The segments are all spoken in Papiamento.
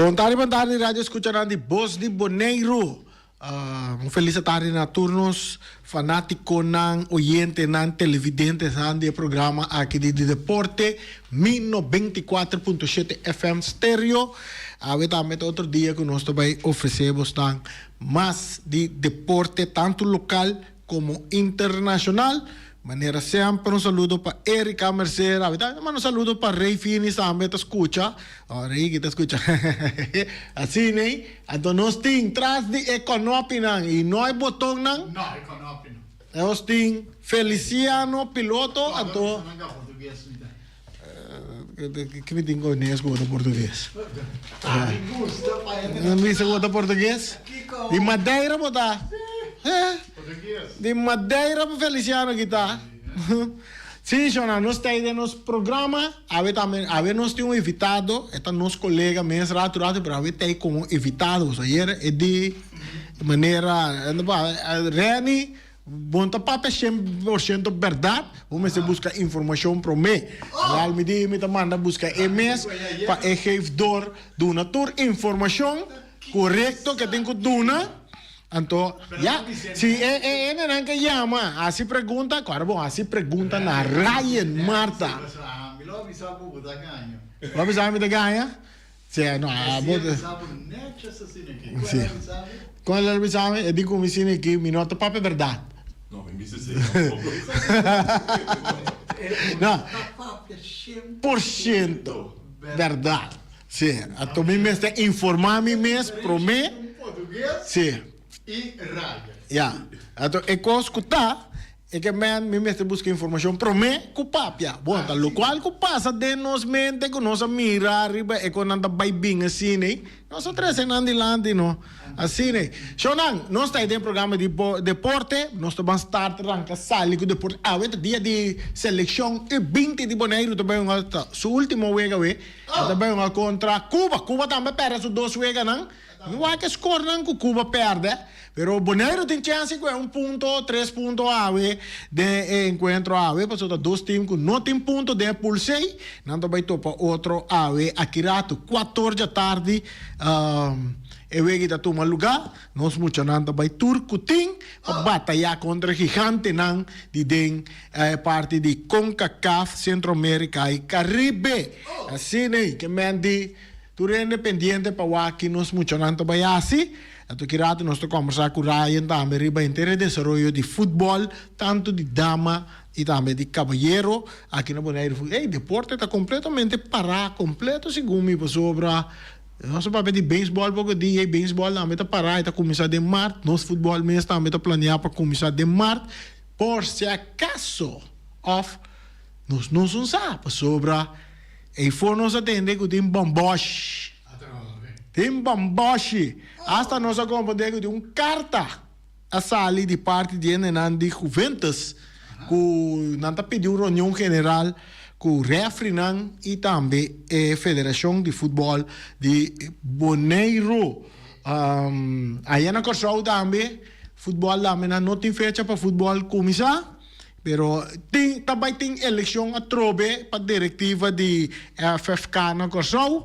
Bon tardi, bon tardi radio escuchanan di Bos di Boneiru. Un felis tardi na tur nos fanaticonan, oyentenan, televidentenan di e programa aki di di deporte Mi 94.7 FM Stereo. Awe tambe ta otro dia cu nos ta bay ofrece bosnan mas di deporte tanto local como internacional. Manera semper un saludo pa Erika Mercera. Awe tambe ta manda un saludo pa Rey Finis tambe ta scucha. Oh, Rey ki ta scucha. Asina ey. Anto nos tin tras di e konopinan y no e botonnan. No, e konopinan. Nos tin Feliciano Piloto anto. Ki mi tin kones ku bo ta portugues? Mi gusta pa e. Mi bisa ku bo ta portugues? Di Madeira bo ta? Portugues. Di Madeira pa Feliciano ki ta. Si, shona, nos ta ei den nos programa. Awe tambe, awe nos tin un invitado, e ta nos kolega mes ratu ratu, pero awe ta ei komo invitado. So ayer e di manera, Renny. Bon ta papia 100% bèrdat, bo mester buska informashon promé. Real mi di mi ta manda buska e mes pa e geef dor duna tur informashon korekto ke tin ku duna. Anto ya, si e e hendenan ke yama hasi pregunta, kòrda bon hasi pregunta na Ryan Marta. Bo a bisa mi ta gaña? Si, no, abo ta. Si. Kon el a bisa mi? E di ku mi sini aki, mi no ta papia bèrdat. No, mi bisa esei tampoco. No. Por shento bèrdat. Si. Anto mi mester informá mi mes promé. Si. Ya. Anto e kos ku ta. E ke men mi mester buska informashon promé ku papia. Bon, ta lokual ku pasa den nos mente ku nos a mira riba e kon nan ta bai bin asina ei, nos a trese nan dilanti no. Asina ei. Shownan, nos ta ei den programa di deporte, nos ta ban start ranka sali ku deporte. Awe ta dia di selekshon U 20 di Boneiru ta bai hunga ta su ultimo wega awe, e ta bai hunga kontra Cuba. Cuba tambe a pèrdè su dos weganan. Mi wak e skornan ku Cuba pèrdè, pero Boneiru tin chènse ku e un punto, tres punto awe den e enkuentro awe, pasobra ta dos tim ku no tin punto den e pool C. Nan ta bai topa otro awe aki ratu, kuator djatardi e wega ta tuma lugá. Nos muchanan ta bai tur ku tin pa batayá kontra e gigantenan di den e parti di Concacaf, Centro America i Caribe. Asina ei ke men di. Tur hende pendiente pa wak ki nos muchanan ta bai hasi. Anto ki rato nos ta kombersá ku Ryan tambe riba henter e desaroyo di futbòl, tantu di dama i tambe di kabayero aki na Boneiru. Ey, deporte ta kompletamente pará, kompleto segun mi, pasobra nos a papia di beisbòl poko dia i beisbòl tambe ta pará, e ta kuminsá den mart. Nos futbòl mes tambe ta planeá pa kuminsá den mart, por si akaso òf nos no sun sa, pasobra. Eifor nos a tende ku tin bòmbòshi. Tin bòmbòshi. Asta nos a komprendé ku tin un karta a sali di parti di hendenan di Juventus ku nan ta pidi un reunion general ku rèfrinan i tambe e federashon di futbòl di Boneiru. Aya na Kòrsou tambe futbòl tambe nan no tin fecha pa futbòl kuminsá. Pero tin ta bai tin elekshon atrobe pa direktiva di FFK na Kòrsou.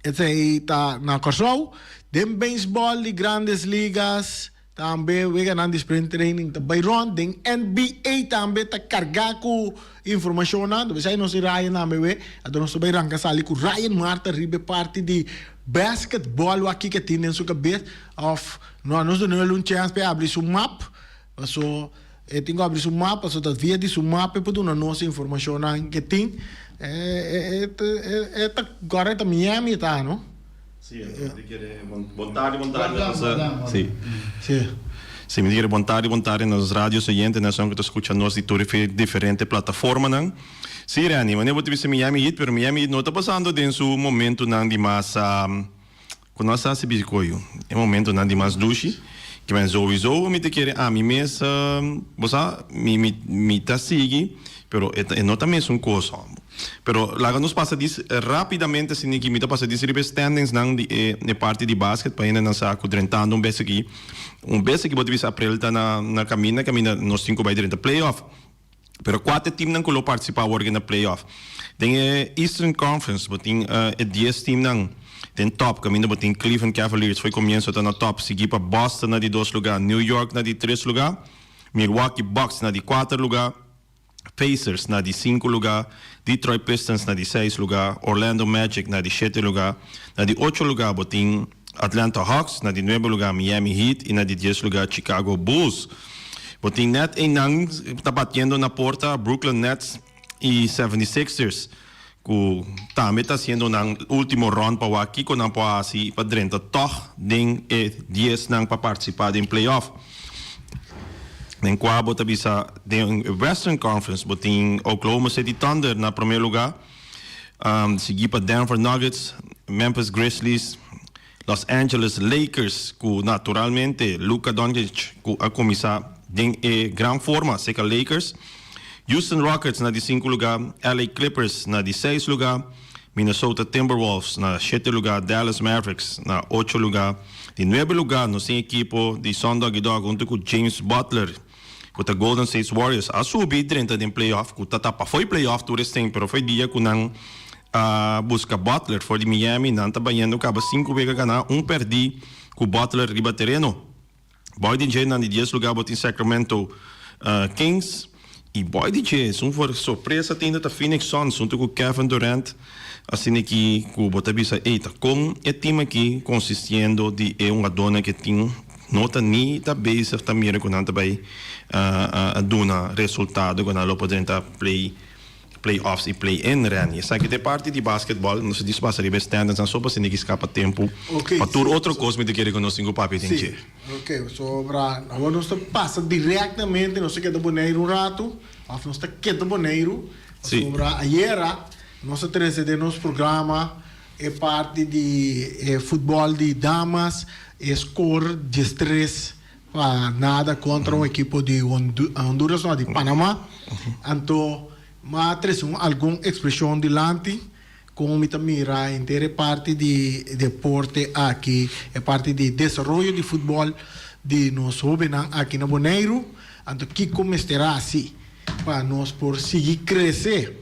Esei ta na Kòrsou. Den beisbòl di Grandes Ligas tambe weganan di spring training ta bai rònt. Den NBA tambe ta kargá ku informashonnan. Ta besei nos tin Ryan tambe we. Anto nos ta bai ranka sali ku Ryan Marta riba e parti di basketbòl wak kiko e tin den su kabes òf No, nos duna el un chèns pa e abri su map, paso e tin ku abri su map, paso ta via di su map e por duna nos e informashonnan ke tin. E ta gora e ta Miami e ta, no? Si, mi ta kere bon tardi, bon tardi na nos, si. Si. Si, mi ta kere bon tardi, bon tardi na nos radio oyentenan, esun ku ta skucha nos di tur e diferente plataformanan. Si, Renny, wanneer bo ta bisa Miami Heat, pero Miami Heat no ta pasando den su momentunan di mas. Ku nos a hasi bisikoyo e momentonan di mas dushi ke men zowizo mi ta kere ami mes bo sa mi mi mi ta sigui pero e ta e no ta mesun kos homber pero laga nos pasa dis rapidamente asina ki mi ta pasa dis riba e standings nan di e e parti di basket pa hendenan sa ku drentando un bes aki un bes aki bo ta bisa aprel ta na na kaminda kaminda nos tin ku bai drenta playoff. Pero kua ta e teamnan ku lo partisipá awor na playoff? Den e Eastern Conference bo tin e dies teamnan den top kaminda bo tin Cleveland Cavaliers fo'i komienso ta na top, sigui pa Boston na di dos lugá, New York na di tres lugá, Milwaukee Bucks na di kuater lugá, Pacers na di sinku lugá, Detroit Pistons na di seis lugá, Orlando Magic na di shete lugá. Na di ocho lugá bo tin Atlanta Hawks, na di nuebe lugá Miami Heat i na di dies lugá Chicago Bulls. Bo tin nèt einan ta batiendo na porta Brooklyn Nets i Seventy Sixers ku tambe ta hasiendo nan último rònt pa wak kiko nan por hasi pa drenta tòg den e diesnan pa partisipá den playoff. Den kua bo ta bisa den e Western Conference bo tin Oklahoma City Thunder na promé lugá. Sigui pa Denver Nuggets, Memphis Grizzlies, Los Angeles Lakers ku naturalmente Luka Doncic ku a kuminsá den e gran forma serka Lakers, Houston Rockets na di sinku lugá, LA Clippers na di seis lugá, Minnesota Timberwolves na shete lugá, Dallas Mavericks na ocho lugá. Di nuebe lugá nos tin ekipo di Sundoggy Dog huntu ku James Butler. Ku ta Golden State Warriors a subi drenta den playoff ku ta tapa fo'i playoff tur esten pero fo'i dia ku nan a buska Butler for di Miami nan ta bayendo kaba sinku wega gana un perdi ku Butler riba tereno. Boy di dje nan di dies luga bo tin Sacramento Kings i boy di dje esun for sorpresa tin ta Phoenix Suns huntu ku Kevin Durant asina ki ku bo ta bisa ey ta kon e team aki konsistiendo di e hungadónan ke tin. No ta ni ta bezig ta mira ku nan ta bai duna resultado ku nan lo por drenta play play-offs i play-in Renny. Esaki ta e parti di basketball. Nos a djis pasa riba e standings nan so pa sinti ki skapa tempu pa tur otro kos mi ta kere ku nos tin ku papia den dje. Ok, sobra awor nos ta pasa direktamente nos ta keda Boneiru un ratu òf nos ta keda Boneiru pasobra ayera nos a trese den nos programa E parti di e futbol di damas e score diestres pa nada contra un ekipo di Honduras no di Panama. Anto m'a trece un algun expresion dilanti con mi ta mira henter e parti di deporte aki, e parti di desaroyo di futbol di nos hobennan aki na Boneiru. Anto kico mester haci pa nos por sigui crece?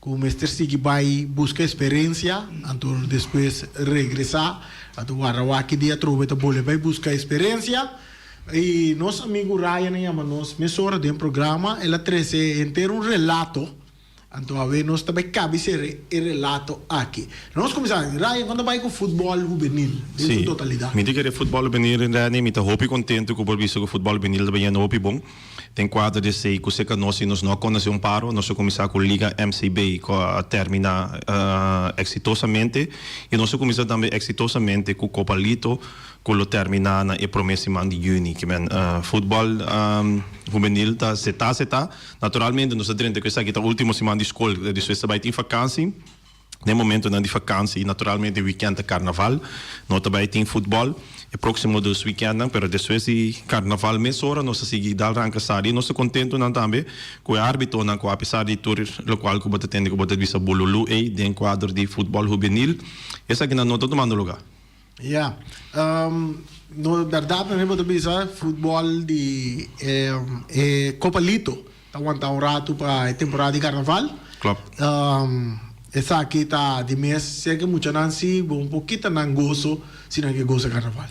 Ku mester sigui bai buska esperensia, anto despues regresá. Anto warda wak ki dia atrobe ta bolbe bai buska esperensia. I nos amigu Ryan a yama nos mesora den programa, el a trese henter un relato. Anto awe nos ta bai kabi sera e relato aki. Nos kuminsá, Ryan, kon ta bai ku futbòl hubenil den su totalidat? Mi ta kere futbòl hubenil, Renny, mi ta hopi kontentu ku por bisa ku futbòl hubenil ta bayendo hopi bon. Den kuadro di esei ku seka nos i nos no a konosé un paro, nos a kuminsá ku Liga MCB ku a terminá eksitosamente i nos a kuminsá tambe eksitosamente ku Kopa Lito ku lo terminá na e promé siman di yüni. Ke men futbòl hubenil ta setá setá. Naturalmente nos a drenta ku esaki ta último siman di skol, despues ta bai tin fakansi. Den momentonan di vakansi y naturalmente weekend ta carnaval, no ta bay tin futbol e proximo dos weekendnan, pero despues di carnaval mesora nos ta sigui dal ranca sali y nos ta contentonan tambe cu e arbitonan cu apesar di tur locual cu bo ta tende cu bo ta bisa bululu ey den cuadro di futbol hubenil, esakinan no ta tumando lugar. Ya. No berdad nan bo ta bisa futbol di e Copa Lito ta wanta un ratu pa e temporada di carnaval. Klopt. Esaki ta di mes sea ke muchanan si bo un por kita nan goso si nan ke gosa carnaval.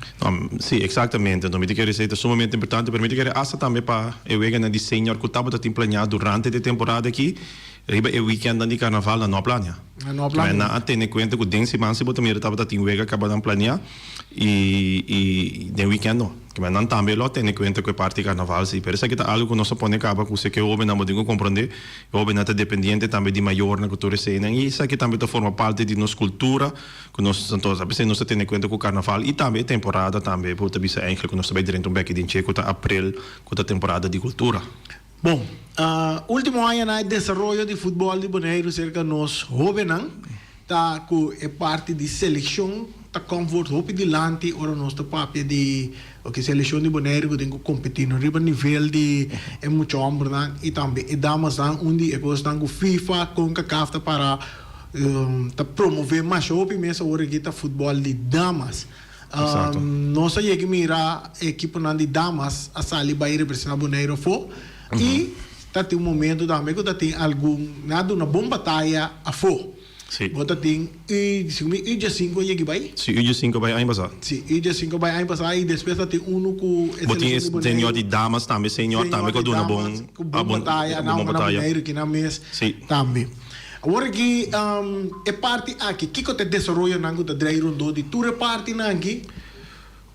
Si, exactamente. Anto mi ta kere esei ta sumamente importante, pero mi ta kere hasta tambe pa e weganan di senior ku tabata tin planeá durante di e temporada aki, riba e weekendnan di carnaval nan no a planea. Nan no a planea. Nan a tene kuenta ku den siman si bo ta mira tabata tin wega kaba nan planea i i den weekend no. Kimen nan tambe lo a tene kuenta ku e parti karnaval si. Pero esaki ta algu ku nos a pone kaba ku seke hobennan bo tin ku komprondé. E hobennan ta dependiente tambe di mayornan ku tur eseinan i esaki tambe ta forma parti di nos kultura ku nos anto a pesei nos ta tene kuenta ku karnaval i tambe e temporada tambe bo ta bisa eigentlik ku nos ta bai drenta un beki den dje ku ta aprel ku ta temporada di kultura. Bon, ultimo añanan e desaroyo di futbòl di Boneiru serka nos hóbennan ta ku e parti di selekshon ta kòmfort hopi dilanti ora nos ta papia di oke selekshon di Boneiru ku tin ku kompetí no riba nivel di e mucha hòmbernan i tambe e damasnan. Un di e kosnan ku FIFA, Concacaf ta para ta promové masha hopi mes awor aki ta futbòl di damas. Nos a yega mira ekiponan di damas a sali bai representá Boneiru afó i. Ta tin un momento tambe ku ta tin algun nan a duna bon bataya afó. Sí. Bo ta tin U, segun mi U diesinco yegi bai. Sí, U diesinco bai aña pasá. Sí, U diesinco bai aña pasá i despues ta tin unu ku e Bo tin e seleccion di Boneiru. senior di damas tambe, senior tambe Senior ku a di duna bon, damas ku a bon bon, bataya, nan a bon hunga na bataya. Boneiru kinan mes Sí. tambe. Awor aki e parti aki, kiko ta e desaroyonan ku ta drei rondó di tur e partinan aki?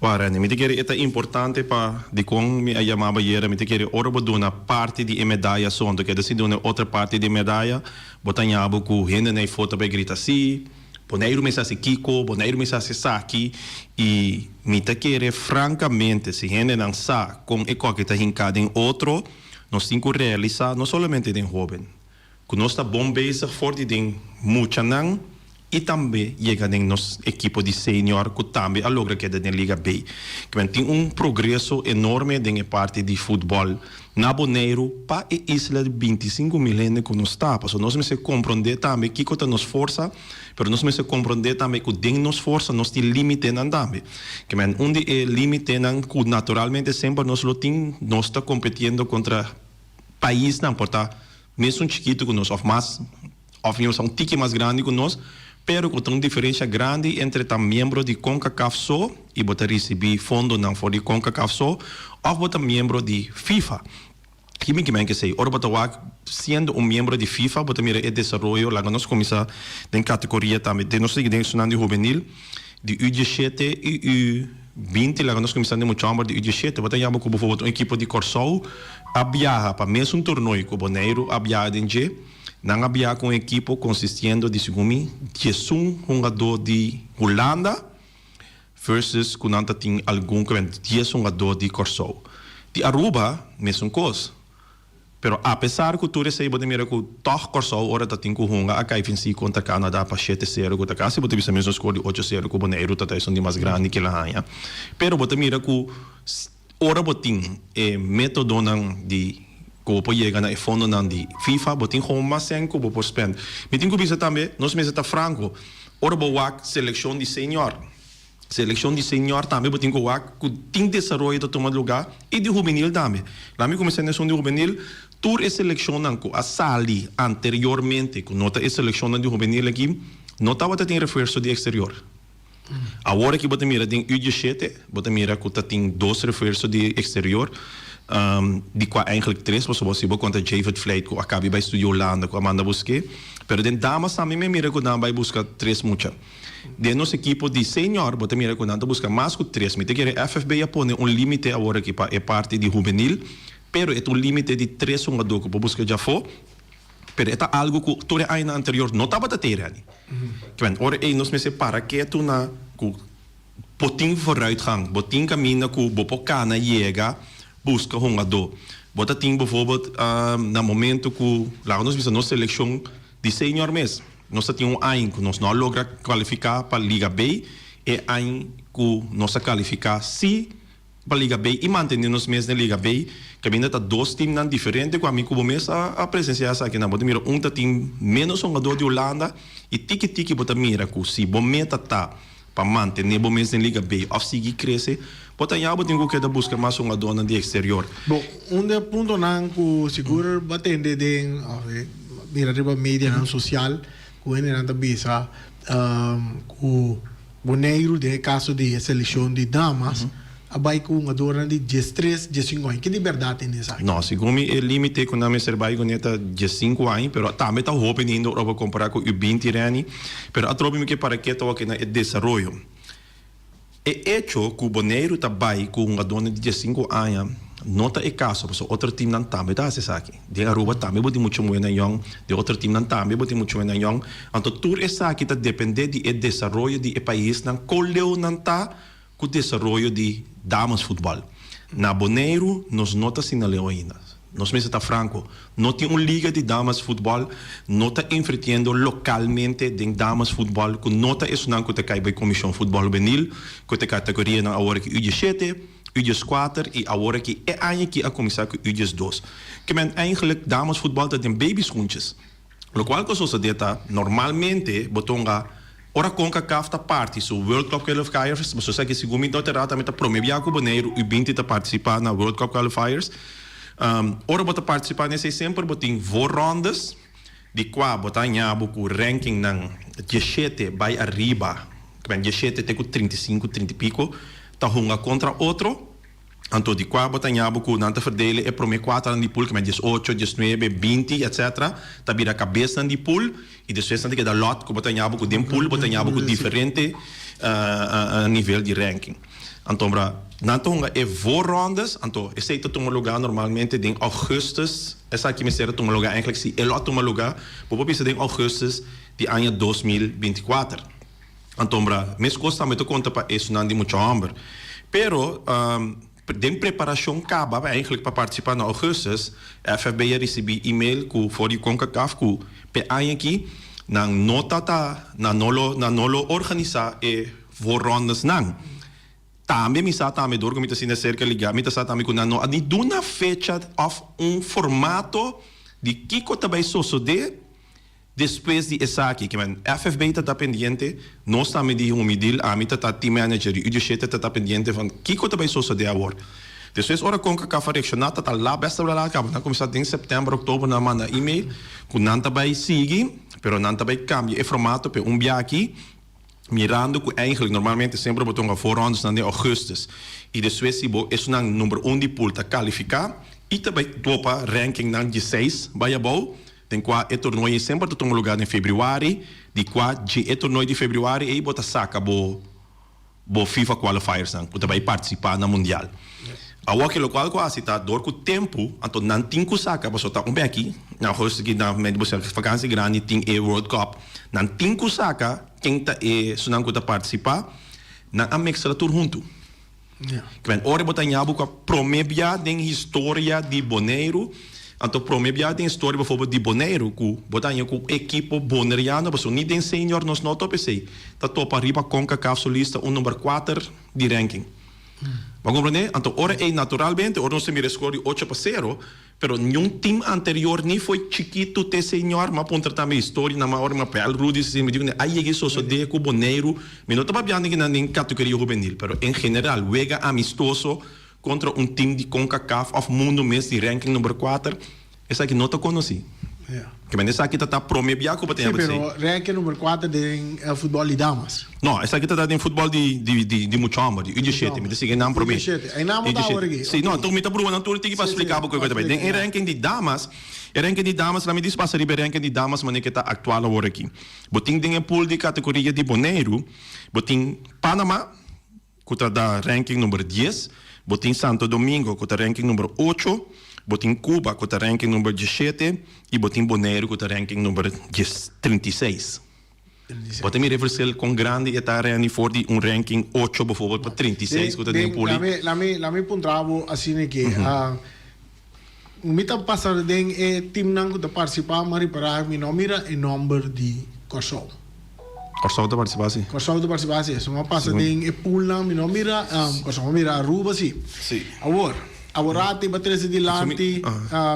Wak, Renny, mi ta kere e ta importante pa dikon mi a yama bo ayera, mi ta kere ora bo duna parti di e medaya so, anto keda si duna e otro parti di e medaya, bo ta ña bo ku hende na e foto bai grita si, Boneiru mester hasi kiko, Boneiru mester hasi esaki, i mi ta kere frankamente si hendenan sa kon e koki ta hinká den otro, nos tin ku realisá no solamente den hóben, Ku nos ta bon bezig for di den muchanan i tambe yega den nos ekipo di senior ku tambe a logra keda den Liga B. Kimen tin un progreso enorme den e parti di futbòl na Boneiru pa e isla di 25 mil hende ku nos ta. Pasobra nos mester komprondé tambe kiko ta nos forsa, pero nos mester komprondé tambe ku den nos forsa nos tin límitenan tambe. Kimen un di e límitenan ku naturalmente semper nos lo tin, nos ta kompetiendo kontra paisnan por ta Mesun chikitu ku nos òf mas òf mi un tiki mas grandi ku nos, pero ku ta un diferensha grandi entre ta miembro di Concacaf so i bo ta risibí fondonan for di Concacaf so òf bo ta miembro di FIFA. Ki mi kimen kesei? Ora bo ta wak siendo un miembro di FIFA bo ta mira e desaroyo, laga nos kuminsá den kategoria tambe, den nos sigui den esunnan di hubenil di U diesshete i U 20 laga nos kuminsá den mucha hòmber di U diesshete. Bo ta yama ku bofobot un ekipo di Kòrsou a biaha pa mesun tornoy ku Boneiru a biaha den dje. Nan a biaha ku un ekipo konsistiendo di segun mi 11 hungadó di Hulanda versus ku nan ta tin algun ku 10 hungadó di Kòrsou. Di Aruba mesun kos. Pero apesar ku tur esei bo ta mira ku tòg Kòrsou ora ta tin ku hunga a kai vensí kontra Canada pa shete sero ku ta kasi bo ta bisa mesun skor di ocho sero ku Boneiru ta ta esun di mas grandi ke la haña. Pero bo ta mira ku ora bo tin e metodonan di ku bo por yega na e fondonan di FIFA bo tin gewoon mas sèn ku bo por spend. Mi tin ku bisa tambe nos mester ta franko ora bo wak selekshon di senior. Selekshon di senior tambe bo tin ku wak ku tin desaroyo ta tuma lugá i di hubenil tambe. Laat mi kuminsá na esun di hubenil, tur e selekshonnan ku a sali anteriormente ku no ta e selekshonnan di hubenil aki no tabata tin refuerso di eksterior. Awor aki bo ta mira den U diesshete bo ta mira ku ta tin dos refuerso di eksterior di kua eigentlik tres pasobra si bo konta Javid Vlijt ku a kabi bai studia Hulanda ku a manda busk'é. Pero den damas tambe mi a mira ku nan a bai buska tres mucha. Den nos ekipo di senior bo ta mira ku nan ta buska mas ku tres. Mi ta kere FFB a pone un limite awor aki pa e parti di hubenil, pero e ta un limite di tres hungadó ku por buska djafó, pero e ta algu ku tur e añanan anterior no tabata tei Renny. Kimen ora ei nos mester para ketu na ku bo tin vooruitgang, bo tin kaminda ku bo por kana yega buska hungadó. Bo ta tin bijvoorbeeld na momento ku laga nos bisa nos selekshon di senior mes. Nos ta tin un añ ku nos no a logra kualifiká pa Liga B, e añ ku nos a kalifiká sí pa Liga B i mantené nos mes den Liga B, kaminda ta dos timnan diferente ku ami ku bo mes a presensiá esakinan. Bo ta mira un ta tin ménos hungadó di Hulanda i tiki tiki bo ta mira ku si bo meta ta pa mantené bo mes den Liga B òf sigui krese, bo ta ya bo tin ku keda buska mas hungadónan di eksterior. Bo, un di e puntonan ku sigur bo a tende den òf mira riba medianan sosial ku hendenan ta bisa ku Boneiru den e kaso di e selekshon di damas a bai ku hungadornan di diestres, diesinku aña. Ke di bèrdat tin den esaki? No, segun mi e límite ku nan mester bai kuné ta diesinku aña, pero tambe ta hopi ainda ora bo kompará ku U binti Renny. Pero atrobe mi ke para ke ta wak na e desaroyo. E echo ku Boneiru ta bai ku hungadónan di diesinku aña no ta e kaso, pasobra otro timnan tambe ta hasi esaki. Den Aruba tambe bo tin mucha muhénan yòn, den otro timnan tambe bo tin mucha muhénan yòn. Anto tur esaki ta dependé di e desaroyo di e paisnan, kon leu nan ta ku desaroyo di damesfutbòl. Na Boneiru nos no ta asina leu ainda. Nos mester ta franko, no tin un liga di damesfutbòl, no ta invirtiendo lokalmente den damesfutbòl ku no ta esunnan ku ta kai bai Komishon Futbòl Hubenil, ku ta e kategorianan awor aki U diesshete, U dieskuater i awor aki e aña aki a kuminsá ku U diesdos. Ke men eigenlik damesfutbòl ta den babyschoentjes. Lokual ku a sosodé ta, normalmente bo tonga ora Concacaf ta parti su World Cup Qualifiers, bo sa ki segun mi no ta erá tambe ta promé bia ku Boneiru U 20 ta partisipá na World Cup Qualifiers. Ora bo ta partisipá den esei semper bo tin voorrondes di kua bo ta haña bo ku rankingnan dieshete bai ariba, dieshete te ku 35, 30 i piko ta hunga kontra otro. Anto di kua bo ta ña bo ku nan ta verdele e promé kuaternan di pool, keme 18, 19, 20, etcetera, ta bira kabesnan di pool i despues nan ta keda lòt ku bo ta ña bo ku den pool bo ta ña bo ku diferente nivel di ranking. Anto bra nan ta hunga e voorrondes, anto esei ta tuma lugá normalmente den augustus, esaki mester a tuma lugá eigenlijk si e lo a tuma lugá bo por bisa den augustus di aña 2024. Antombra, meskos tambe ta konta pa esunnan di mucha hòmber. Pero, den preparashon kaba eigenlijk pa partisipá na ougùstus, FFB a risibí email ku for di Concacaf ku p'e aña aki nan no ta ta nan no lo nan no lo organisá e voorrondesnan. Tambe mi sa tambe dor ku mi ta sinta serka liga mi ta sa tambe ku nan no a ni duna fecha òf un formato di kiko ta bai sosodé. Despues di esaki, ke men FFB ta ta pendiente, nos tambe di Humidil, ami ta ta team manager di U17 ta ta pendiente van kiko ta bay sosode awor. Despues ora Concacaf a reacciona ta ta la besta bla bla caba nan cuminsa den september, october nan manda email cu nan ta bay sigui pero nan ta bay cambia e formato pe un bia aki mirando cu eigenlijk normalmente semper bo ta hunga voorrondes nan den augustus y despues si bo esunnan number un di pool ta califica y ta bay topa ranking nan dieseis bay abou. Den kua e tornooi ei semper ta tuma lugá den febrüari, di kua dje e tornooi di febrüari ei bo ta saka bo bo FIFA qualifiersnan ku ta bai partisipá na mundial. Awor ke lokual ku a hasi ta dor ku tempu anto nan tin ku saka pasobra ta un beki na augustus ki na medio bo vakansi grandi tin e World Cup nan tin ku saka ken ta e esunnan ku ta partisipá nan a mexla tur huntu. Kwen ora bo ta ña bo ku a prome bia den historia di Boneiru, anto prome bia den historia bijvoorbeeld di Boneiru ku bo ta haña ku ekipo boneriano, pasobra ni den senior nos no topa esei, ta topa riba Concacaf su lista un number kuater di ranking. Bo a komprende? Anto ora ei naturalmente ora nos ta mira e score di 8-0, Pero niun team anterior ni fo'i chikitu te señor, m'a puntra tambe historia nan m'a ora m'a bel Rudy si mi di a yega e sosode ku Boneiru, mi no ta papiando di nan den kategoria hubenil pero en general wega amistoso kontra un team di Concacaf of mundo mes di ranking number kuater esaki no ta konosí. Kimen esaki ta ta prome bia ku bo ta Sí, pero ranking number kuater den futbol di damas. No, esaki ta ta den futbol di di di di mucha homber, di U diesshete. Mi ta sigui nan prome. U diesshete. Ei nan bo ta awor aki. Sí, no, anto mi ta pruba nan tur tiki pa splika bo koe ta bai. Den e ranking di damas, e ranking di damas, laat mi dis pasa riba e ranking di damas manera ke ta aktual awor aki. Bo tin den e pool di kategoria di Boneiru, bo tin Panama, ku ta da ranking number dies, bo tin Santo Domingo ku ta ranking number ocho, bo tin Cuba ku ta ranking number diesshete i bo tin Boneiru ku ta ranking number dies 36. Bo ta mira e verschil kon grandi e ta Renny for di un ranking ocho bijvoorbeeld pa 36 ku ta den puli. Lami lami puntra bo asina ke mi ta pasa den e teamnan ku ta partisipá mi a ripará mi no mira e nomber di Kòrsou. Kòrsou ta partisipá si. Kòrsou ta partisipá si. So mi a pasa den e poolnan mi no mira Kòrsou, mi a mira Aruba si. Si. Awor, aworati bo a trese dilanti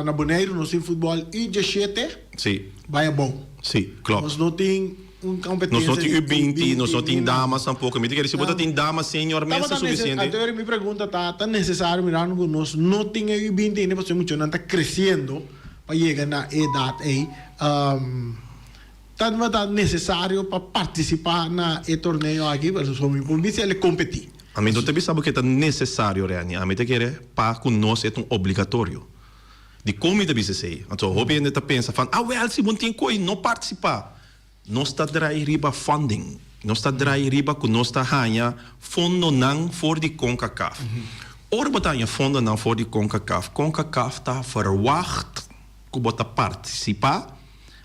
na Boneiru nos tin futbòl U 17. Si. Bai abou. Si, klopt. Nos no tin un kompetensia Nos no tin U 20, nos no tin damas tampoko. Mi ta kere si bo ta tin damas senior mes ta sufisiente. Anto mi pregunta ta, ta nesesario mirando ku nos no tin e U 20 ainda pasobra e muchanan ta kresiendo pa yega na e edat ei. Ta necesario pa participa na e torneo aki? Pasobra mi por bisa el e competi. Ami no ta bisa bo ke ta necesario, Renny. Ami ta kere pa ku nos e ta un obligatorio. Dikon mi ta bisa esei? Anto hopi hende ta pensa van, awel si bo no tin koe no participa. Nos ta drai riba funding. Nos ta drai riba ku nos ta haña fondonan for di Concacaf. Ora bo ta haña fondonan for di Concacaf, Concacaf ta verwacht ku bo ta partisipá,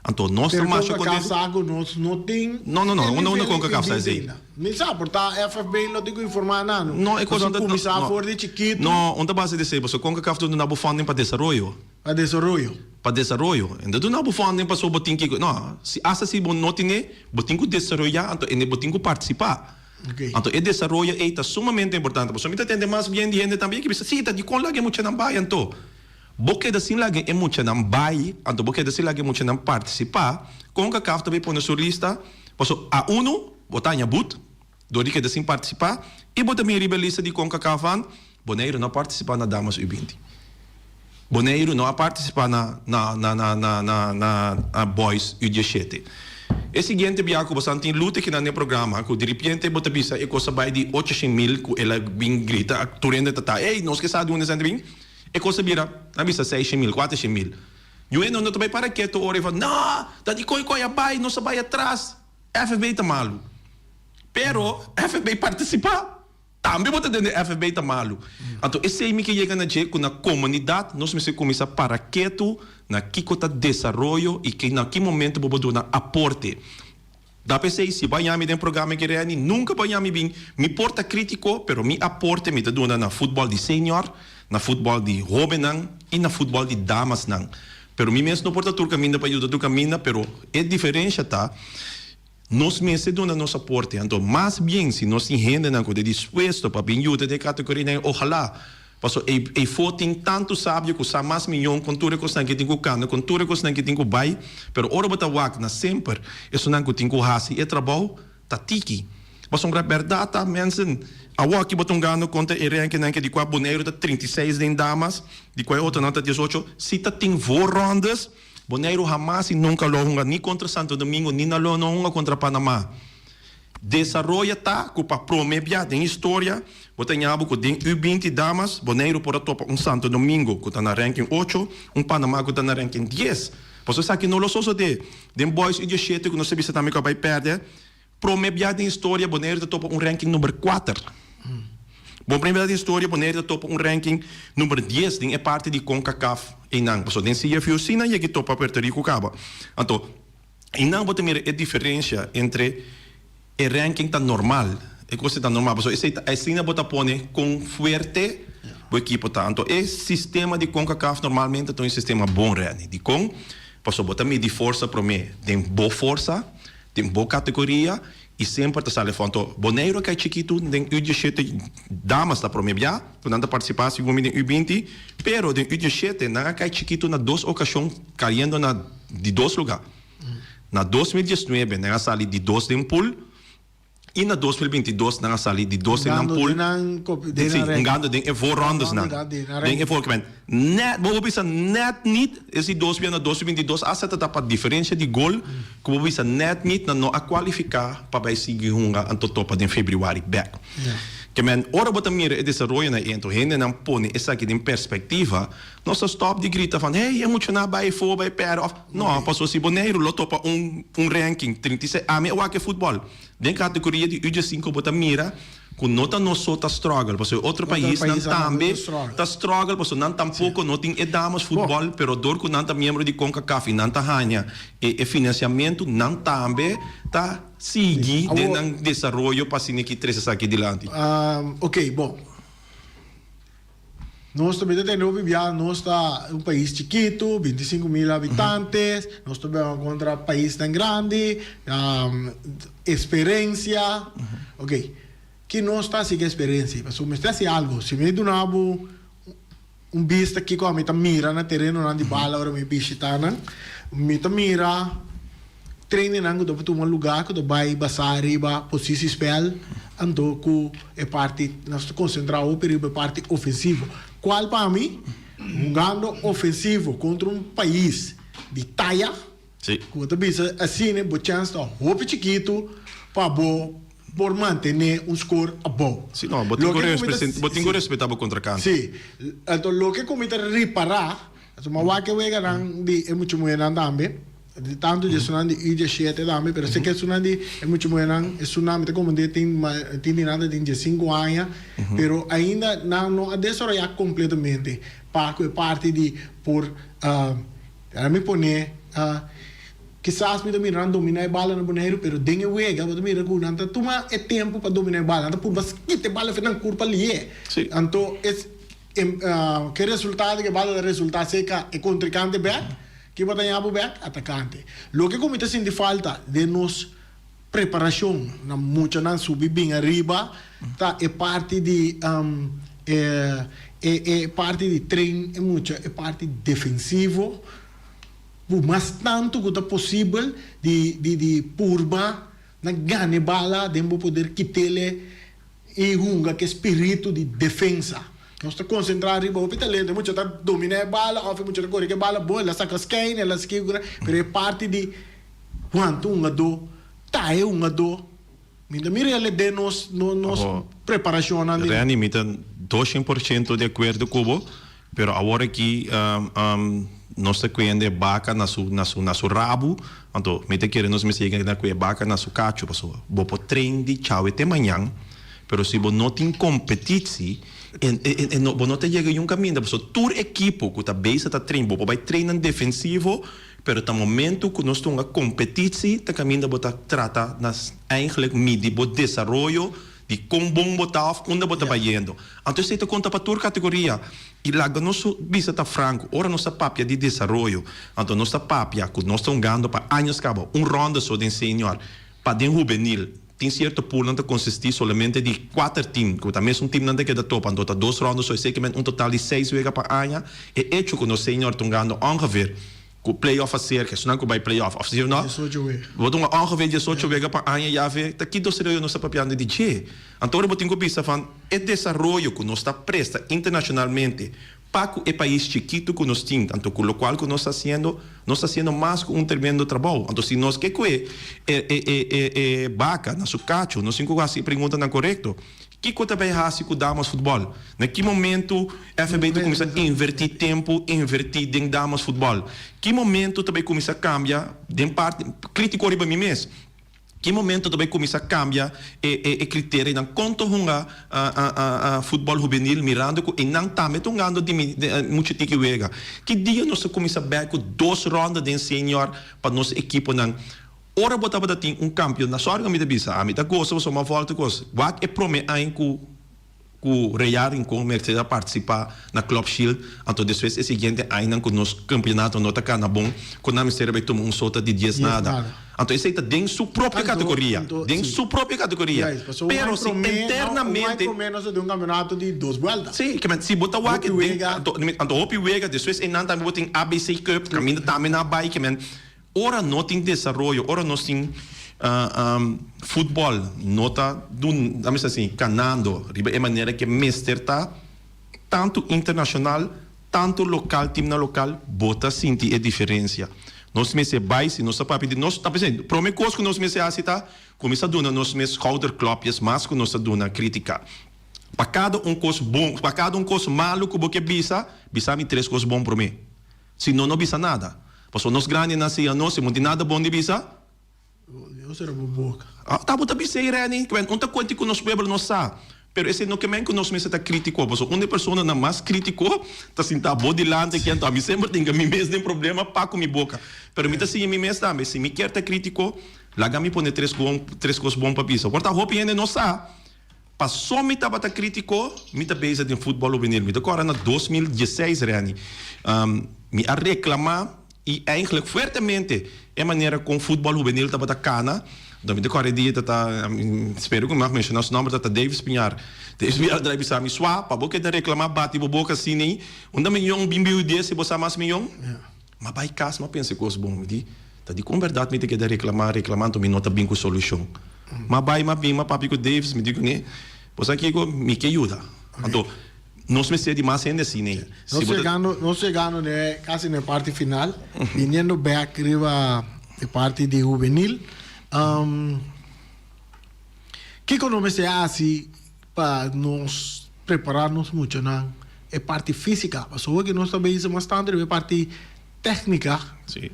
anto nos ta masha kontentu. Pero Concacaf sa ku nos no tin No, no, no, unda unda Concacaf sa esei? Mi sa, por ta FFB lo tin ku informá nan. No, e kos no ta. Kuminsá for di chikitu. No, un ta base di esei, pasobra Concacaf ta duna bo funding pa desaroyo. Pa desaroyo. Pa desaroyo. E no ta duna bo funding pasobra bo tin ke, no, si asta si bo no tine, bo tin ku desaroyá, anto ene bo tin ku partisipá. Anto e desaroyo ei ta sumamente importante, pasobra mi ta tende mas bien di hende tambe ki bisa, si, ta dikon laga e muchanan bai anto? Bo keda sin laga e muchanan bai, anto bo keda sin laga e muchanan partisipá, Concacaf ta bay pone su lista, paso a uno bo ta haña but dor di keda sin partisipá i bo ta bin riba e lista di Concacaf van Boneiru no partisipá na Damas U 20. Boneiru no a partisipá na na na na na na na na Boys U diesshete. E siguiente bia ku bosan tin lute kinan den programa ku diripiente bo ta bisa e kos a bai di ochoshen mil ku el a bin grita tur hende ta ta ey nos ke sa di unda esnan ta bin e kos a bira nan bisa seishen mil kuatershen mil. Yu hende no ta bai para ketu ora e fala no ta di koi koi a bai nos a bai atras FFB ta malu pero FFB partisipá. Tambe bo ta tende FFB ta malu. Anto esei mi ke yega na dje ku na komunidat nos mester kuminsá para ketu na kiko ta desaroyo i ke na ki momento bo por duna aporte. Ta p'esei si bo a yami den programa aki Renny nunka bo a yami bin mi por ta kritiko pero mi aporte mi ta duna na futbòl di senior, na futbòl di hóbennan i na futbòl di damasnan. Pero mi mes no por ta tur kaminda pa yuda tur kaminda pero e diferensha ta Nos mester duna nos aporte, anto mas bien si nos tin hendenan ku ta dispuesto pa bin yuda den e kategorianan ei, ohalá, pasobra ei eifó tin tantu sabio ku sa mas miyon kon tur e kosnan ke tin ku kanda, kon tur e kosnan ke tin ku bai, pero ora bo ta wak na semper esunnan ku tin ku hasi e trabou ta tiki. Pasobra bèrdat ta, mensen, awoki bo ta hungando kontra e renkenan ke di kua Boneiru ta 36 den damas, di kua e otronan ta 18, si ta tin voorrondes, Boneiru hamas i nunka lo hunga ni kontra Santo Domingo ni na lo no hunga kontra Panama. Desaroya ta ku pa prome bia den historia bo ta ña bo ku den U 20 damas Boneiru por a topa un Santo Domingo ku ta na ranking ocho, un Panama ku ta na ranking dies. Pasobra esaki no lo sosode den Boys U 17 ku nos ta bisa tambe ku a bai pèrdè. Prome bia den historia Boneiru ta topa un ranking number kuater. Bon prome bia den historia Boneiru ta topa un ranking number dies den e parti di Concacaf einan. Pasobra den CFU si nan yegi topa Puerto Rico kaba. Anto einan bo ta mira e diferencia entre e ranking ta normal, e cosa ta normal pasobra esei ta asina bo ta pone con fuerte bo ekipo ta. Anto e sistema di Concacaf normalmente ta un sistema bon Renny. Dikon? Pasobra bo ta midi forsa prome den bo forsa. Den bo kategoria i semper ta sali afó. Boneiru a kai chikitu den U 17 damas ta prome bia ku nan ta partisipá segun mi den U 20, pero den U 17 nan a kai chikitu na dos okashon kayendo na di dos lugá. Na 2019 nan a sali di dos den pool i na 2022 nan a sali di dos den nan pool. Sí, hungando den e voorrondesnan. Den e voor, Net, bo por bisa net niet, es di dos bia na 2022 hasta ta ta pa diferencia di gol cu bo bisa net niet nan no a cualifica pa bay sigui hunga anto topa den februari bek. Ke men ora bo ta mira e desaroyonan ey anto hendenan pone esaki den perspectiva nos ta stop di grita van hey e muchanan a bay afo bay perde of no pasobra si Boneiru lo topa un un ranking 36 ami a wak e futbol den categoria di U 15 bo ta mira Ku no ta nos so ta struggle, pasobra e otro paisnan tambe ta struggle, pasobra nan tampoko no tin e damas futbòl, pero dor ku nan ta miembro di Concacaf i nan ta haña e finansiamentu, nan tambe ta sigui den nan desaroyo pa asina ki trese esaki dilanti. Oké, bon. Nos tambe ta tende hopi bia, nos ta un pais chikitu, 25.000 habitantes, nos ta beba kontra paisnan grandi, eksperensia. Ok, ki nos ta hasi ku eksperensia? Pasobra mester hasi algu. Si mi duna bo un bista kiko ami ta mira na terenonan di bala ora mi bishita nan, mi ta mira Trainingnan ku ta por tuma lugá ku ta bai basá riba positiespel anto ku e parti nos ta konsentrá hopi riba e parti ofensivo kual pa mi hungando ofensivo kontra un pais di taya ku bo ta bisa asina bo chèns ta hopi chikitu pa bo por mantené un skor abou. Si no, bo tin ku bo tin ku respetá bo kontrakante. Si, anto loke ku mi ta ripará Anto mi a wak e weganan di e mucha muhernan tambe, di tantu di esunnan di U 17 tambe, pero seke esunnan di e mucha muhernan, esunnan mi ta komprendé tin tin di nan ta tin 15 aña, pero ainda nan no a desaroyá kompletamente pa ku e parti di por a mi pone kisas mi ta mira nan dominá e bala na Boneiru, pero den e wega bo ta mira ku nan ta tuma e tempu pa dominá e bala, nan ta purba kita e bala afe nan kurpa lié. Anto es. Ke resultado ke bala ta resulta seka e kontrinkante bek, ke bo ta ña bo bek? Atakante. Loke ku mi ta sinti falta den nos preparashon na muchanan subi bin ariba ta e parti di e parti di train e mucha e parti defensivo ku mas tantu ku ta posibel di di purba na gana e bala den bo poder kitele. I hunga ku e spiritu di defensa. Nos ta konsentrá riba hopi talento, e mucha ta dominá e bala òf e mucha ta kore ku e bala bon, el a saka skein, el a ski ku pero e parti di wanta un hungadó, ta e hungadó, mi ta mira el den nos nos preparashonnan di. Renny, mi ta doshen por shento di akuerdo ku bo, pero awor aki nos ta kuende e baka na su na su na su rabu, anto mi ta kere nos mester yega na ku e baka na su kachu, pasobra bo por train di chawe te mañan, Pero si bo no tin competitsi, e, e, e, no, bo no ta yega yun caminda. Pasobra tur ekipo cu ta bezig ta train, bo por bay train defensivo, pero ta momento cu nos tunga competitsi, ta caminda bo ta trata na eigenlijk midi bo desaroyo di con bon bo ta of unda bo ta bayendo. Anto esey ta conta pa tur categoria. Y laga nos bisa ta franco, ora nos ta papia di desaroyo, anto nos ta papia cu nos ta hungando pa años caba, un ronda so den senior, pa den hubenil. Tin sierto poolnan ta konsistí solamente di kuater tim, ku ta mesun timnan ta keda topa, anto ta dos rònda so esei ke men un total di seis wega pa aña. E echo ku nos senior ta hungando ongeveer ku playoff a serka, esunnan ku bai playoff òf si no, bo ta hunga ongeveer diesocho wega pa aña ya ve ta ki desaroyo nos ta papiando di dje. Anto ora bo tin ku bisa van e desaroyo ku nos ta presta internashonalmente Pa ku e pais chikitu ku nos tin, anto ku lokual ku nos ta hasiendo, nos ta hasiendo mas ku un tremendo trabou. Anto si nos ke kue e e e e e baka na su kachu, nos tin ku hasi e preguntanan korekto. Kiko ta bai hasi ku damas futbòl? Na ki momentu FB ta kuminsá invertí tempu, invertí den damas futbòl? Ki momentu ta bai kuminsá kambia den parti, kritiko riba mi mes, Ki momento ta bay cuminsa cambia e e e criterionan con ta hunga futbol hubenil mirando cu eynan tambe ta hungando di mucho tiki wega? Ki dia nos ta cuminsa bek cu dos ronda den senior pa nos ekiponan? Ora bo tabata tin un campeonato, sorry cu mi ta bisa, ami ta gosa pasobra mi a volta cos, wak e prome aña cu Ku Real Rincon mester a partisipá na Club Shield, anto despues e siguiente añanan ku nos kampeonato no ta kana bon, ku nan mester a bai tuma un sota di dies nada. Anto esei ta den su propio kategoria, den su propio kategoria. Pero si internamente. Sí, ke men si bo ta wak den, anto anto hopi wega, despues einan tambe bo tin ABC Cup, kaminda tambe nan a bai, ke men. Ora no tin desaroyo, ora nos tin futbòl no ta dun, laat me así, kanando riba e manera ke mester ta, tantu internashonal, tantu lokal, timnan lokal, bo ta sinti e diferensia. Nos mester bai, si nos ta papia di nos, ta pensá, prome kos ku nos mester hasi ta kuminsá duna nos mes schouderklopjes mas ku nos ta duna krítika. Pa kada un kos bon, pa kada un kos malu ku bo ke bisa, bisa mi tres kos bon promé. Si no, no bisa nada. Pasobra nos grandinan siña nos, si bo no tin nada bon di bisa. Dios sera bo boka. Ah, ta bo ta bis'ei, Renny. Ke men, un ta kuenti ku nos pueblo no sa. Pero esei no ke men ku nos mester ta kritiko. Pasobra un di e personanan mas kritiko ta sinta bo dilanti aki. Anto ami semper tin mi mes den problema pa ku mi boka. Pero mi ta siña mi mes tambe, si mi kier ta kritiko, laga mi pone tres bon, tres kos bon pa bisa. Por ta hopi hende no sa. Paso mi tabata kritiko, mi ta bezig den futbòl hubenil. Mi ta kòrda na 2016, Renny, mi a reklamá i eigenlijk fuertemente e manera kon futbòl hubenil tabata kana. Anto mi ta kòrda e dia ta ta, mi spero ku mi mag menshoná su nòmber, ta ta Davis Piñar. Davis Piñar a drai bisa mi, Swa, pa bo keda reklamá bati bo boka asina ei, unda miyon bin biu di si bo sa mas miyon? M'a bai kas, m'a pensa e kos bon. Mi di, Ta dikon bèrdat mi ta keda reklamá, reklamá, anto mi no ta bin ku solushon? M'a bai, m'a bin, m'a papia ku Davis, mi di kuné, Bo sa kiko? Mi ke yuda. Anto, nos mester di mas hende asina ei. Nos yegando, nos yegando n'e kasi n'e parti final, biniendo bèk riba e parti di hubenil, kiko nos mester hasi pa nos prepará nos muchanan e parti físika? Pasobra ku nos ta bezig mas tantu riba e parti téknika. Sí.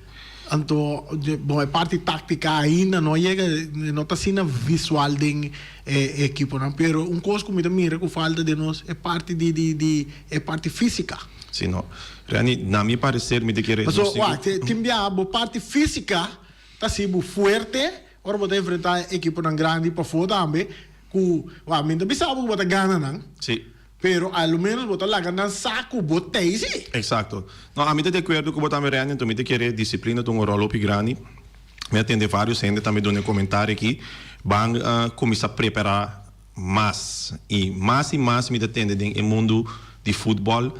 Anto, bon, e parti táktika ainda no a yega, no ta asina visual den e ekiponan. Pero un kos ku mi ta mira ku falta den nos e parti di di di e parti físika. Sí, no. Renny, na mi parecer mi ta kere. Paso, wak, tin biaha bo parti físika ta hasi bo fuerte ora bo ta enfrentá ekiponan grandi pafó tambe ku, wak, mi no ta bisa bo ku bo ta gana nan. Sí. Pero a lo menos bo ta laga nan sa ku bo t'ei si. Exacto. No, ami ta di acuerdo cu bo tambe Randy, anto mi ta kere disciplina ta un rol hopi grandi. Mi a tende varios hende tambe duna e comentario aki, ban cuminsa prepara mas y mas y mas mi ta tende den e mundo di futbol.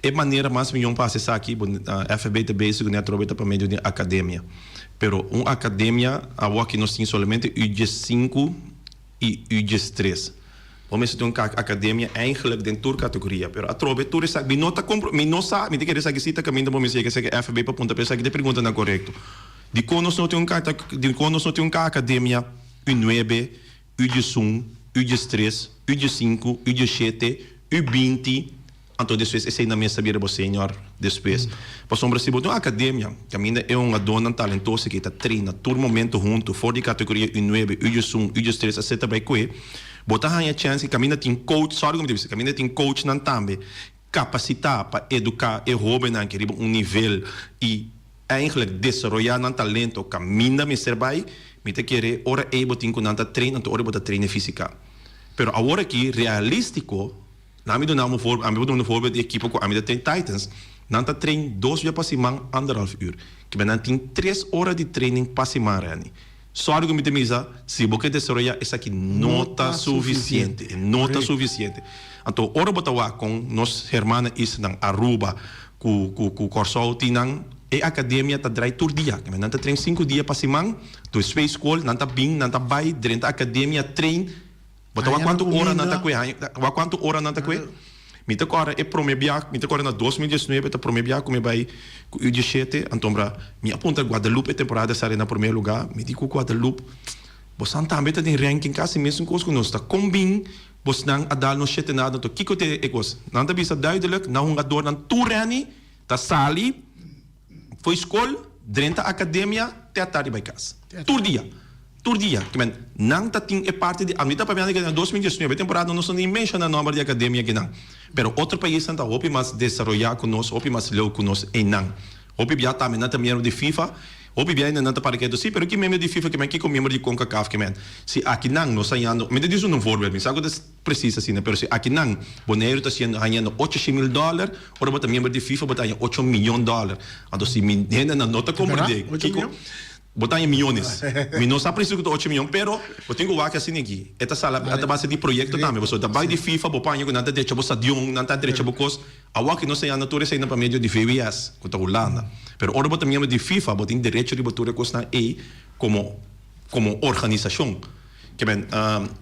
E manera mas miyon pa haci esaki, bo FB ta bezig cu net atrobe ta pa medio di academia. Pero un academia, awo aki nos tin solamente U diescinco y U diestres. Bo mester tin un academia eigenlijk den tur categoria, pero atrobe tur esaki, mi no ta compro, mi no sa, mi ta kere esaki si ta caminda bo mester yega esaki FB pa punta, pero esaki ta e preguntanan corecto. Dicon nos no tin un dicon nos no tin un academia U nuebe, U diesun, U diestres, U diesinku, U diesshete, U binti, Anto despues esei nan mes ta bira bo senior despues. Pasobra si bo tin un akademia kaminda e hungadónan talentoso ke ta traina tur momento huntu for di kategoria U nuebe, U diesun, U diestres etcetera bai kue, bo ta haña chèns ke kaminda tin coach, sòri ku mi ta bisa, kaminda tin coachnan tambe kapasitá pa eduká e hóbennan ke riba un nivel i eigenlijk desaroyá nan talento kaminda mester bai, mi ta kere ora ei bo tin ku nan ta train anto ora bo ta train e físika. Pero awor aki realístiko. Nan mi duna un voorbeeld, ami por duna un voorbeeld di ekipo ku ami ta train, Titans, nan ta train dos bia pa siman anderhalf uur. Kiba nan tin tres ora di training pa siman, Renny. Sorry ku mi ta misa, si bo ke desaroyá esaki no ta sufisiente, e no ta sufisiente. Anto ora bo ta wak kon nos hermana islanan Aruba ku ku ku Kòrsou tin nan, e akademia ta drai tur dia. Kiba nan ta train sinku dia pa siman, despues skol nan ta bin, nan ta bai drenta akademia train. Bo ta wak kuantu ora nan ta kue? Wak kuantu ora nan ta kue? Mi ta kòrda e promé bia, mi ta kòrda na 2019 ta promé bia ku mi bai ku U diesshete, antombra mi a puntra Guadalupe e temporada esaki na promé lugá, mi di ku Guadalupe, bosnan tambe ta den ranking kasi mesun kos ku nos, ta kon bin bosnan a dal nos shete nada, anto kiko ta e kos? Nan ta bisa duidelijk, nan hungadornan tur rèni ta sali. Fo'i skol, drenta akademia, te atardi bai kas. Tur dia. Tur dia. Ke men, nan ta tin e parti di, ami ta papiando ke na 2019 temporada nos no ni menshoná nòmber di akademia kinan. Pero otro paisnan ta hopi mas desaroyá ku nos, hopi mas leu ku nos einan. Hopi bia tambe nan ta miembro di FIFA, hopi bia einan nan ta para ketu, sí, pero ki miembro di FIFA ke men, kiko miembro di Concacaf ke men? Si akinan nos ta yando, mi ta disi un voorbeeld, mi sa ku ta. Precies asina, pero si akinan Boneiru ta haciendo hañando ocho shen mil dollar, ora bo ta miembro di FIFA bo ta haña ocho miyon dollar. Anto si mi hendenan no ta comprende kico bo ta haña miyones. Mi no sa precies cu ta ocho miyon, pero bo tin cu wak asina aki. E ta sala a ta base di proyecto tambe, pasobra ta bay di FIFA bo paña cu nan ta drecha bo stadion, nan ta drecha bo cos. Awor ki nos ta yanda tur eseinan pa medio di VWS, cu ta Hulanda. Pero ora bo ta miembro di FIFA bo tin derecho riba tur e cosnan ey como como organisacion. Ke men,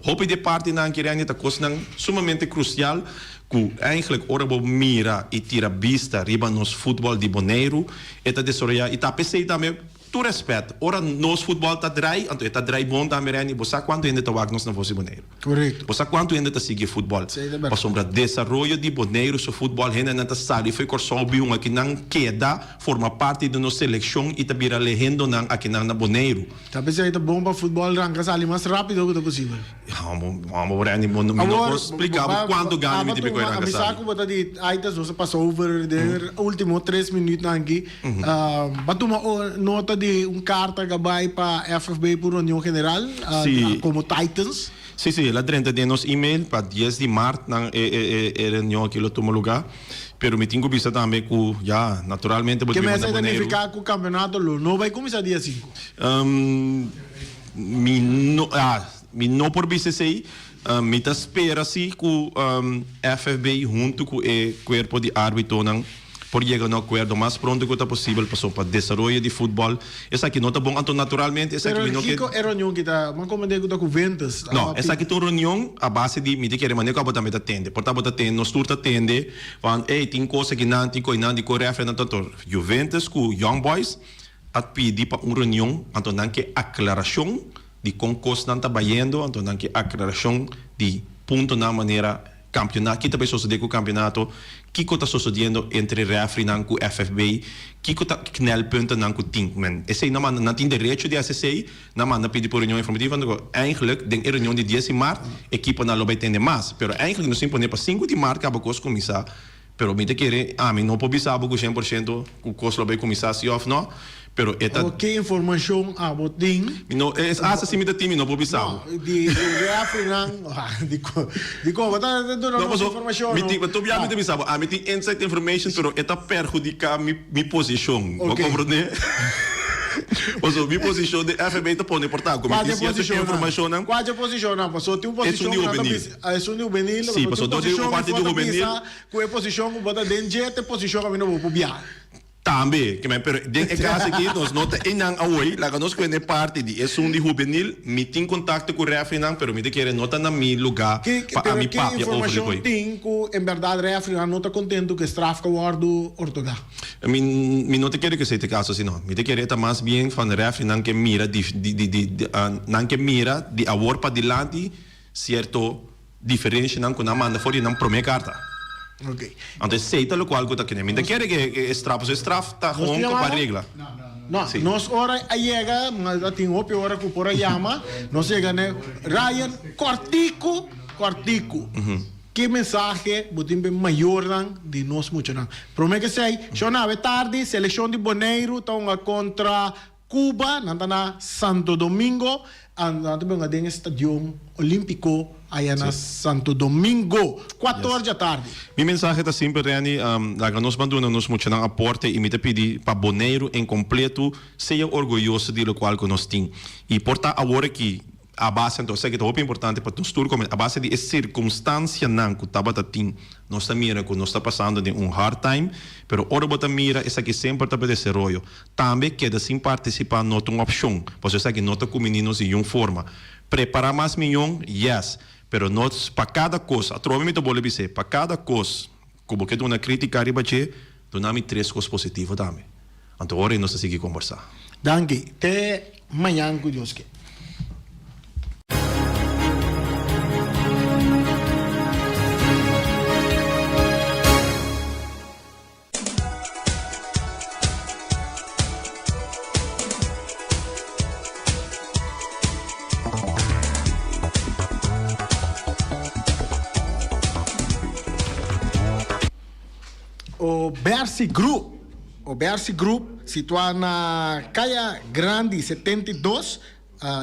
hopi di e partinan aki Randy ta kosnan sumamente krusial ku eigenlijk ora bo mira i tira bista riba nos futbòl di Boneiru e ta desaroyá i ta p'esei tambe tur rèspèt ora nos futbòl ta drai anto e ta drai bon tambe Randy bo sa kuantu hende ta wak nos na Vos di Boneiru bo sa kuantu hende ta sigui e futbòl pasobra desaroyo di Boneiru su futbòl hendenan ta sali fo'i Kòrsou bin aki nan keda forma parti di nos selekshon i ta bira lehendonan akinan na Boneiru. Ta p'esei ta bon pa futbòl ranka sali mas rápido ku ta posibel. Homber, Randy, mi no por splika bo kuantu gana mi tin pa koe ranka sali. Mi sa ku bo ta di Aitas, nos a pasa over den último tres minütnan aki. Bo a tuma nota di un karta ku a bai pa FFB pa un reunion general komo Titans? Sí, sí, el a drenta den nos email pa dies di mart nan e reunion aki lo tuma lugá. Pero mi tin ku bisa tambe ku ya, naturalmente bo Ke debe mester manda Boneiru. signifiká ku kampeonato lo no bai kuminsá dia sinku? Mi no, ah, mi no por bisa esei. Mi ta spera si ku FFB huntu ku e kuerpo di árbitonan por yega na un akuerdo mas pronto ku ta posibel pasobra pa desaroyo di futbòl esaki no ta bon. Anto naturalmente esaki Pero mi no ke. kiko e reunion ki ta? Bo a komprendé ku ta ku Ventus? No, esaki ta un reunion a base di mi ta kere manera ku abo tambe ta tende. Por ta abo ta tende, nos tur ta tende van ey tin kos akinan, tin koinan di ku refri nan tanto. Juventus ku Young Boys a pidi pa un reunion anto nan ke aklarashon di kon kosnan ta bayendo, anto nan ke aklarashon di puntonan manera Kampionato, ki ta bay sosode ku kampionato, kiko ta sosodiendo entre refrinan ku FFB, kiko ta knelpuntennan ku tin. Men, esei nan manda, nan tin derecho di hasi esei, nan manda pidi pa un reunion informativo, anto ku eigenlijk den e reunion di dies di mart ekiponan lo bay tende mas. Pero eigenlijk nos tin pone pa sinku di mart kaba kos kuminsá, pero mi ta kere, ami no por bisa bo ku shen por shento ku kos lo bay kuminsá si òf no, Pero e ta. Awor ke informashon abo tin? Mi no, e hasta si mi ta tin mi no por bisa bo. No, di refrinan, di di kon bo ta duna nos informashon no? Mi tin, tur bia mi ta bisa bo, ami tin inside information pero e ta perhudiká mi mi posishon. Bo komprondé? Pasobra mi posishon den FB ta pone por ta ku mi tin sierto informashonnan. Kua dje posishonnan? Pasobra tin un posishon ku nan ta bisa. Esun di hubenil. Si, pasobra dor di un parti di hubenil. Ku e posishon ku bo ta den dje ta e posishon ku ami no bo por bia. Tambe, ke men, pero den e kas aki nos no ta einan awoi, laga nos kuende parti di esun di hubenil, mi tin kontakto ku refrinan, pero mi ta kere no ta na mi lugá Ke, pa pero ami ke papia over di informashon koi. tin ku en bèrdat refrinan no ta kontentu ku e straf ku a wòrdu ortogá? Mi, mi no ta kere ku esei ta e kaso asina. Mi ta kere e ta mas bien van refrinan ke mira di, di, di, di, nan ke mira di awor padilanti sierto Diferencianan cu nan manda for di nan prome carta. Ok. Anto esey ta locual cu ta kende. Mi ta kere ke e straf, pasobra e straf ta Nos gewoon tin pa yamada? regla. No, Si. nos ora a yega, a tin hopi ora cu por a yama, nos yega ne Ryan, cortico, cortico. Ki mensahe bo tin pa e mayornan di nos muchanan? Prome ke esey, shon awe tardi, seleccion di Boneiru ta hunga contra Cuba, nan ta na Santo Domingo, nan ta benga den e Stadion Olimpico aya na Santo Domingo, cuatro or djatardi. Mi mensahe ta simpel Renny, laga nos ban duna nos muchanan aporte y mi ta pidi pa Boneiru en completo sea orguyoso di locual cu nos tin y por ta awor aki A base anto, esaki ta hopi importante pa nos tur komprendé, a base di e sirkunstansianan ku tabata tin, nos ta mira ku nos ta pasando den un hard time, pero ora bo ta mira esaki semper ta pa desaroyo. Tambe keda sin partisipá no ta un opshon, pasobra esaki no ta kuminí nos di niun forma. Prepará mas miñon? Yes, pero no pa kada kos, atrobe mi ta bolbe bis'é, pa kada kos ku bo ke duna krítika riba dje, duna mi tres kos positivo tambe. Anto ora ei nos ta sigui kombersá. Danki. Te mañan ku Dios ke. O Bersi Group, O Bersi Group, situá na Kaya Grandi 72,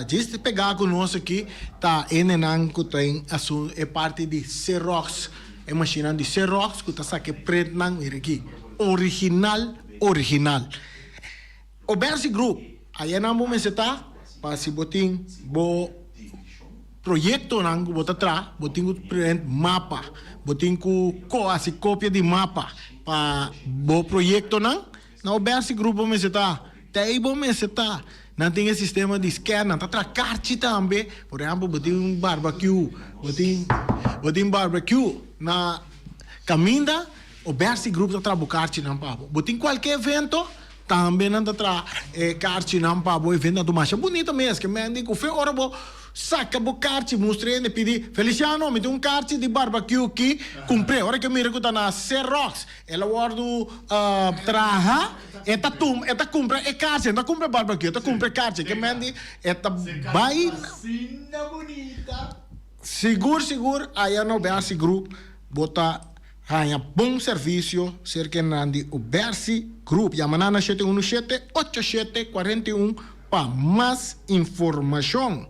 djis pegá ku nos aki ta hendenan ku ta den asun e parti di Xerox, e mashinnan di Xerox ku ta saka e printnan, mira aki, original, original. O Bersi Group, aya nan bo mester ta pa si bo tin bo proyectonan cu bo ta traha, bo tin cu print mapa, bo tin cu haci copia di mapa pa bo proyectonan, na o Bersi Group bo mester ta. Te ey bo mester ta. Nan tin e sistema di scan, nan ta traha karchi tambe. Por ehempel, bo tin un barbecue, bo tin bo tin barbecue na caminda, o Bersi Group ta traha bo karchinan pa bo. Bo tin cualke evento, Tambe nan ta traha e karchinan pa bo evento nan ta masha bunita mes ke men di ku fe ora bo saka bo karchi mustra hende pidi Feliciano mi tin un karchi di barbecue ki kumpr'é ora ke mira ku ta na Xerox el a wòrdu traha e ta tuma e ta kumpra e karchi e no ta kumpra e barbecue e ta kumpra e karchi ke men di e ta bai sigur sigur aya no Bersi Group bo ta Haña bon servisio serka nan di Ubersi Group. Yama nan na shete unu shete, ocho shete, kuarenta i un pa mas informashon.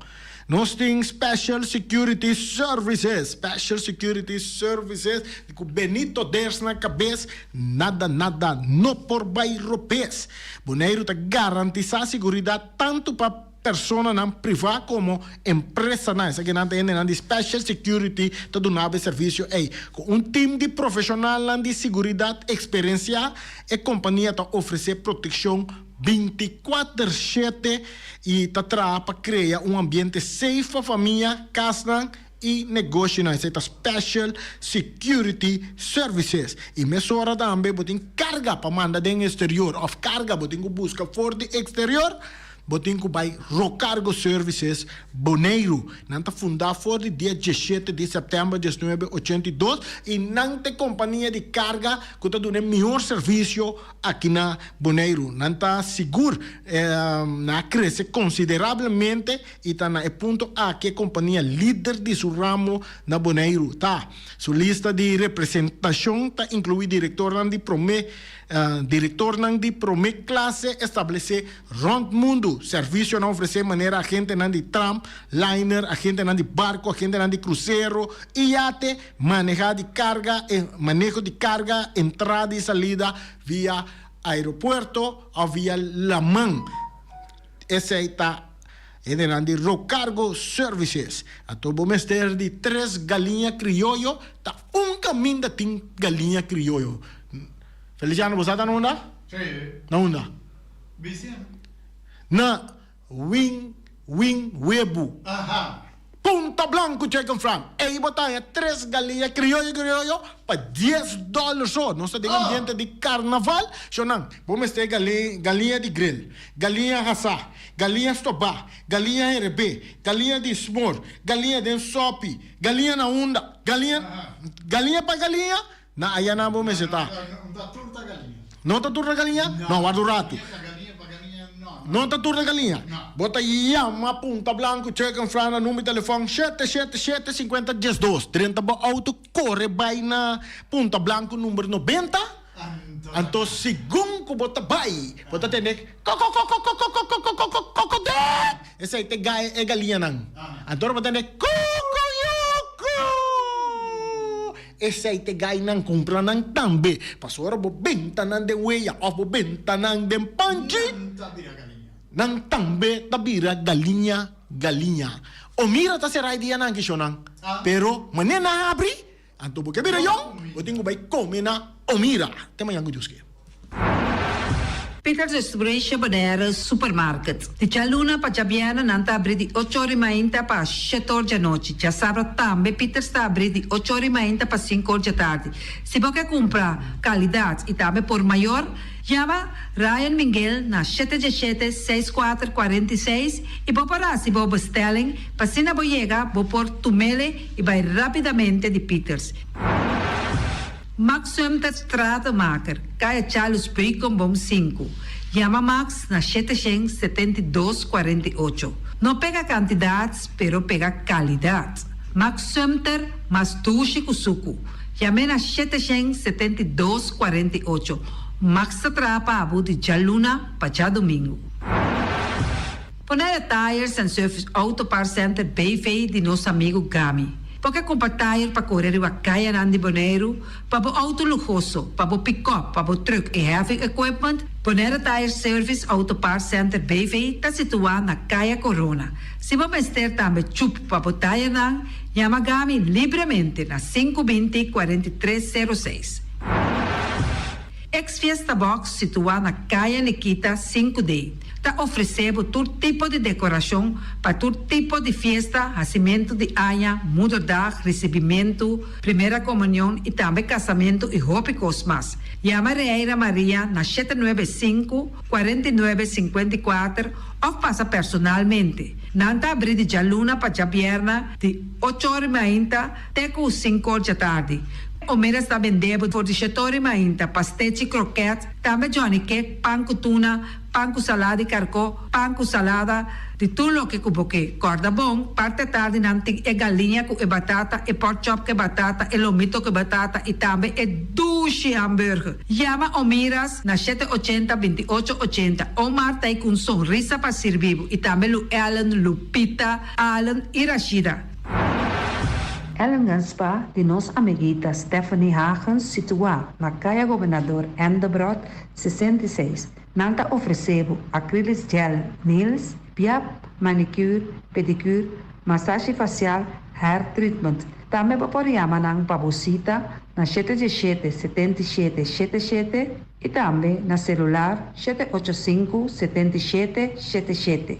Nos tin Special Security Services, Special Security Services, di ku Benito Ders na kabes, nada nada no por bai robes. Boneiru ta garantisá siguridat tantu pa. Personanan privá komo empresanan, esakinan ta hendenan di Special Security ta duna bo e servisio ei. Ku un tim di profeshonalnan di siguridat eksperensiá, e kompania ta ofresé protekshon bintikuater shete i ta traha pa krea un ambiente safe pa famia, kasnan i negoshinan. Esei ta Special Security Services. I mesora tambe bo tin karga pa manda den eksterior òf karga bo tin ku buska for di eksterior. Bo tin ku bai Rocargo Services Boneiru. Nan ta fundá for di dia diesshete di sèptèmber diesnuebe ochenta i dos i nan ta e kompania di karga ku ta duna e mihor servisio aki na Boneiru. Nan ta sigur nan a krese konsiderablemente i ta na e punto aki e kompania lider di su ramo na Boneiru ta. Su lista di representashon ta inkluí direktornan di promé Direktornan di promé klase establesé rònt mundu servisionan ofresé manera agentenan di tram, liner, agentenan di barko, agentenan di krusero i yate, manehá di karga, maneho di karga, entrada i salida via aeropuerto òf via laman. Esei ta hendenan di Rocargo Services. Anto bo mester di tres galiña krioyo, ta un kaminda tin galiña krioyo. Feliciano, bo sa ta na unda? Na unda? Na Wing Wing Webu. Punta Blanco Chicken Farm. Ei bo ta haña tres galiña crioyo crioyo pa dies dollar so. Nos ta den ambiente di carnaval. Shownan, bo mester galiña di grill, galiña hasá, galiña stobá, galiña herebé, galiña di smor, galiña den sopi, galiña na unda, galiña, galiña pa galiña, Na aya nan bo mester ta. No ta tur ta galiña. No ta tur ta galiña? No, warda un ratu. No ta tur ta galiña. Bo ta yama Punta Blanco Chicken Fry na number di telefòn shete shete shete sinkuenta diesdos. Drenta bo outo kore bai na Punta Blanco number nobenta. Anto segun ku bo ta bai bo ta tende kokokokokokokokokokokokokokok. Esei ta e galiñanan. Anto ora bo tende kokoyoko. Esei ta e gainan kumpra nan tambe. Pasobra bo benta nan den weya òf bo benta nan den panchi, nan tambe ta bira galiña galiña. O mira ta sera e dianan kishonnan, pero manera nan habri, anto bo ke bira yòn, bo tin ku bai kome na Omira. Te mañan ku Dios ke. Peters Restauration Bonaire Supermarket. Di djaluna pa djabièrnè nan ta abrí di ocho ora i mainta pa shete or djanochi. Djasabra tambe Peters ta abrí di ocho ora i mainta pa sinku or djatardi. Si bo ke kumpra kalidat i tambe por mayor, yama Ryan Minguel na shete djeshete, seis kuater, 46 i bo por hasi bo bestelling pa asina bo yega bo por tumele i bai rápidamente di Peters. Max Sumter Stratenmaker, Kaya Charles Beukenboom sinku. Yama Max na 772 48. No pega kantidat, pero pega kalidat. Max Sumter, mas dushi ku suku. Yam'é na 772 48. Max ta traha pa bo di djaluna pa djadumingu. Bonaire Tires and Service Auto Parts Center BV di nos amigu Gami. Bo ke kumpra tire pa kore riba kayanan di Boneiru, pa bo outo luhoso, pa bo pikòp, pa bo trùk i heavy equipment? Bonaire Tire Service Auto Parts Center BV ta situá na Kaya Corona. Si bo mester tambe chup pa bo tirenan, yama Gami libremente na 520 43 06. Ex Fiesta Box situá na Kaya Nikita 5D ta ofresé bo tur tipo di dekorashon pa tur tipo di fiesta, hasimentu di aña, moederdag, risibimentu, primera komunion i tambe kasamentu i hopi kos mas. Yama Reira Maria na 795, 49, 54 òf pasa personalmente. Nan ta abrí di djaluna pa djabièrnè di ocho ora i mainta te ku sinku or djatardi. Omeras ta bende bo for di shetori mainta, pastechi, kroket, tambe johnny cake, pan ku tuna, pan ku salada di karkó, pan ku salada, di tur loke ku bo ke. Kòrda bon, parti atardi nan tin e galiña ku e batata, e pork chop ku e batata, e lomito ku e batata i tambe e dushi hamburger. Yama Omiras na shete ochenta, 28 ochenta. Omar ta ei ku un sonrisa pa sirbi bo i tambe Lu Ellen, Lupita, Allen i Rashida. Ellingham Spa di nos amiguita Stephanie Hagens situá na Kaya Gobernador Endebrot 66. Nan ta ofresé bo acrylic gel nails, piap, manicure, pedicure, masashi fasial, hair treatment. Tambe bo por yama nan pa bo sita na shete diesshete 77 shete shete i tambe na selular 785 77 shete shete.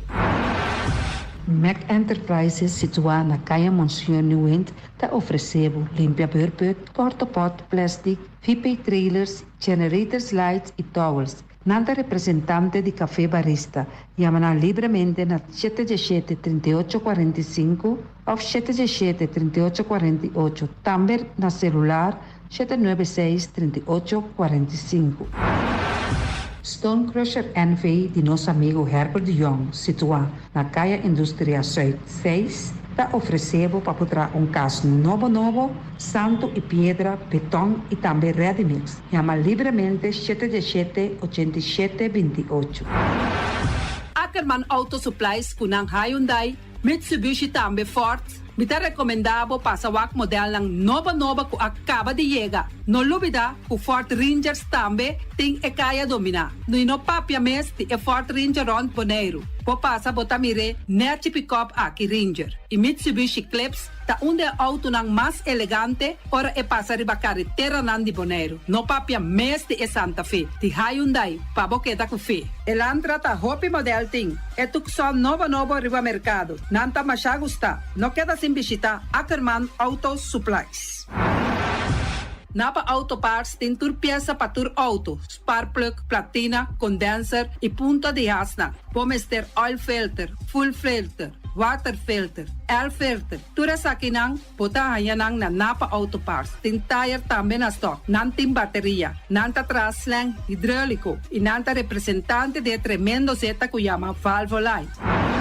Mac Enterprises situá na Kaya Monseñor Nieuwind ta ofresé bo limpia beurput, portapot, plastic, VP trailers, generators lights i towels. Nan ta representante di Café Barista. Yama nan libremente na shete diesshete 38 45 òf shete diesshete 38 48, tambe na selular 796 38 45. Stone Crusher NV di nos amigu Herbert de Jong, situá na Kaya Industria Zuid 6, ta ofresé bo pa por traha un kas nobo nobo, santu i piedra, beton i tambe ready mix. Yama libremente shete diesshete 87 28. Ackerman Auto Supplies ku nan Hyundai, Mitsubishi tambe Ford, mi ta rekomendá bo pasa wak modelnan nobo nobo ku a kaba di yega. No lubida ku Ford Rangers tambe tin e kaya dominá. Nui no papia mes di e Ford Ranger rònt Boneiru. Bo pasa bo ta mir'é nèchi pikòp aki Ranger. I Mitsubishi Eclipse ta un di e outonan mas elegante ora e pasa riba kareteranan di Boneiru. No papia mes di e Santa Fe, di Hyundai, pa bo keda ku fe. Elantra ta hopi modèl tin. E Tucson nobo nobo riba merkado. Nan ta mashá gustá. No keda sin bishitá Ackerman Auto Supplies. Napa Auto Parts tin tur piesa pa tur auto, sparkplug, platina, condenser y punta di hasnan. Bo mester oil filter, fuel filter, water filter, air filter, tur esakinan bo ta haña nan na Napa Auto Parts. Tin tayer tambe na stock. Nan tin bateria. Nan ta traha slang hidrolico y nan ta representante di e tremendo zeta cu yama Valvoline.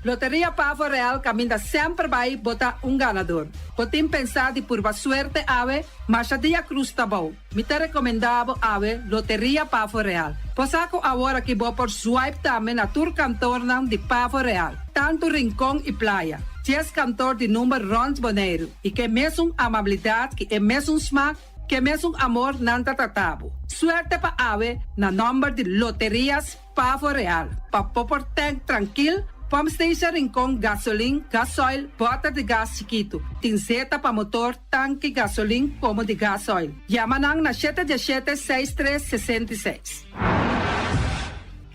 Loteria Pavo Real caminda semper bay bo ta un ganador. Bo tin pensá di purba suerte awe? Masha dia cruz ta bou. Mi ta recomendá bo awe Loteria Pavo Real. Bo sa cu awor aki bo por swipe tambe na tur kantornan di Pavo Real, tantu Rincon y Playa. Dies kantor di number rond Boneiru y ke mesun amabilidad ki e mesun smaak, ke mesun amor nan ta trata bo. Suerte pa awe na nomber di Loterias Pavo Real, pa bo por tank trankil, pump station Rincon, gasolin, gasoil, bòter di gas chikitu, tin zeta pa motor, tanki gasolin komo di gasoil. Yama nan na shete diesshete seis tres 66.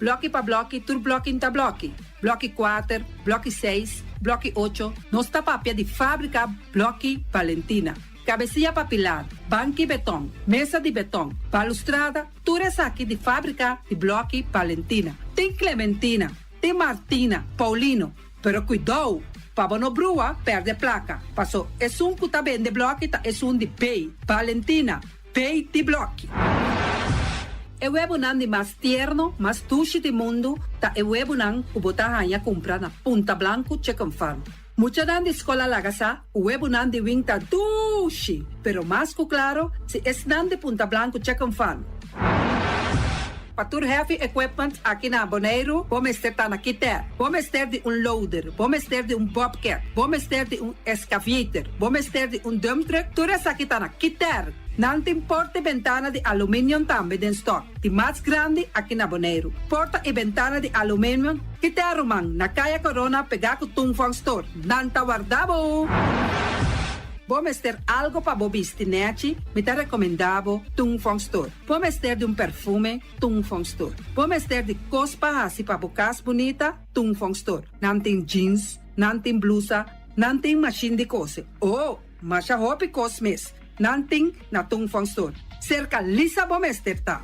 Blòki pa blòki, tur blòki n'ta blòki. Blòki kuater, blòki seis, blòki ocho, nos ta papia di fábrika Blòki Valentina. Kabesia pa pilar, banki beton, mesa di beton, balustrada, Tur esaki di fábrika di blòki Valentina. Tin Clementina, tin Martina, Paulino. Pero kuidou, pa bo no brua pèrdè plaka, paso esun ku ta bende blòki ta esun di B, Valentina, B di blòki. E webunan di mas tierno, mas dushi di mundu ta e webunan ku bo ta haña kumpra na Punta Blanku Chicken Farm. Muchanan di skol a laga sa ku webunan di wing ta dushi, pero mas ku klaro si esnan di Punta Blanku Chicken Farm. Pa tur heavy equipment aki na Boneiru bo mester ta na Kiter. Bo mester di un loader, bo mester di un bobcat, bo mester di un excavator, bo mester di un dump truck, tur esaki ta na Kiter. Nan tin porta i bentana di aluminium tambe den stock, di mas grandi aki na Boneiru. Porta i bentana di aluminium Kita ruman, na Kaya Corona pegá ku Tung Fong Store. Nan ta warda bo! Bo mester algo pa bo bisti nèchi? Mi ta rekomendá bo Tung Fong Store. Bo mester di un perfume? Tung Fong Store. Bo mester di kos pa hasi pa bo kas bunita? Tung Fong Store. Nan tin jeans, nan tin blusa, nan tin mashin di kose. Oh! Masha hopi kos mes nan tin na Tung Fong Store. Serka Lisa bo mester ta.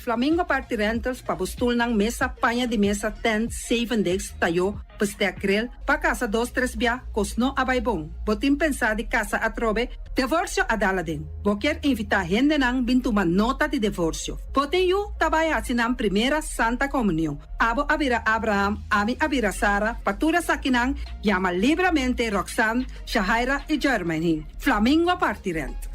Flamingo Party Rentals pa bo stulnan, mesa, paña di mesa, tent, zevendegs, tayó, bestek grill, pa kasa dos tres bia, kos no a bai bon. Bo tin pensá di kasa atrobe? Devorsio a dal aden. Bo kier invitá hendenan bin tuma nota di devorsio. Bo tin yu ta bai hasi nan primera Santa Komunion. Abo a bira Abraham, ami a bira Sara, pa tur esakinan Yama libramente Roxanne, Shahaira i Jermaine. Flamingo parti rent.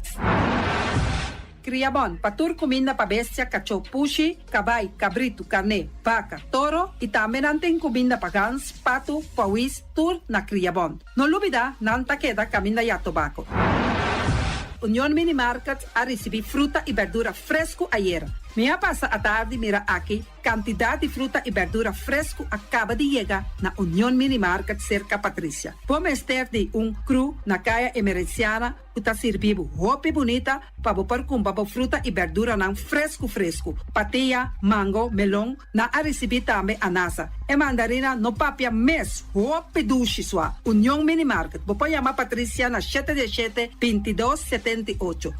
Kria bon pa tur kuminda pa bestia, kachó, pushi, kabai, kabritu, karné, baka, toro i tambe nan tin kuminda pa gans, patu, pawis, tur na Kria Bon. No lubida nan ta keda kaminda ya tobako. Union Mini Market a risibí fruta i berdura fresku ayera. Mi a pasa atardi mira aki Kantidat di fruta i bèrdura fresku a kaba di yega na Union Mini Market serka Patricia. Bo mester di un kru na Kaya Emerenciana ku ta sirbi bo hopi bunita pa bo por kumpra bo fruta i bèrduranan fresku fresku. Patia, mango, melon, nan a risibí tambe anasa. E mandarina no papia mes, hopi dushi sua. Union Mini Market, bo por yama Patricia na shete diesshete, 22, 78.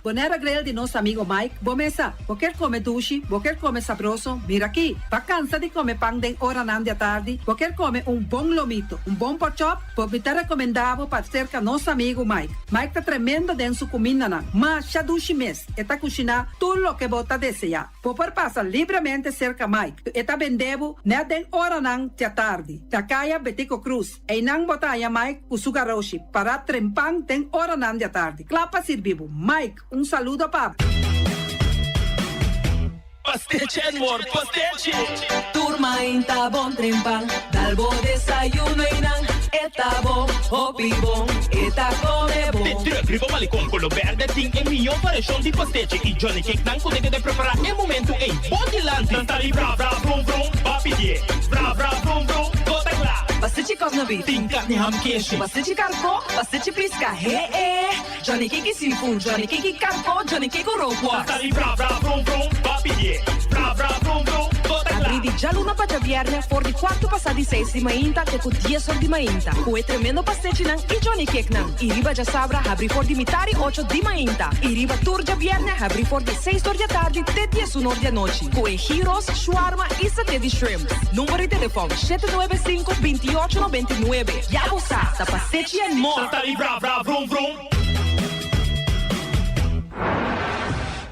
Bonera Grill di nos amigo Mike, bo mesa. Bo kier come dushi, bo kier come sabroso, mira aki. Bo cansa di come pan den oranan di atardi, bo kier come un bon lomito, un bon pork chop, bo mi ta recomenda bo pa cerca nos amigo Mike. Mike ta tremendo den su cumindanan, masha dushi mes, e ta cushina tur loke bo ta desea. Bo por pasa libremente cerca Mike, e ta bende bo net den oranan di atardi. Na Caya Betico Croes. Einan bo ta haña Mike ku su garoshi pará trempan den oranan di atardi, kla pa sirbi bo. Mike, un saludo pa bo. Pastechi Edward, pastechi! Tur mainta bon trempan, dal bo desayuno einan, e ta bon, hopi bon, e ta come bon. Riba Malecon Kolo Berde tin e mihó variashon di pastechi i Johnny Cake nan ku ta keda prepará e momentu ei bo dilanti. Nan ta di bra bra brum brum, ba pidié. Bra bra brum brum, bo ta kla. Pastechi kòsnabí. Tin karni ham keshi. Pastechi karkó, pastechi piska, he e. Johnny Cake i seafood, Johnny Cake i karkó, Johnny Cake ku rookworst. Nan ta di bra bra brum brum, ba pidié. Bra bra brum brum, bo ta kla. Abrí di djaluna pa djabièrnè for di kuartu pasá di seis di mainta te ku dies or di mainta ku e tremendo pastechinan i Johnny Cakenan. I riba djasabra habrí for di mitari ocho di mainta i riba tur djabièrnè habrí for di seis or di atardi te diesun or di anochi ku e gyros, shawarma i saté di shrimp. Number di telefòn, 795 28 99. Ya bo sa, ta Pastechi and More! Nan ta di bra bra vrum vrum.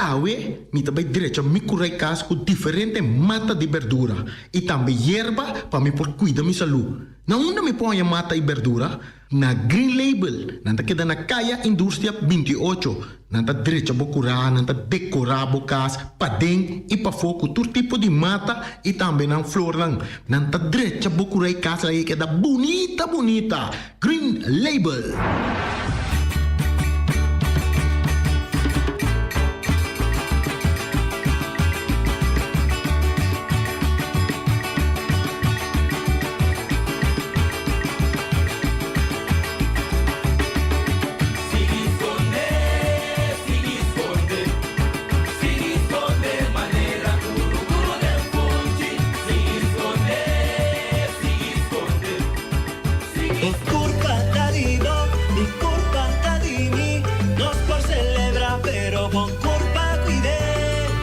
Awe mi ta bai drecha mi kurai kas ku diferente mata di berdura i tambe yerba pa mi por kuida mi salú. Na unda mi por haña mata i berdura? Na Green Label. Nan ta keda na Kaya Industria 28. Nan ta drecha bo kurá, nan ta dekorá bo kas paden i pafó ku tur tipo di mata i tambe nan flornan. Nan ta drecha bo kurá i kas laga e keda bunita bunita. Green Label. Sigui skonde, sigui skonde, sigui skonde manera kuru kuru den funchi. Sigui skonde, sigui skonde, sigui. Bo kurpa ta di bo, mi kurpa ta di mi. Nos por selebrá, pero bo kurpa kuid'é.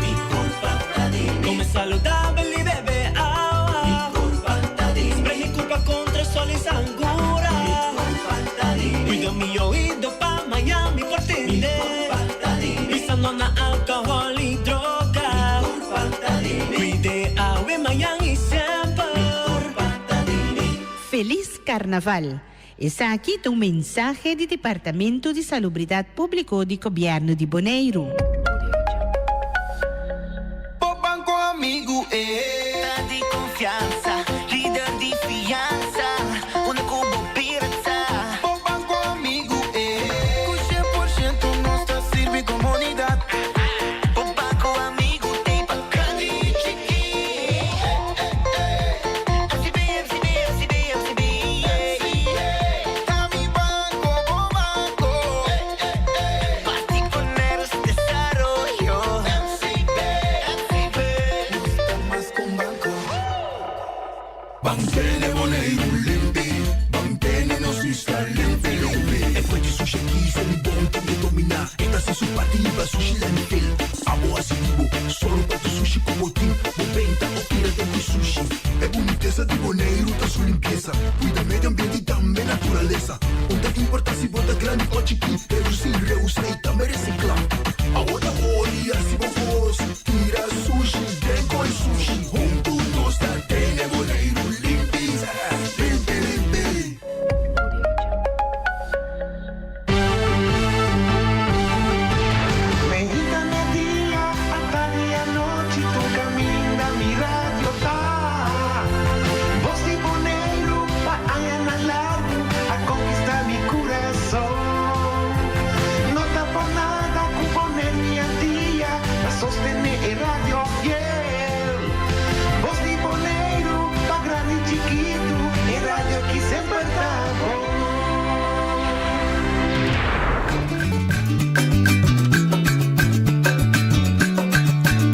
Mi kurpa ta di mi. Kome saludabel i bebe awa. Mi kurpa ta di mi. Spray mi kurpa kontra sol i sangura. Mi kurpa ta di mi. Cuida mi oido pa maña mi por tende. Mi curpa ta di mi. Bisa no na alcohol y droga. Mi curpa ta di mi. Cuide awe, mañan y semper. Mi curpa ta di mi. Feliz Carnaval! Esaki ta un mensahe di Departamento di Salubridad Publico di Gobierno di Boneiru. Bo banco amigu e ta di confiansa, lider di fiansa, unda cu bo bira ta. Bo banco amigu e cu 100% nos ta sirbi comunidad. Bo banco amigu t'ey pa grandi y chiki. MCB, MCB, MCB, MCB, yeah. Ta mi banco, bo banco. Parti Boneiru's desaroyo. MCB, MCB. Nos ta mas ku un banko. Ban tene Boneiru limpi, ban tene nos isla limpi limpi. E fuechi sushi aki sali bon tambe dominá. E ta hasi su parti liba sushi landfill. Abo hasi di bo, sòru pa tur sushi ku bo tin. Bo benta òf tira den ku sushi. E bunitesa di Boneiru ta su limpiesa. Kuida medio ambiente i tambe naturalesa. Un ta importá si bo ta grandi o chikí, redusí, reusá i tambe resiklá. Awor ta ori hasi bo kos, tira sushi den koi sushi. Huntu nos ta tene Boneiru limpi, limpi limpi. Meinta media, atardi anochi, tur caminda mi radio ta. Bos di Boneiru pa añanan largu a conquista mi curason. No ta por nada cu Boneiru y Antia ta sostene e radio fiel. Bos di Boneiru pa grandi y chikitu, e radio ki semper ta bon.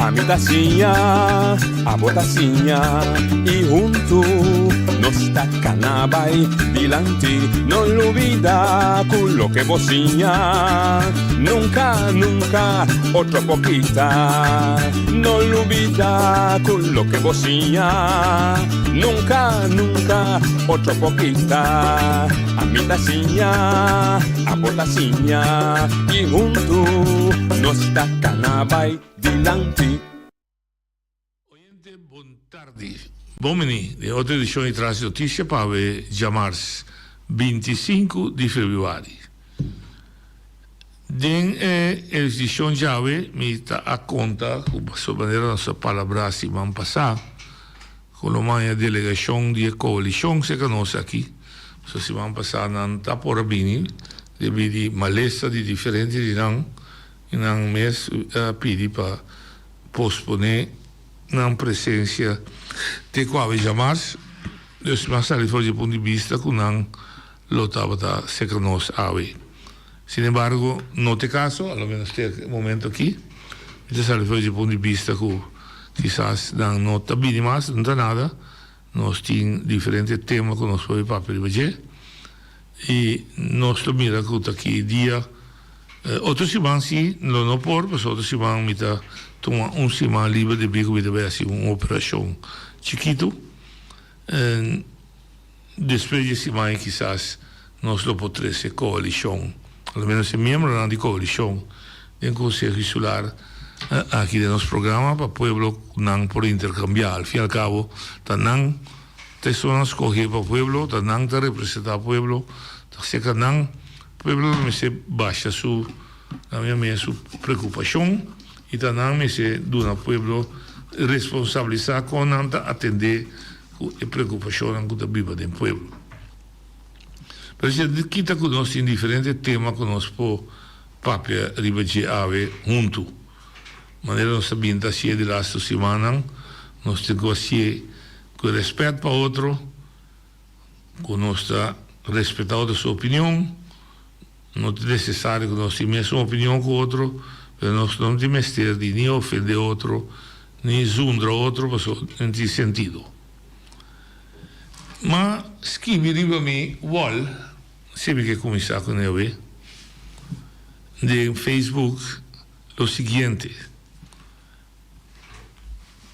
Ami ta siña, abo ta siña y huntu nos ta cana bay dilanti. No lubida cu loke bo siña nunca, nunca otro por kita. No lubida cu loke bo siña nunca, nunca otro por kita. Ami ta siña, abo ta siña i huntu nos ta kana bai dilanti. Oyente bon tardi. Bon bini den otro edicion di Tras di Noticia pa awe djamars 25 di februari. Den e edicion djawe mi ta a conta cu manera nos a palabra siman pasa. Ku lo maña delegashon di e koalishon serka nos aki. So siman pasá nan ta por a bini. Debí di malesa di diferente di nan i nan mes a pidi pa posponé nan presensia te ku awe djamars. Dus mi a sali for di e punto di bista ku nan lo tabata serka nos awe. Sin embargo, no ta e kaso, a lo menos te e momento aki. Mi ta sali for di e punto di bista ku kisas nan no ta bini mas, no ta nada. Nos tin diferente tema ku nos por papia riba dje i nos lo mira ku ta ki dia. Otro siman si lo no por pasobra otro siman mi ta tuma un siman liber debí ku mi ta bai hasi un operashon chikitu. Despues di e siman ei kisas nos lo por trese koalishon, a lo menos e miembronan di koalishon den Konseho Insular aki den nos programa pa pueblo ku nan por interkambiá. Al fin i al kabo ta nan ta esunnan skohé pa pueblo, ta nan ta representá pueblo, ta serka nan pueblo lo mester basha su, na mi opinia, su preokupashon i ta nan mester duna pueblo responsabilisá kon nan ta atendé ku e preokupashonnan ku ta biba den pueblo. Pero si a kita ku nos tin diferente tema ku nos por papia riba dje awe huntu. Manera nos ta bin ta hasié di lastu simannan, nos tin ku hasié ku e rèspèt pa otro, ku nos ta respetá otro su opinion. No ta nesesario ku nos tin mesun opinion ku otro, pero nos no tin mester di ni ofendé otro ni zundra otro pasobra no tin sentido. Ma skibi riba mi wall, si mi ke kuminsá ku newe, den Facebook lo siguiente,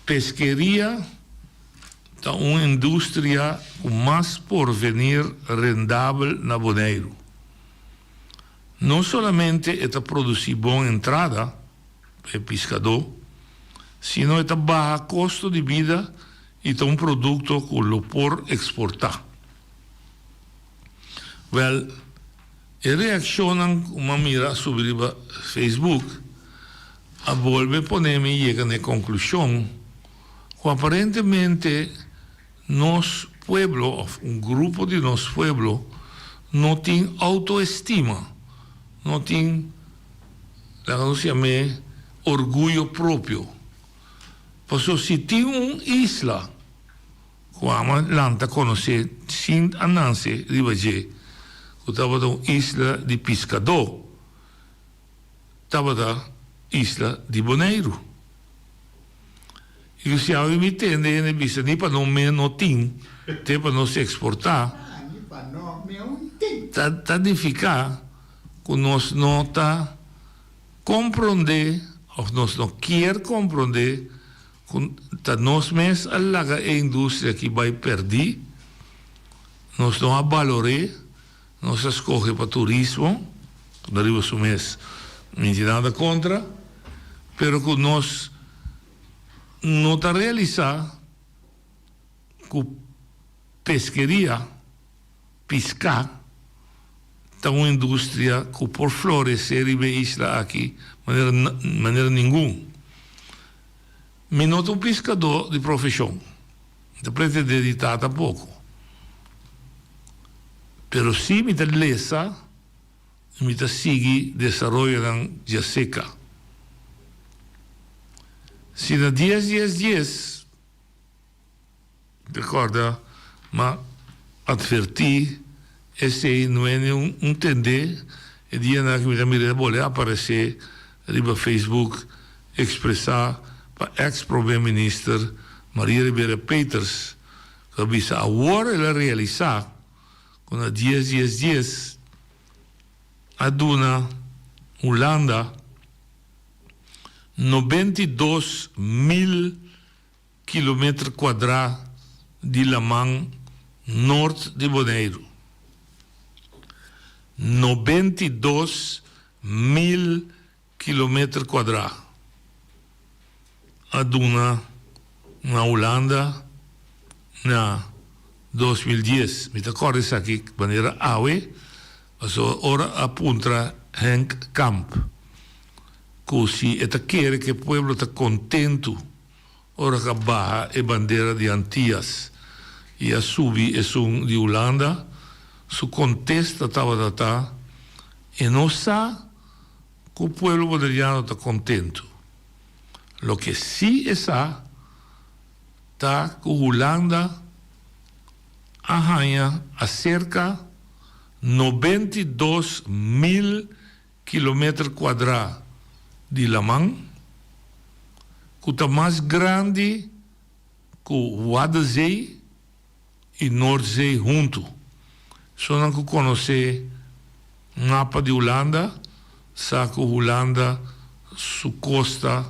Peskeria ta un industria ku mas porvenir rendabel na Boneiru. No solamente e ta produsí bon entrada pa e piskadó, sino e ta baha kosto di bida i ta un produkto ku lo por eksportá. Wèl, e reakshonnan ku m'a mira a subi riba Facebook a bolbe pone mi yega na e konklushon ku aparentemente nos pueblo òf un grupo di nos pueblo no tin outoestima, no tin, laga nos yam'é, orguyo propio. Pasobra si tin un isla ku ama lanta konosé sin a nanse riba dje, ku tabata un isla di piskadó, tabata isla di Boneiru. I ku si awe mi tende hende bisa ni pa no me no tin, te pa nos eksportá, ta ta nifiká ku nos no ta komprondé òf nos no kier komprondé ku ta nos mes a laga e industria aki bai pèrdí, nos no a balor'é. Nos a scoge pa turismo, cu ta riba su mes mi tin nada contra, pero cu nos no ta realisa cu pesqueria, pisca, ta un industria cu por florece riba e isla aki manera manera ningun. Mi no ta un piscador di profesion. Mi ta pretendé di ta tampoco. Pero sí mi ta lesa i mi ta sigui desaroyonan djaseca. Si na dies dies dies, mi ta corda m'a advertí esei no e ni un tendé e dianan cu mi ta mira e bole aparecé riba Facebook expresa pa ex prome minister Maria Rivera Peters cu a bisa awor el a realisa cu na dies dies dies a duna Hulanda 92 mil kilometer kuadrá di laman nort di Boneiru. 92 mil kilometer kuadrá a duna na Hulanda na 2010. Mi ta kòrda esaki manera awe, pasobra ora a puntra Henk Kamp ku si e ta kere ku e pueblo ta kontentu Ora ku a baha e bandera di Antias i a subi esun di Hulanda, su kontesta tabata ta. E no sa ku pueblo boneriano ta kontentu. Loke sí e sa ta ku Hulanda a haña aserka 92 mil kilometer kuadrá di laman, ku ta mas grandi ku Waddenzee i Noordzee huntu. Esunnan ku konosé mapa di Hulanda sa ku Hulanda su kosta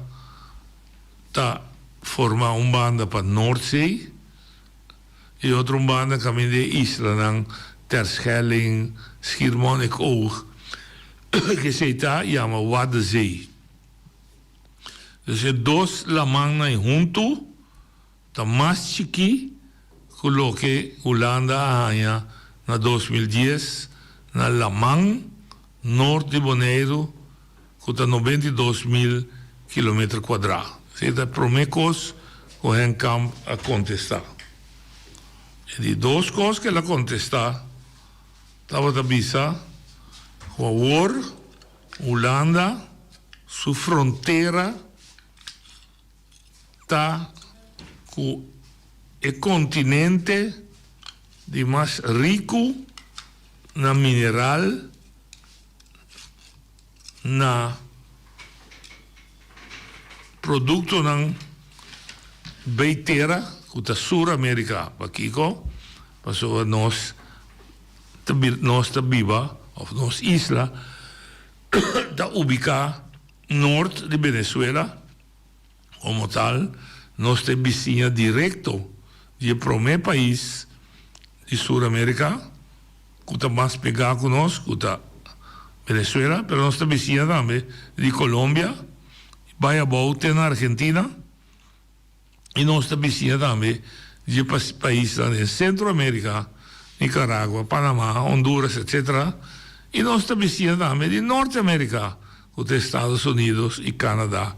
ta forma un banda pa Noordzee i otro un banda kaminda e islanan Terschelling, Schiermonnikoog, ku esei ta yama Waddenzee. Dus e dos lamannan huntu ta mas chikí ku loke Hulanda a haña na 2010 na laman nort di Boneiru ku ta 92 mil kilometer kuadrá. Esei ta e promé kos ku Henk Kamp a kontestá. E di dos kos ku el a kontestá tabata bisa ku awor Hulanda su frontera ta ku e kontinente di mas riku na mineral na produktonan bei tera ku ta Sur Amerika. Pakiko? Pasobra nos ta nos ta biba òf nos isla ta ubiká nort di Venezuela. Komo tal, nos ta e bisiña direkto di e promé pais di Sur Amerika ku ta mas pegá ku nos, ku ta Venezuela, pero nos ta bisiña tambe di Colombia, bai abou te na Argentina. I nos ta bisiña tambe dje paisnan den Sentro Amerika, Nicaragua, Panama, Honduras, etc. I nos ta bisiña tambe di Norte Amerika, ku ta Estados Unidos i Canada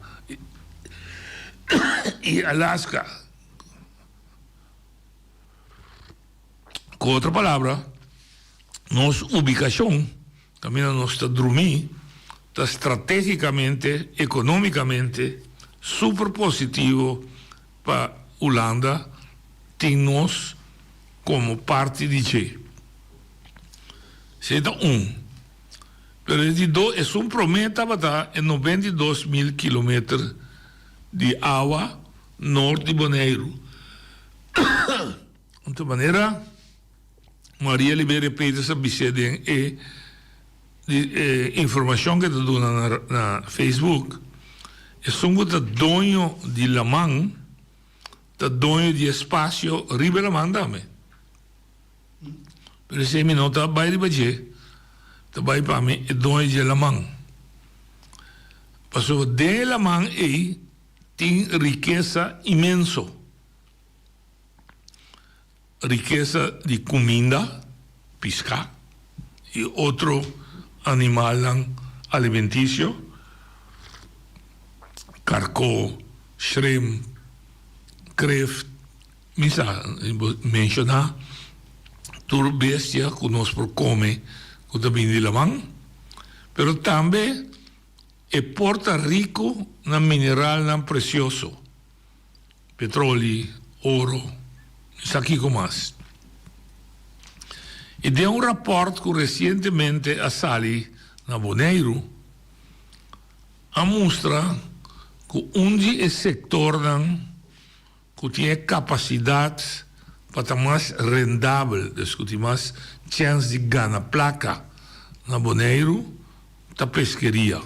i Alaska. Ku otro palabra, nos ubikashon Kaminda nos ta drumí ta stratégikamente, ekonómikamente super positivo pa Hulanda tin nos komo parti di dje. Esei ta un. Pero e di dos, esun promé tabata e 92 mil kilometer di awa nort di Boneiru. Anto manera. Maria Liberia Peters a bis'é den e informashon ku e ta duna na Facebook, esun ku ta doño di laman ta doño di e spasio riba e laman tambe. Pero esei mi no ta bai riba dje, ta bai pa mi e doño di e laman. Pasobra den e laman ei tin rikesa inmenso. Rikesa di kuminda, piská i otro animalnan alimentisio, karkó, shrimp, kreft, mi sa menshoná tur bestia ku nos por kome ku ta bini di laman, pero tambe e por ta riku na mineralnan presioso. Petroli, oro, mi sa kiko mas. I den un rapòrt ku resientemente a sali na Boneiru, a mustra ku un di e sektornan ku tin e kapasidat pa ta mas rendabel, dus ku tin mas chèns di gana plaka na Boneiru, ta peskeria.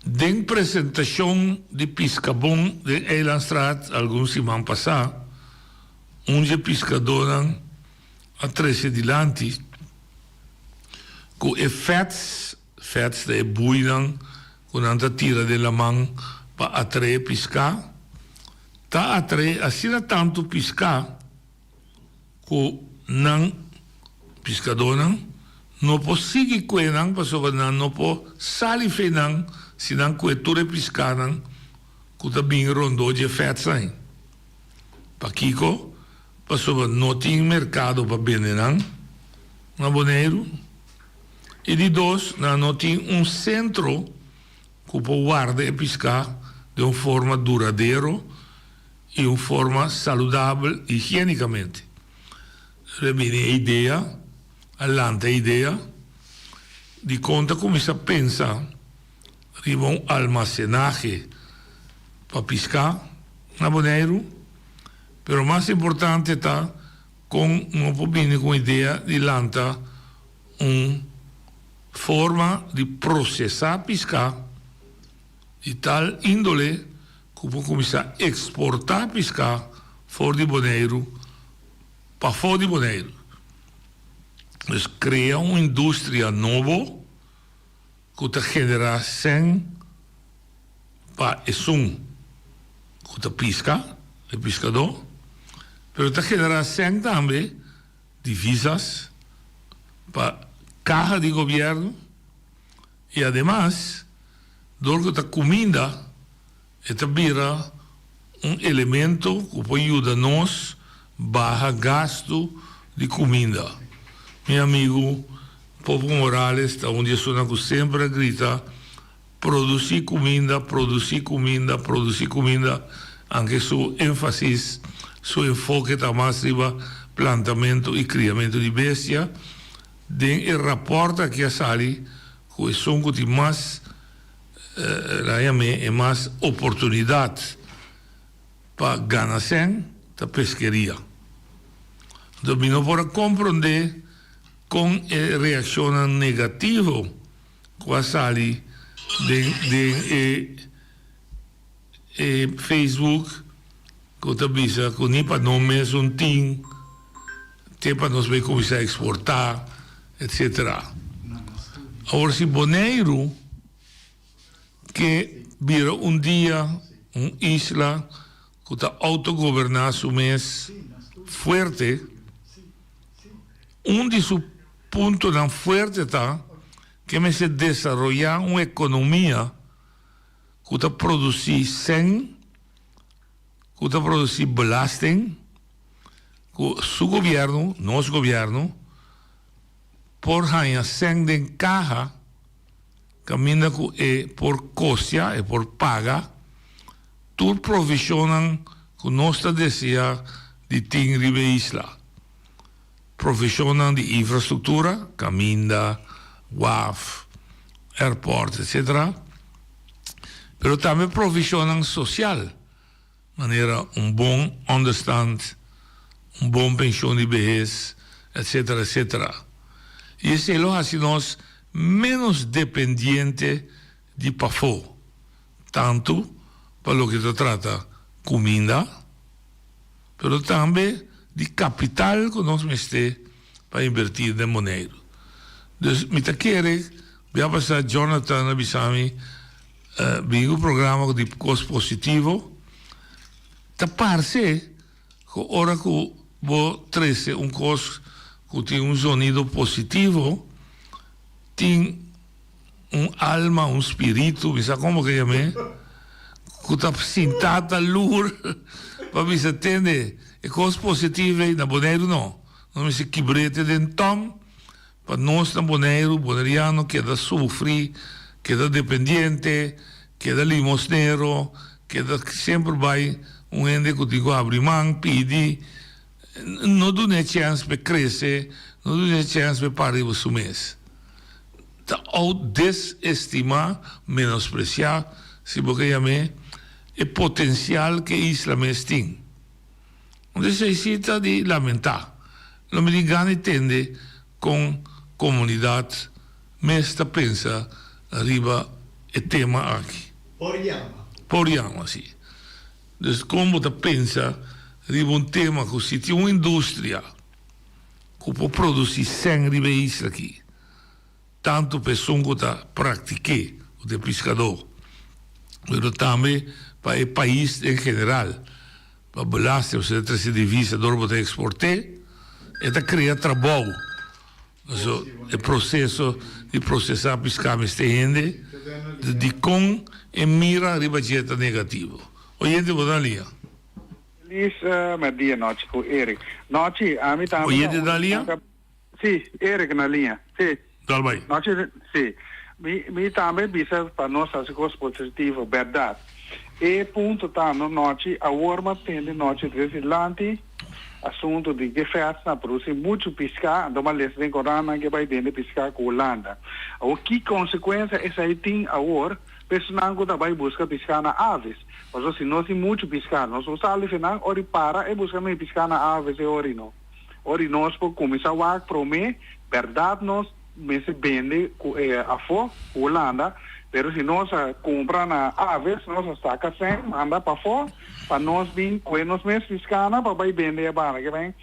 Den presentashon di Piskabon den Eilandstraat algun siman pasá, un dje piskadónan a trese dilanti ku e fèts, fèts ta e buinan ku nan ta tira den laman pa atraé piská, ta atraé asina tantu piská, ku nan piskadónan no por sigui kue nan pasobra nan no por sali fe nan si nan kue tur e piskánan ku ta bin rondó dje fètsain. Pakiko? Pasobra no tin merkado pa bende nan na Boneiru. I di dos, nan no tin un sentro ku por warda e piská den un forma duradero i un forma saludabel higiénikamente. Lo bini e idea, a lanta e idea di kon ta kuminsá pensa riba un almasenahe pa piská na Boneiru, pero mas importante ta kon no por bini ku un idea di lanta un forma di prosesá piská di tal índole ku por kuminsá eksportá piská for di Boneiru pafó di Boneiru. Dus krea un industria nobo ku ta generá sèn pa esun ku ta piska, e piskadó, pero ta generá sèn tambe divisas pa kaha di gobièrnu i ademas dor ku ta kuminda e ta bira un elemento ku por yuda nos baha gastu di kuminda. Mi amigu Popo Morales ta un di esunnan ku semper a grita produsí kuminda, produsí kuminda, produsí kuminda, anke su énfasis, su enfoke ta mas riba plantamentu i kriamentu di bestia. Den e rapòrt aki a sali ku esun ku tin mas, nan yam'é e mas oportunidat pa gana sèn ta peskeria. Anto mi no por a komprondé kon e reakshonnan negativo ku a sali den den e e Facebook ku ta bisa ku ni pa no mes un tin te pa nos bay kuminsá eksportá etsetera. Awor si Boneiru ke bira un dia un isla ku ta outogoberná su mes fuerte, un di su puntonan fuerte ta ke mester desaroyá un ekonomia ku ta produsí sèn, ku ta produsí belasting, ku su gobièrnu, nos gobièrnu, por haña sèn den kaha kaminda ku e por kostia, e por paga tur provishonnan ku nos ta deseá di tin riba e isla. Provishonnan di infrastruktura, kaminda, waf, airport, etc. Pero tambe provishonnan sosial, manera un bon onderstand, un bon penshon di behes, etc. Etc. I esei lo hasi nos ménos dependiente di pafó, tantu pa loke ta trata kuminda, pero tambe di kapital ku nos mester pa invertí den Boneiru. Dus mi ta kere bia pasá Jonathan a bisa mi bin ku programa di kos positivo, ta parse ku ora ku bo trese un kos ku tin un zonido positivo tin Un alma, un spiritu, mi sa kon bo ke yam'é, ku ta sintá ta lur pa bisa tende e kos positivo ei na Boneiru no. Nos mester kibr'é te den tòm pa nos na Boneiru, boneriano keda sufri, keda dependiente, keda limosnero, keda semper bai un hende ku tin ku habri man pidi. No dun'é chèns p'e krese, no dun'é chèns p'e para riba su mes. Ta out desestimá, menospresiá, si bo ke yam'é, e potensial ku e isla mes tin. Un esei sí ta di lamentá. Lo mi tin gana di tende kon komunidat mes ta pensa riba e tema aki. Por yama. Por yama, sí. Dus kon bo ta pensa riba un tema ku si tin un industria ku por produsí sèn riba e isla aki, tantu pa esun ku ta praktik'é, ku ta e piskadó, pero tambe pa e pais den general, pa belasting, pasobra ta trese divisa dor bo ta eksport'é, e ta krea trabou. Paso e proseso di prosesá piská mester hende dikon e mira riba dje ta negativo. Oyente bo ta na liña. Felis merdia nochi ku Eric. Nochi, ami tambe ta Oyente na liña? Si, Eric na liña. Si. Dal bai. Nochi, si. Mi, mi tambe bisa pa nos hasi kos positivo, bèrdat. E punto ta no nochi, awor m'a tende nochi tres dilanti, asuntu di gefèst na produsi muchu piská, anto m'a lesa den koran nan ke bai bende piská ku Hulanda. Awor ki konsekuensia esei tin awor pa esnan ku ta bai buska piská na Aves? Pasobra si nos tin muchu piská, nos no sali fe nan ora i para e buska mi piská na Aves e ora i no. Ora i nos por kuminsá wak promé, bèrdat nos mester bende ku e afó, ku Hulanda, pero si nos a kumpra na Aves, nos a saka sèn manda pafó pa nos bin kue nos mes piskana pa bai bende e banda. Ke men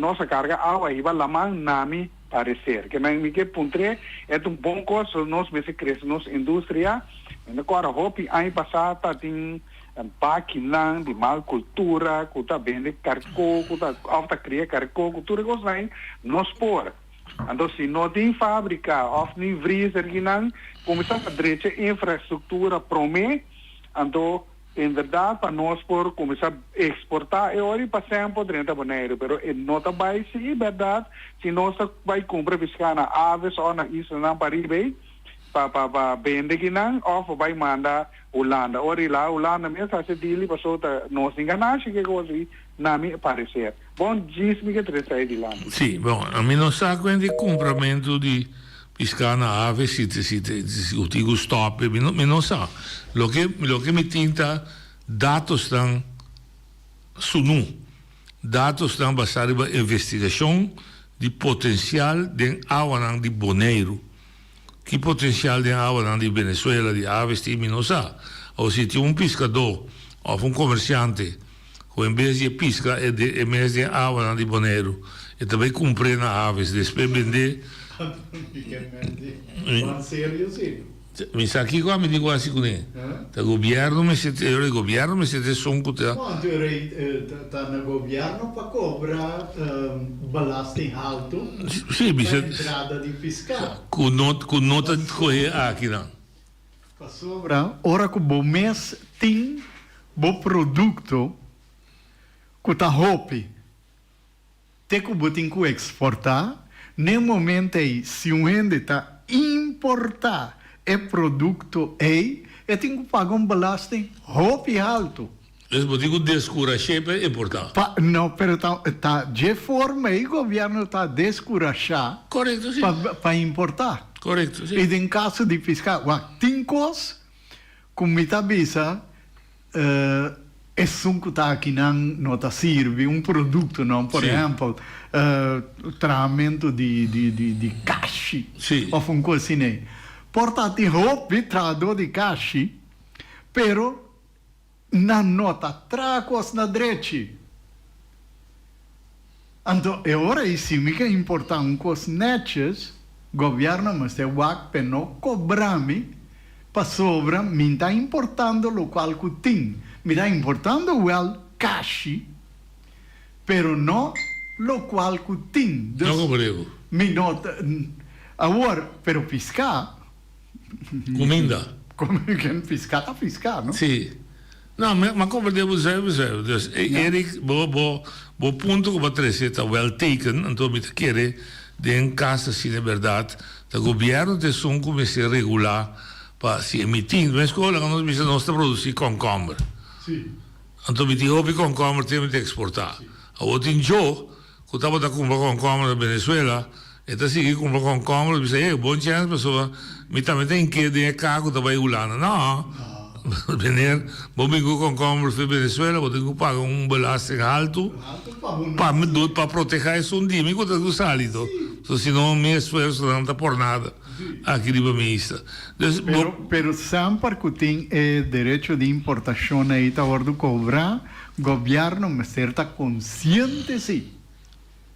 nos a karga awa hiba laman na mi pareser. Ke men mi ke puntr'é, e ta un bon kos, nos mester krese nos industria. Mi ta kòrda hopi aña pasá ta tin Bakinan di mal kultura ku ta bende karkó ku ta òf ta kria karkó ku tur e kosnan ei nos por. Anto si no tin fábrika òf ni vriezer kinan kuminsá pa drecha infrastruktura promé anto inderdat pa nos por kuminsá eksportá e ora i pa sèmpel drenta Boneiru pero e no ta bai si bèrdat si nos ta bai kumpra piská na Aves òf na islanan pariba ei. Pa pa pa bende kinan of pa bai manda Hulanda. Ora i la Hulanda mes haci dili paso ta nos tin ganashi ke cos i na mi parecer. Bon djis mi ke trece ai dilanti. Sí, bon, ami no sa kuen di kumpramentu di piská na ave si si si ku tin ku stòp mi no mi no sa. Loke loke mi tin ta datosnan sunú, datosnan basá riba investigashon di potensial den awanan di Boneiru. Ki potensial den awanan di Venezuela di aves tin mi no sa. Awor si tin un piskadó òf un komersiante ku en bes di e piska e e mes den awanan di Boneiru e ta bai kumpr'é na aves despues bend'é. Mi sa kiko ami tin ku hasi kuné. Ta gobièrnu mester e ora e gobièrnu mester ta esun ku ta. Bon, anto e ora ei ta na gobièrnu pa kobra belasting haltu pa entrada di piská. Ku no ku no ta kohe akinan. Pasobra ora ku bo mes tin bo produkto ku ta hopi. Te ku bo tin ku eksportá, n'e momento ei si un hende ta importá e produkto ei, e tin ku paga un belasting hopi haltu. Dus bo tin ku deskurash'é pa importá. Pa, no, pero ta ta dje forma ei gobièrnu ta deskurashá Korekto, si. pa pa importá. Korekto, si. I den kaso di piská, wak, tin kos ku mi ta bisa. Esun ku ta akinan no ta sirbi un produkto no, por ehèmpel trahamentu di di kashi òf un kos asina. Por ta tin hopi trahadó di kashi pero nan no ta traha kos na drechi. Anto e ora ei si mi ke importá un kos nètjes, gobièrnu mester wak p'e no kobra mi pasobra mi ta importando lokual ku tin. Mi ta importando wèl kashi, pero no lokual ku tin. No Dus kobr'é bo. mi no ta. Awor, pero piská. Kuminda. Piská ta piská, no? Sí. No, mi a comprende bo zuiver zuiver. Dus Eric, bo bo bo punto ku bo a trese ta well taken, anto mi ta kere den kas asina berdad ta gobierno ta esun ku mester regula pa si e mitin. Meskos laga nos bisa nos ta produsi kònkòmber. Anto mi tin hopi kònkòmber te mi ta eksportá. Awor tin djo Ku tabata kumpra kònkòmber na Venezuela, e ta sigui kumpra kònkòmber, bisa, hey, bon chèns pasobra mi tambe ta inke den e kar ku ta bai Hulanda. No, meneer, bo bin ku kònkòmber for Venezuela, bo tin ku paga un belasting haltu pa pa protehá esun di mi ku ta ku sali to. So si no mi esfuersonan ta por nada aki riba mi isla. Dus bo. Pero, pero semper ku tin e derecho di importashon ei ta wòrdu kobrá Gobierno mester ta consciente si.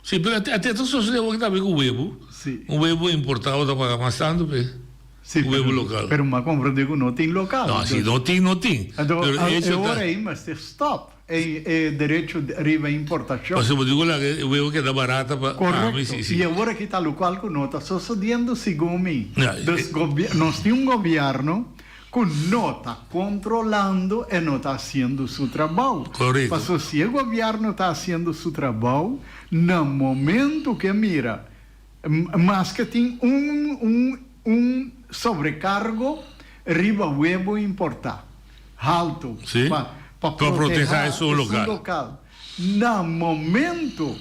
Si, pero a te ta sosode awor tambe cu webu. Si. Un webu importado ta paga mas tanto pe Si, un webu pero, local. pero m'a comprende cu no tin local. No, si no tin, no tin. Anto, Pero e hecho ta. ora ei mester stop e, e derecho riba importacion. Pasobra bo tin cu laga e webu keda barata pa ami, si, Correcto. si. Y awor aki ta locual cu no ta sosodiendo segun mi. Ja, Dus gobier, nos tin un gobierno Cu no ta controlando e no ta haciendo su trabao. Correcto. Paso si e gobierno ta haciendo su trabao, na momento cu e mira. Maske tin un un un sobrecargo riba webo importá halto Sí, pa pa pa protehá protehá esun esun lokal. lokal. Na momento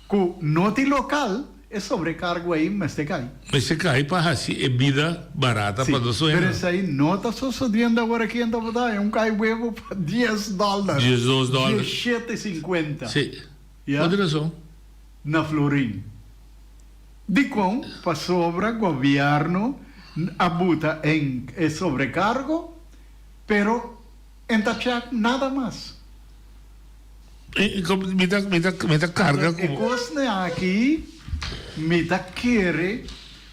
ku no tin lokal e sobrecargo ei mester kai. Mester kai pa hasi e bida barata Sí, pa nos pero sueño. esei no ta sosodiendo awor aki en Tabata. Un kai webo pa dies dòler. 12 dòler. Dieshete sinkuenta. Sí, Ya. bo tin rason. Na Florin. Dikon? Pasobra gobièrnu a buta en e sobrekargo, pero en ta chèk nada mas. Mi ta, mi ta, mi ta karga ku. E kosnan aki mi ta kere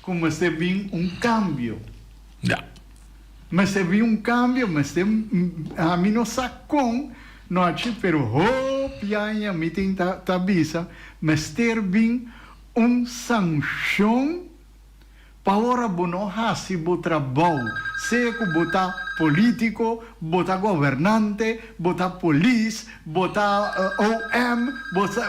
ku mester bin un kambio. Ya. Mester bin un kambio, mester, ami no sa kon nochi, pero hopi aña mi tin ta ta bisa, mester bin un sanshon pa ora bo no hasi bo trabou, sea ku bo ta politiko, bo ta gobernante, bo ta polis, bo ta OM, bo ta.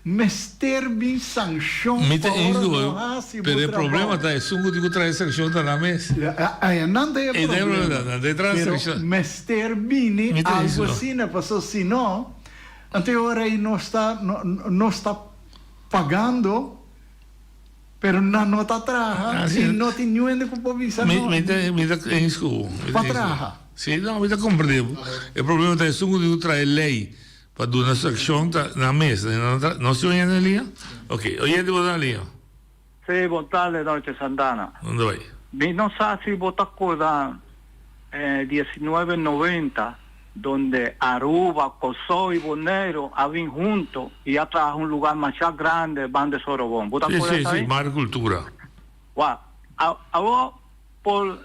Mester bin sankshon Mi ta pa eens ora ku no bo, hasi bo pero e trabou. problema ta esun ku tin ku trae sankshon ta nan mes. Aya nan ta e E ta e problema. problema, nan ta e trae Pero sankshon. mester bini Mi ta eens algo ku bo. asina, paso si no, anto e ora ei nos ta nos ta pagando, pero nan no ta traha Asi i es. no tin niun hende ku por bisa Mi no mi ta mi ta eens ku bo. Mi ta pa eens ku bo. traha. Si, no, mi ta komprende bo. E problema ta esun ku tin ku trae lei. Pa duna su accion ta na mes. Nos tin oyente na liña? Ok, oyente bo ta na liña. Sí, bon tarde, Noche Santana. Unda bai? Mi no sa si bo ta corda diecinueve noventa donde Aruba, Kòrsou y Boneiru a bin hunto y a traha un lugar masha grande banda Sorobon. Bo ta Sí, corda sí, esai? sí, Mar Cultura. Wak, awor por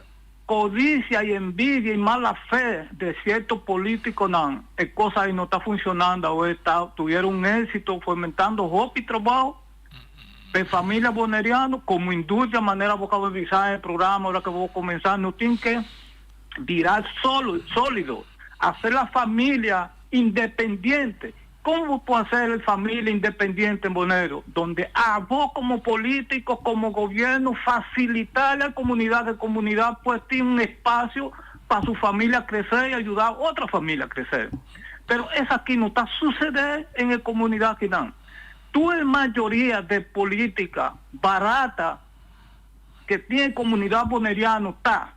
codicia y envidia y mala fe de cierto politiconan e cos ahi no ta funcionando awe ta tuvieron un exito fomentando hopi trabao p'e familia boneriano como industria manera bo caba bisa en e programa ora que bo comensa no tin que bira solo solido hacer la familia independiente Como bo por hacer el familia independiente en Boneiru, donde abo como político, como gobierno, facilitarle a comunidad que comunidad pues tin un espacio pa su familia crecer y ayudar a otra familia a crecer. Pero esaki no ta sucede en e comunidad akinan. Tur e mayoria de política barata que tin e comunidad boneriano ta.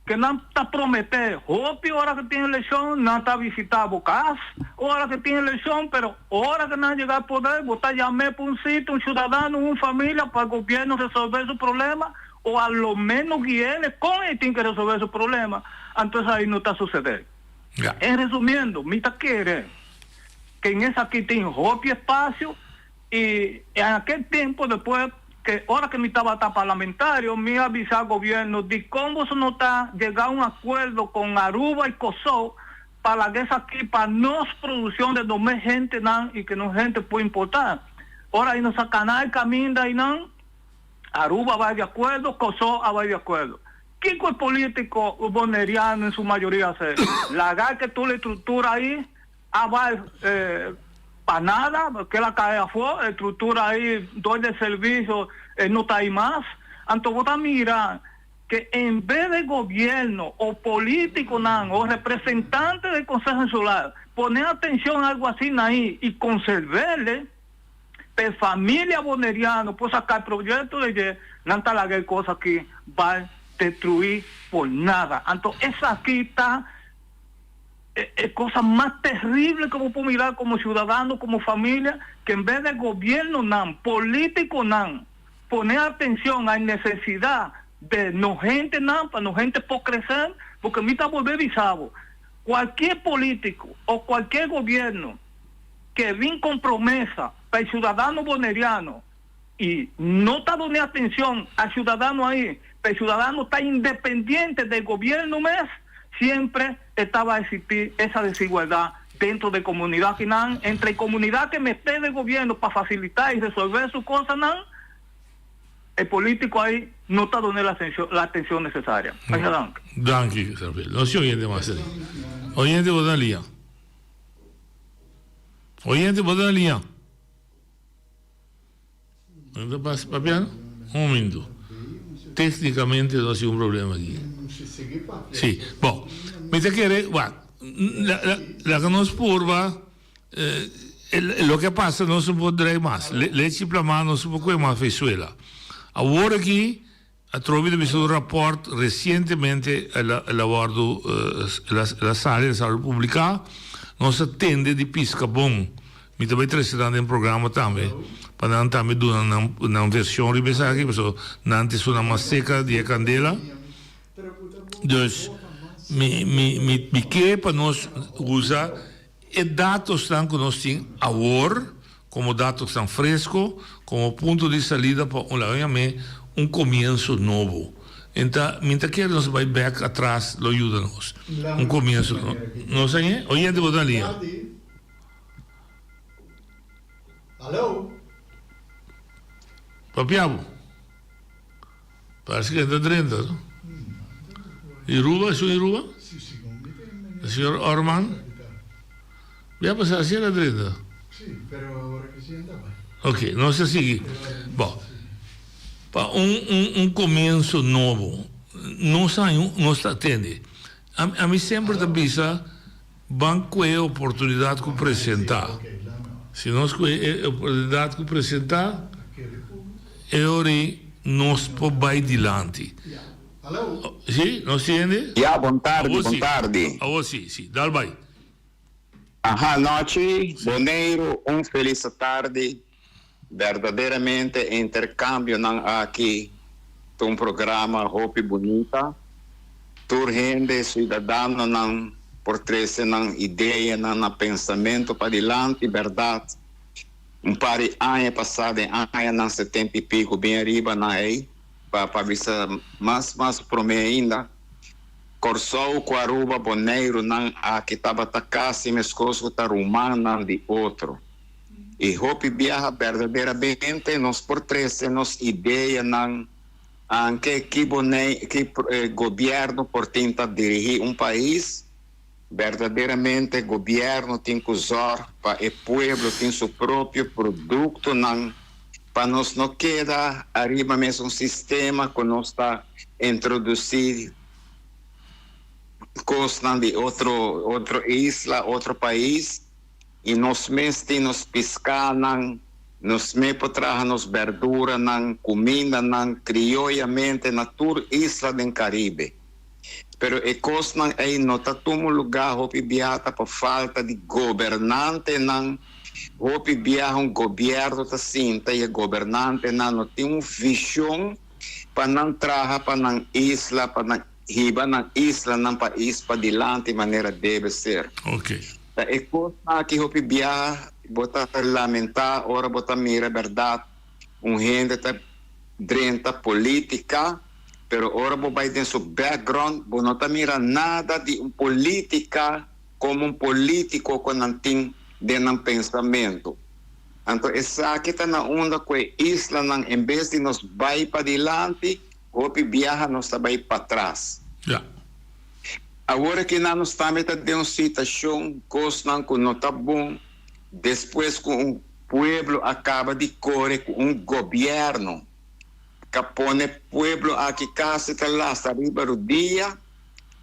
Ke nan ta prometé hopi ora ke tin elekshon, nan ta visitá bo kas ora ke tin elekshon, pero ora ke nan yega al poder bo ta yam'é pa un sitio, un siudadano, un familia pa gobièrnu resolvé su problema o a lo ménos gui'é kon e tin ke resolvé su problema, anto esei no ta susedé. En resumiendo, mi ta kere ke en esaki tin hopi espasio. Y en aquel tiempo despues que ora que mi tabata parlamentario mi a bisa gobierno dicon boso no ta yega un acuerdo con Aruba y Corsou pa laga esaki pa nos produccion de nos mes gentenan y que nos gente por importa. Ora y nos a cana e caminda aynan Aruba a bay di acuerdo, Corsou a bay di acuerdo. Kico e politico boneriano en su mayoria hace? Laga que tur la estructura ahi A bai pa nada, kela kai afó, e structura ei dor di e servicio e no ta ei mas. Anto bo ta mira ke en bes di gobierno o politiconan o representante di Conseho Insular pone atencion algo asina ei y conservele pa e familia boneriano por saca e proyecto di dje, nan ta laga e cos aki bai destrui por nada. Anto esaki ta. E cosa mas terrible cu bo por mira como ciudadano, como familia, que en vez de gobiernonan, politiconan, pone atencion a e necesidad de nos gentenan, pa nos gente por crecer, porque mi ta bolbe bisa bo, cualkier politico o cualkier gobierno que bin con promesa pa e ciudadano boneriano y no ta done atencion al ciudadano ahi, pa e ciudadano ta independiente del gobierno mes, siempre estaba a existir esa desigualdad dentro de comunidad kinan, entre e comunidad que mester del gobierno pa facilita y resolver su cosanan, e politico ahi no ta done la la atencion necesaria. Masha danki. Danki, Rafael. Nos tin oyente mas ari. Oyente bo ta na liña. Oyente bo ta na liña. No ta pas papiando? Un momento. Técnicamente nos tin un problema aki. Sí, bon. Mi ta kere, wak, laga nos purba loke a pasa nos no por drei mas. Lechi plamá nos no por kohe mas Venezuela. Awor aki Atrobe ta bisa un raport recientemente el a el a wordo el a el a sali el a sali publica nos a tende di pisca bon mi ta bay trece nan den programa tambe pa nan tambe duna nan nan version riba esaki pasobra nan ta esunnan mas seca di e candela dus mi mi mi mi ke pa nos usa E datosnan ku nos tin awor komo datosnan fresko, komo punto di salida pa un laga yam'é un komienso nobo. En ta, mi ta kere nos bai bèk atras lo yuda nos. Un komienso nobo. Nos a ñe? Oyente bo ta na liña? Papia bo. Parece que ta drenta, no? Iruba, esun Iruba? E señor Orman? Ya pasa así era drenta. Ok, nos ta sigui. Bon, pa un, un, un comienzo nobo, nos a, nos ta atende. A, a mi semper ta bisa, Ban cu e oportunidad cu presenta. Si nos cu e oportunidad cu presenta, e ora nos por bay dilanti. Si, nos tende? Ya, bon tardi, bon tardi. Awor si, si. Dal bay. Aha, nochi, Boneiru, un felis tardi. Berdaderamente e intercambionan aki ta un programa hopi bunita. Tur hende, ciudadanonan por trece nan ideanan, nan pensamento padilanti. Berdad, un par di aña pasa, den añanan setenta y pico bien ariba nan ey, pa pa bisa mas mas prome ainda, Corsou cu Aruba, Boneiru nan aki tabata casi mescos cu ta rumannan di otro. I hopi biaha berdaderamente nos por trece nos ideanan anke ki Bonei ki gobierno por tin ta dirigi un pais. Berdaderamente gobierno tin cu zorg pa e pueblo tin su propio productonan pa nos no keda ariba mes un sistema cu nos ta introduci cosnan di otro otro isla otro pais. I nos mes tin nos piskánan, nos mes por traha nos berduranan, kumindanan krioyamente na tur isla den Karibe. Pero e kosnan ei no ta tuma lugá hopi biaha ta pa falta di gobernantenan. Hopi biaha un gobièrnu ta sinta i e gobernantenan no tin un vishon pa nan traha pa nan isla, pa nan hiba nan isla, nan pais padilanti manera debe ser. Ta e kosnan aki hopi biaha bo ta lamentá ora bo ta mira bèrdat un hende ta drenta polítika, pero ora bo bai den su background bo no ta mira nada di un polítika komo un polítiko ku nan tin den nan pensamentu. Anto esaki ta na unda ku e islanan en bes di nos bai padilanti hopi biaha nos ta bai patras. Awor aki nan nos tambe ta den un situacion cosnan cu no ta bon despues cu un pueblo a caba di core cu un gobierno ca pone pueblo aki casi ta lastra riba rudia,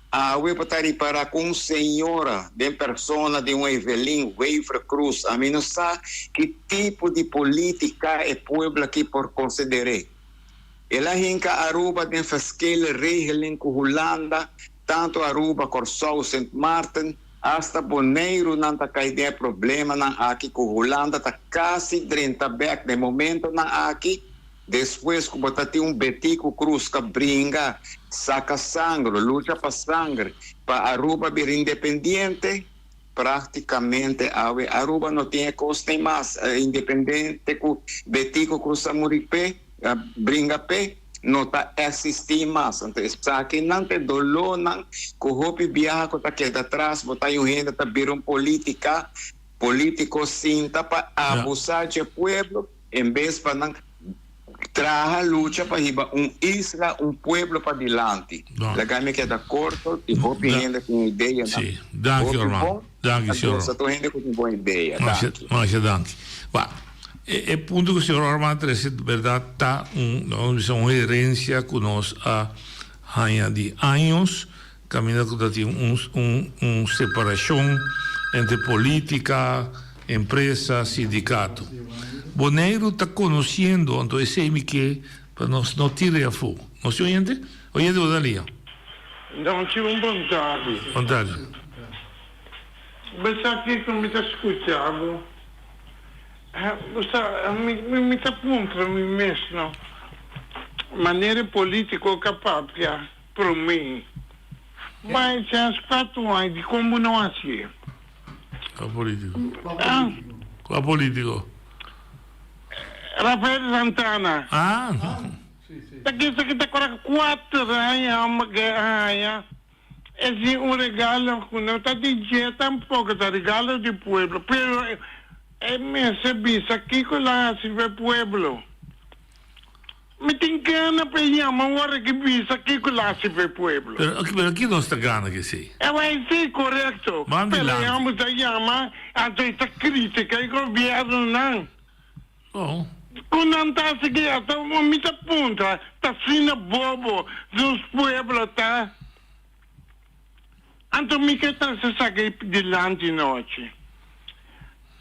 awe bo ta ripara cu un señora den persona di un Evelyn Wever Croes, ami no sa ki tipo di politica e pueblo aki por considere. El a hinka Aruba den ferskele regeling ku Hulanda, tantu Aruba, Kòrsou, Sint Maarten, asta Boneiru nan ta kai den e problemanan aki ku Hulanda ta kasi drenta bèk den momentonan aki despues ku bo ta tin un Betico Croes ka bringa saka sanger, lucha pa sanger pa Aruba bira independiente. Práktikamente awe Aruba no tin e kos ni mas independente ku Betico Cruz a muri p'e, a bringa p'e, no ta eksistí mas. Anto esakinan ta e dolónan ku hopi biaha ku ta keda tras, bo ta hay un hende ta bira un polítika, polítiko sinta pa abusá dje pueblo en bes pa nan Traha lucha pa hiba un isla, un pueblo pa dilanti. Laga mi keda korto y hopi hende tin ideanan. Sí, danki Hopi herman. bon, Danki a señor. gosa tur hende ku tin bon idea. Masha, Danki. masha danki. Ba. E punto ku señor Orman a trese bèrdat ta un, nos bisa un herensia ku nos a haña di años, kaminda ku ta tin un un un separashon entre polítika, empresa, sindikato. Boneiru ta konosiendo, anto esei mi ke pa nos no tira e afó. Nos tin oyente? Oyente bo ta lia. Danki un bon tardi. Bon tardi. Bo sa kiko mi ta skucha bo? Bo sa, mi ta puntra mi mes no, manera e politico ka papia prome, bai chens cuatro aña dicon bo no hacié? Cua politico? Cua politico? Rafael Santana. Ah, no. Ta kisa ki ta cora cuatro aña homber ke haya. Esi un regalo cu no ta di dje tampoco, ta regalo di pueblo, pero e mester bisa kico el a haci pa e pueblo. Mi tin gana pa e yama ora ki bisa kico el a haci pa e pueblo. Pero, pero ki nos ta gana cu esey? E bai si, corecto. Ban Pero e dilanti. homber ta yama, anto e ta critica e gobiernonan. Oh. Ku nan ta hasi ki ata mi ta puntra, ta asina bobo nos pueblo ta? Anto mi ke trese esaki dilanti nochi.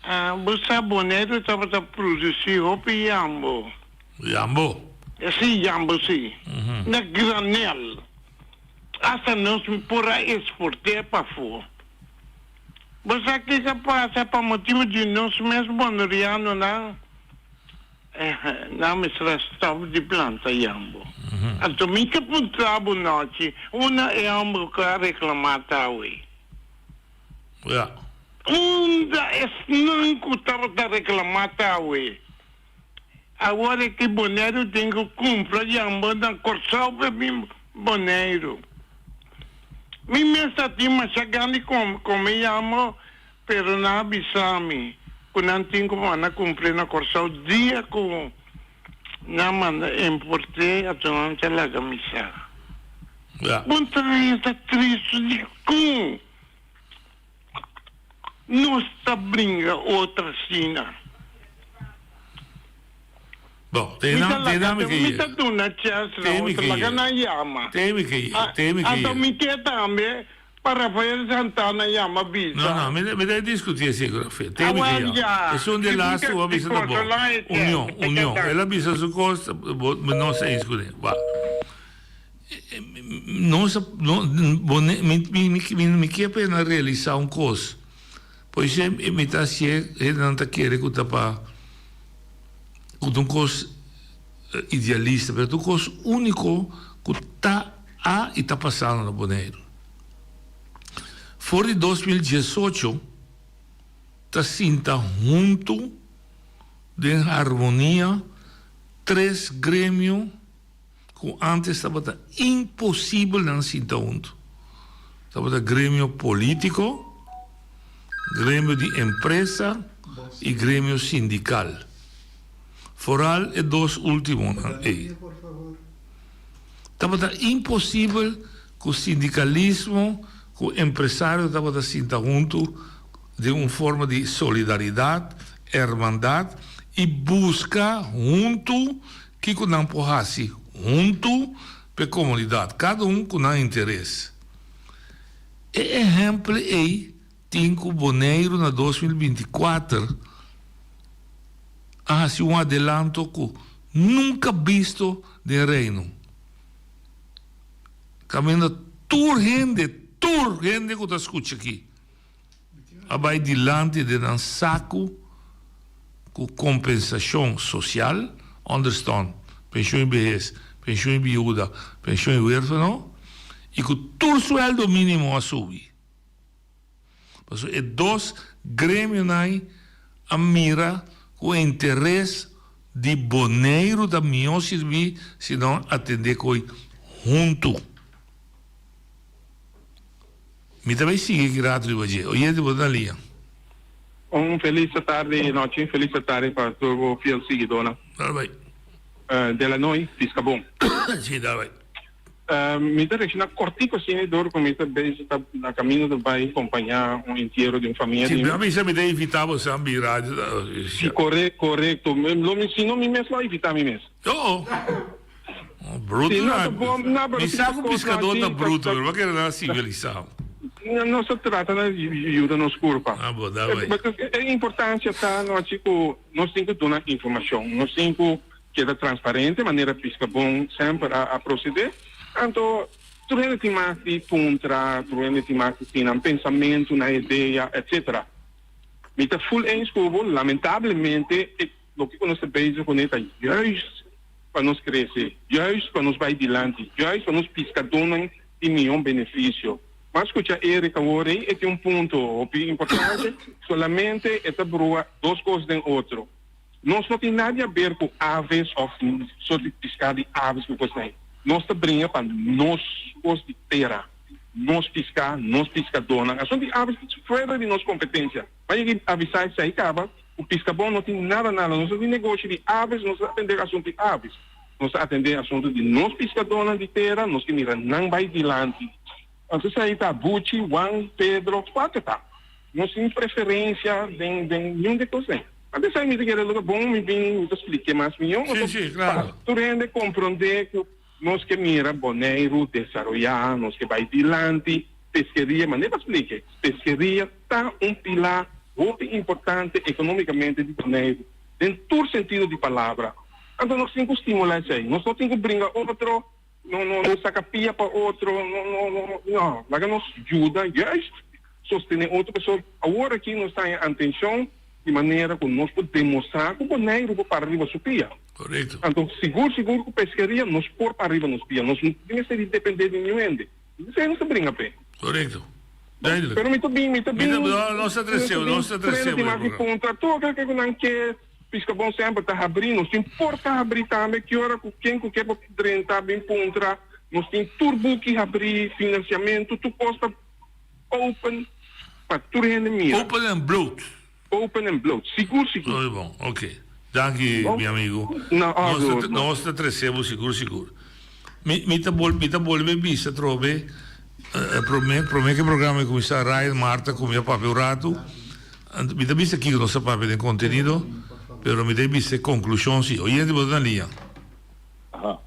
Bo sa Boneiru tabata produsi hopi yambo. Yambo? Si, yambo si. Na granel. Asta nos por a esport'é pafó. Bo sa kiko a pasa pa motibu di nos mes bonerianonan? Nan mester a stòp di planta yambo. Anto mi ta puntra bo nochi, unda e hòmber ku a reklamá ta awe? Unda esnan ku tabata reklamá ta awe? Awor e ki Boneiru tin ku kumpra yambo na Kòrsou pa bin Boneiru. Mi mes ta tin masha gan di kome yambo, pero nan a bisa mi ku nan tin ku manda kumpr'é na Kòrsou dia ku nan manda import'é ato nan ta laga mi sa. Bon traha ta tristu dikon Nos ta bringa otro asina. Bon, te Mi ta laga te, mi ta duna chèns na otro, laga nan yama. Anto mi ke tambe pa Rafael Santana yama bisa. No, no, mi mi ta diskutí esei ku Rafael. Te mi ke yama. Esun di lastu ku a bisa ta bon. Union, union. El a bisa su kos, bo no sa eens kuné. Wak. Nos a, no, bo ne, mi, mi, mi, mi, mi ke pa nan realisá un kos. Por esei mi ta hasié, hendenan ta kere ku ta pa, ku ta un kos idealista, pero ta un kos úniko ku ta a i ta pasando na Boneiru. For di 2018 ta sinta huntu den harmonia tres gremio. Ku ántes tabata imposibel nan sinta huntu. Tabata gremio polítiko, gremio di empresa i gremio sindikal. Foral e dos últimonan ei. Tabata imposibel ku sindikalismo ku empresario tabata sinta huntu den un forma di solidaridat, hermandat i buska huntu Kiko nan por hasi huntu p'e komunidat, kada un ku nan interes. E ehèmpel ei tin ku Boneiru na 2024 a hasi un adelanto ku nunka bisto den Reino. Kaminda tur hende, tur hende ku ta skucha aki, a bai dilanti den nan saku ku kompensashon sosial, onderstand, penshon di behes, penshon di biuda, penshon di huerfano, i ku tur sueldo minimo a subi. Pasobra e dos gremionan a mira ku e interes di Boneiru ta mihó sirbi si nan atendé koe huntu. Mi ta bay sigui aki rato riba dje. Oyente bo ta na liña. Un felis atardi nochi, felis atardi pa tur bo fiel siguidónan. Dal bay. Delanoy, pisca bon. Sí, dal bay. Mi ta reacciona cortico asina dor cu mi ta bezig ta na camino ta bay compaña un entiero di un famia Si di mi a bisa mi ta invita bo san bin radio ta Si correcto lo mi si no mi mes lo a invita mi mes. Oh oh bruto Si no na ta bon na pero mi si sa ta cu cosnan piscador así ta ta bruto ta pero bo a kere nan civilisa. Nos ta trata na yuda nos curpa. Ah bo da bay. E importancia ta nochi cu nos tin cu duna informacion nos tin cu Keda transparente manera Piscabon semper a a procede. Anto tur hende tin mas di puntra, tur hende tin mas di tin nan pensamentu, nan idea, etc. Mi ta full eens cu bo, lamentablemente e loke cu nos ta bezig cune ta juist pa nos crece, juist pa nos bay dilanti, juist pa nos piscadonnan tin miyon beneficio. M'a scucha Eric awor ey, e tin un punto hopi importante, solamente e ta brua dos cos den otro. Nos no tin nada di haber ku aves òf sort di piská di aves ku kosnan ei. Nos ta bringa pa nos kos di tera, nos piská, nos piskadónan. Asuntu di aves ta fuera di nos kompetensia. M'a yega i avisá esei kaba ku Piskabon no tin nada nada. Nos no tin negoshi di aves, nos ta atendé asuntu di aves. Nos ta atendé asuntu di nos piskadónan di tera, nos ke mira nan bai dilanti. Anto esei ta Buchi, Juan, Pedro, kualke ta. No tin preferencia den den niun di e cosnan. Antes esai mi ta kere loke bon mi bin mi ta spliké mas mihó Sí, sí, pa claro. tur hende comprende cu nos ke mira Boneiru desaroyá, nos ke bai dilanti, peskeria, manera pa spliké, peskeria ta un pilar hopi importante economicamente di Boneiru den tur sentido di palabra. Anto nos tin cu stimula esei, nos no tin cu bringa otro, No, no, no saca pia pa otro, no, no, no, no, laga nos yuda juist sostene otro pasobra awor aki nos ta haña antencion di manera cu nos por demostra cu Boneiru por para riba su pia. Correcto. Anto sigur sigur cu pesqueria nos por para riba nos pia, nos no tin mester di depende di niun hende. Esey nos ta bringa p'e. Correcto. Duidelijk. Pero mi ta bin, mi ta bin, Mi ta, no, nos ta treceu, nos ta treceu tin mas di puntra tur aquel cu nan ke. Piskabon semper ta habrí, nos tin porta habrí tambe, ki ora ku ken ku ke por drenta bin puntra, nos tin tur buki habrí, finansiamentu, tur kos ta open pa tur hende mira. Open en bloot. Open en bloot, sigur sigur. Muy bon, ok. Danki mi amigu. Na orde. Nos ta trese bo sigur sigur. Mi mi ta bol mi ta bolbe bisa atrobe prome prome ku e programa a kuminsá Ryan Marta ku mi a papia un ratu. Mi ta bisa kiko nos ta papia den kontenido, pero mi ta bisa e konklushon si. Oyente bo ta na liña. Aha.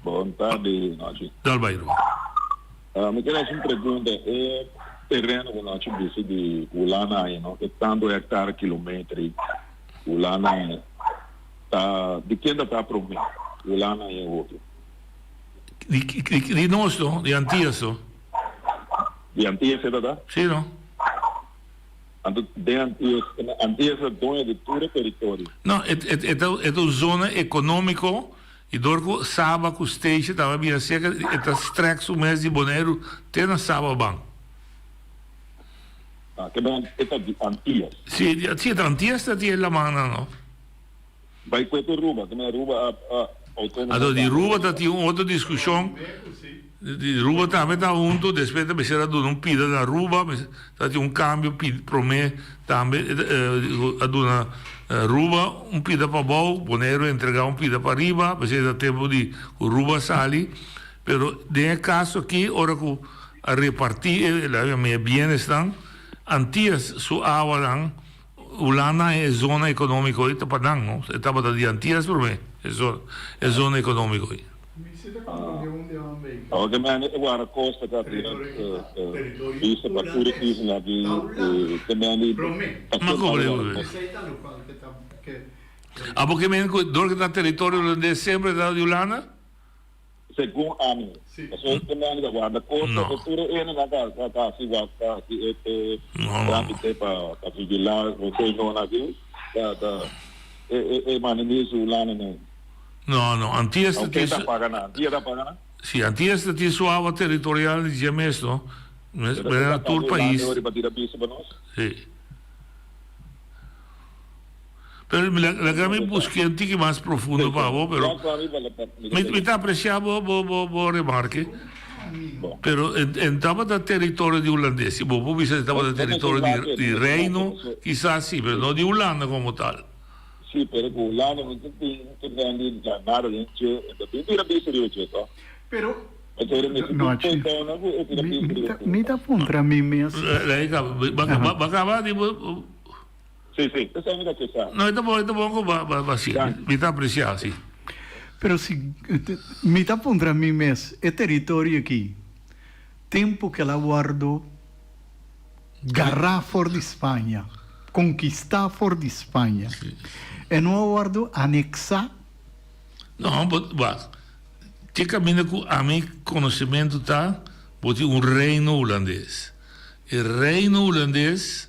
Bon tardi, Nochi. Dal bai, ruman. Mi ker hasi un pregunta. E tereno ku Nochi bisa di Hulanda ahi, no? E tantu hectare, kilometri Hulanda ahi, ta di ken ta ta promé? Hulanda ahi hopi. Di, di, di nos, no? Di Antillas, no? Di Antillas e ta ta? Si, no? Anto den Antillas, Antillas ta doño di tur e teritorio. No, e e e ta e ta un zona economico y dor cu Saba cu Statia tabata bira cerca e ta strek su mes di Boneiru te na Saba ban. Ah, ke ban e ta di Antillas. Si, di si e ta Antillas ta di e lamannan no. Bai cu e ta Aruba, ke men Aruba a a autonomo Anto di tambe. Aruba ta tin un otro discusion. Di Aruba tambe ta hunto, despues ta mester a duna un pida na Aruba, ta tin un cambio prome tambe a duna Aruba un pida pabou, Boneiru a entrega un pida pariba, p'esei ta tempo di cu Aruba sali, pero den e caso aki ora cu a reparti e bienesnan, Antillas su awanan Hulanda e zona economico ei ta pa nan no, e tabata di Antillas prome e zona e zona economico ei. Awor ke mende e guardacosta ta tira bista pa tur e isla di ke mende pa Ma ken como ta le guardacosta. Abo ke mende ku dor ke ta territorio hulandes semper ta di Hulanda? Segun ami, pasobra e mende ta guarda kosta, No. e tur e hendenan ta ta ta hasi wak ta hasi e e No, no. trámite pa pa vigilá reseñonan aki ta ta e e e manda su lananan. No, no, Antillas ta Aunke tin ta su paga nan, Antillas ta paga nan? Si, Antillas ta tin su awa territorial di dje mes, no? Mes Pero e manera ta tur paga Hulanda pais. ora pa tira bisa pa nos? Si. Pero laga mi busk'é un tiki mas profundo pa bo, pero mi ta apresiá bo bo bo remarke. Pero e tabata teritorio di hulandes, si bo por bisa e tabata teritorio di di reino, kisas si, pero no di Hulanda komo tal. Si, pero ku Hulanda no ta tin tereno di nada den dje, e ta bin bira bisa riba dje, to. Pero. No, chi. Mi ta puntra mi mes. Ba kaba di bo. Si, si. Esei mi ta ke sa. No, e ta bon, e ta bon ku ba ba si. Mi ta apresiá, si. Pero si mi ta puntra mi mes, e teritorio aki, tempu ku el a wòrdu gará for di Spaña, konkistá for di Spaña, e no a wòrdu aneksá? No, bo, wak. Te kaminda ku ami konosementu ta, bo tin un Reino Hulandes. E Reino Hulandes,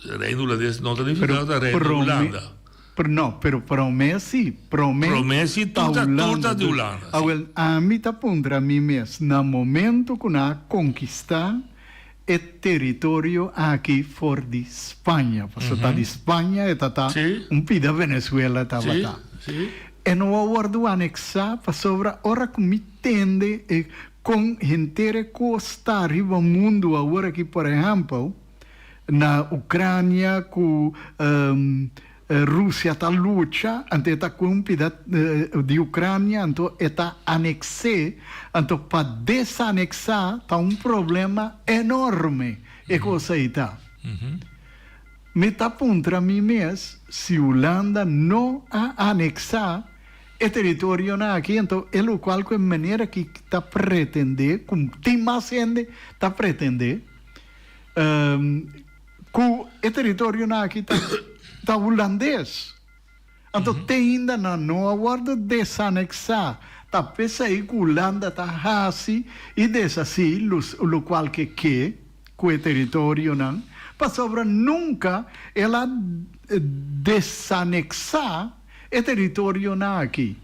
Reino Hulandes no ta nifiká ku ta Reino Hulanda. Pero no, pero promé si, promé Promé si ta tur ta, tur Hulanda. ta di Hulanda, si. Awel, ami ta puntra mi mes, na momento ku nan a konkistá e teritorio aki for di Spaña, pasobra ta di Spaña e ta ta un pida Venezuela tabata. E no a wordu aneksá pasobra ora ku mi tende e kon henter e kos ta riba mundu awor aki, por ehèmpel na Ucrania ku Rusia ta lucha, anto e ta ku un pida di Ucrania, anto e ta aneks'é, anto pa desaneksá ta un problema enorme e kos ei ta. Mi ta puntra mi mes si Hulanda no a aneksá e teritorionan aki, anto e lokual ku e manera ki ta pretendé, ku tin mas hende ta pretendé, Ku e teritorionan aki ta ta hulandes. Anto te ainda nan no a wòrdu desaneksá. Ta p'esei ku Hulanda ta hasi i deshasí lokual ke ke ku e teritorionan, pasobra nunka el a desaneksá e teritorionan aki.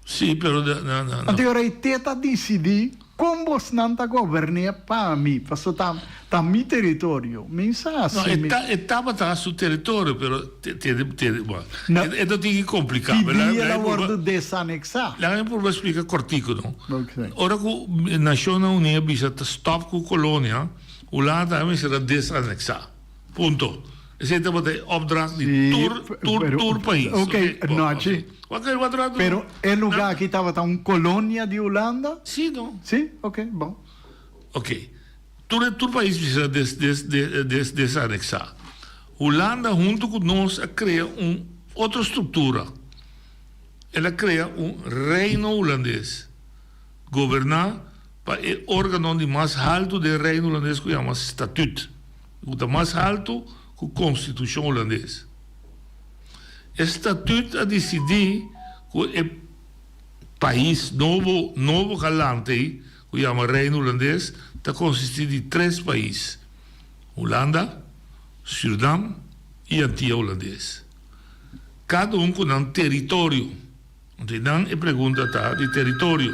Sí, pero na, na, na. Anto e rei te ta disidí kon bosnan ta goberné pa mi, pasobra ta, ta mi teritorio. Mi sa No, si e mi. ta, e tabata su teritorio, pero te, te, te, bueno, No. e, e no tin ki kompliká. Ki Pero laga, dia el laga a mi purba, wòrdu desaneksá? laga mi purba splika kòrtiku, no. Oké. Ora ku Nashonnan Uní a bisa ta stòp ku kolonia, Hulanda a mester a desaneksá. Punto. Esei tabata e opdracht di Sí, tur, tur, pero, tur pais. ok, Oké, bo, Nochi. oké. Wak, wak rato. Pero e lugá aki tabata un kolonia di Hulanda? Sí, no. Sí? Ok, bon. Ok. Tur, tur pais mester a des, des, des, des, desaneksá. Hulanda huntu ku nos a krea un otro struktura. El a krea un Reino Hulandes, goberná pa e órgano di mas haltu den Reino Hulandes ku yama Statuut. ku ta mas haltu ku konstitushon hulandes. E statut a disidí ku e pais nobo nobo ku a lanta ei, ku yama Reino Hulandes, ta konsistí di tres pais, Hulanda, Sürnam i Antia Hulandes. Kada un ku nan teritorio. Di nan e pregunta ta di teritorio.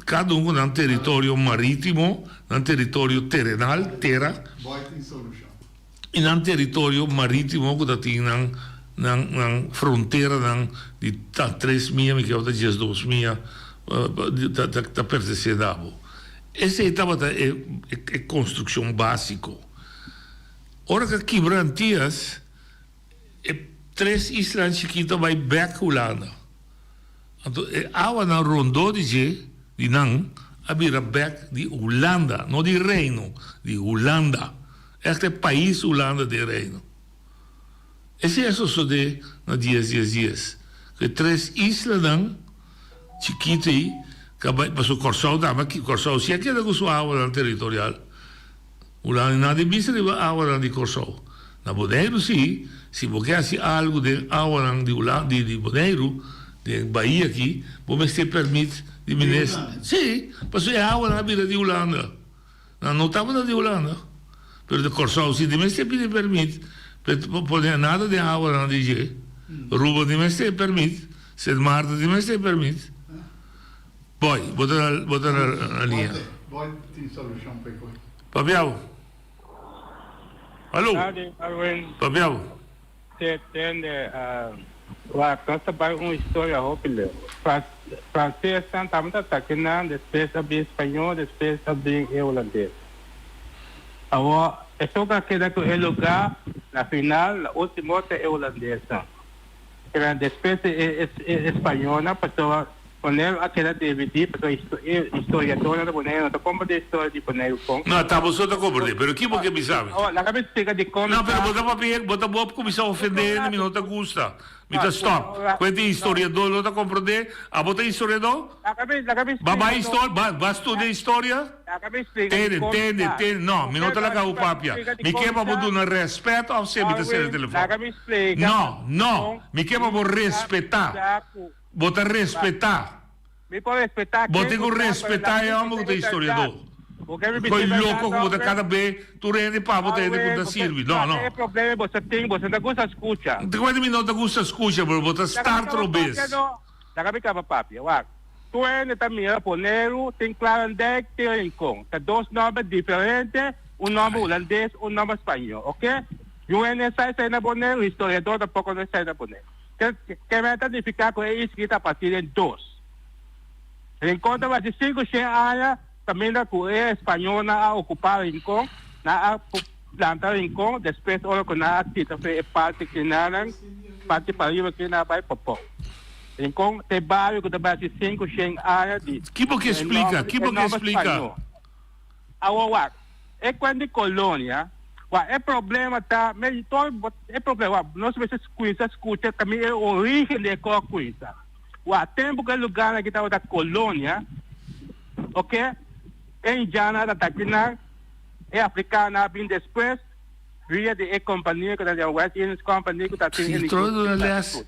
Kada un ku nan teritorio marítimo, nan teritorio terenal, tera, i nan teritorio marítimo ku ta tin nan nan nan fronteranan di ta tres mia, mi kere ta diesdos mia ta ta ta pertensé na bo. Esei tabata e e konstrukshon básiko. Ora ku a kibra Antias. E tres islanan chikito a bai bek Hulanda. Anto e awanan rondó di dje, di nan, a bira bek di Hulanda, no di Reino, di Hulanda. Ègt e pais Hulanda den Reino. Esei a sosodé na dies dies dies, ku e tres islanan chikito ei ku a bai, pasobra Kòrsou tambe a, Kòrsou si a keda ku su awanan teritorial. Hulanda nan di bisa riba awanan di Kòrsou. Na Boneiru si, si bo ke hasi algu den awanan di Hulanda, di di Boneiru, den bahia aki, bo mester pèrmit di minister. Si, pasobra e awanan a bira di Hulanda. Nan no tabata di Hulanda. Pero di Kòrsou si di mester pidi pèrmit pa pone nada den awanan di dje. Aruba di mester pèrmit, Sint Maarten di mester pèrmit. Boy, bo ta na, bo ta na liña. Boy tin solucion pa e koe. Papia bo. Hallo. Papia bo. Te tende, wak, nos ta bai un historia hopi leu. Francesnan tabata atake nan, despues a bin spañol, despues a bin e holandes. Awor, esun ku a keda ku e lugá na final, na ultimo ta e holandesnan. Pero despues e spañolnan pasobra. Boneiru a keda dividí pasobra e historiadornan di Boneiru no ta komprendé historia di Boneiru kon. No, ta boso ta komprendé, pero ki bo ke bisa mi? Awor, laga mi splika dikon mi No, pero ta. bo ta papia, bo ta bo kuminsá ofendé hende, mi no ta gusta. Mi ta stop. Ku e historiador no ta komprendé, abo ta historiador? Laga mi, laga mi Ba splika bai no. histor, ba ba studia historia? Laga mi splika Tende, dikon mi tende, ta. tende, no, mi no ta laga bo papia. Mi ke pa bo duna rèspèt òf si mi ta sera Alwin, telefòn. laga mi splika No, no, dikon mi ke pa bo mi ta respetá. bisa ku. Bo ta respetá. Mi por respetá Bo ken tin ku ku ta, pero respetá laga e mi hòmber ku bisa ta e bèrdat. historiadó. Bo ke mi bisa Koe e bèrdat, loko ku bo ta Alwin? kada be tur hende pa bo ta hende ku Alwin, ta bo ke sirbi. No, sa no. e problema bo sa tin, bo sa ta gusta skucha. Te kuenta mi no ta gusta skucha, pero bo ta Laga mi start kaba robes. papia no. Laga mi kaba papia. Wak, tur hende ta mira Boneiru tin Klarendijk, tin Rincon. Ta dos nòmber diferente, un nòmber hulandes, un nòmber spañó, oke? Yu hende sa esei na Boneiru, historiador tampoko no esei na Boneiru. Ke men ta nifiká ku e iskita ta partí den dos. Rincon ta bati 500 aña kaminda ku e españolnan a okupá Rincon, nan a planta Rincon, despues ora ku nan a kita fe e parti kinanan, parti pariba ki nan a bai Popou. Rincon ta e bario ku ta bati 500 aña di Ki bo ke e splika? nòmber Ki e bo ke nòmber splika? spañó. Awor wak, e kuen di kolonia, wak e problema ta, me tur e problema, wak nos mester kuinsa skucha kaminda e origen di e kos kuinsa. Wak tempu ku e lugarnan aki tabata kolonia, oke, e indiannan a ta akinan, e afrikanonan a bin despues via di e kompania ku ta yama West Indies Company ku ta tin Si tro duna les.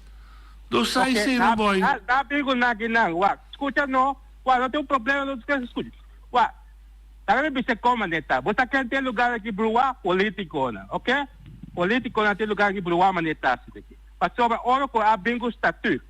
Dos sai Oke, sena boy. nan a bin ku nan akinan, wak, skucha no, wak no tin un problema no skucha. Wak, laga mi bisa kon manera ta. Bo sa ken tin lugar aki bruá? Politiconan, ok? Politiconan tin lugar aki bruá manera ta asina aki. Pasobra ora cu a bin cu statuut,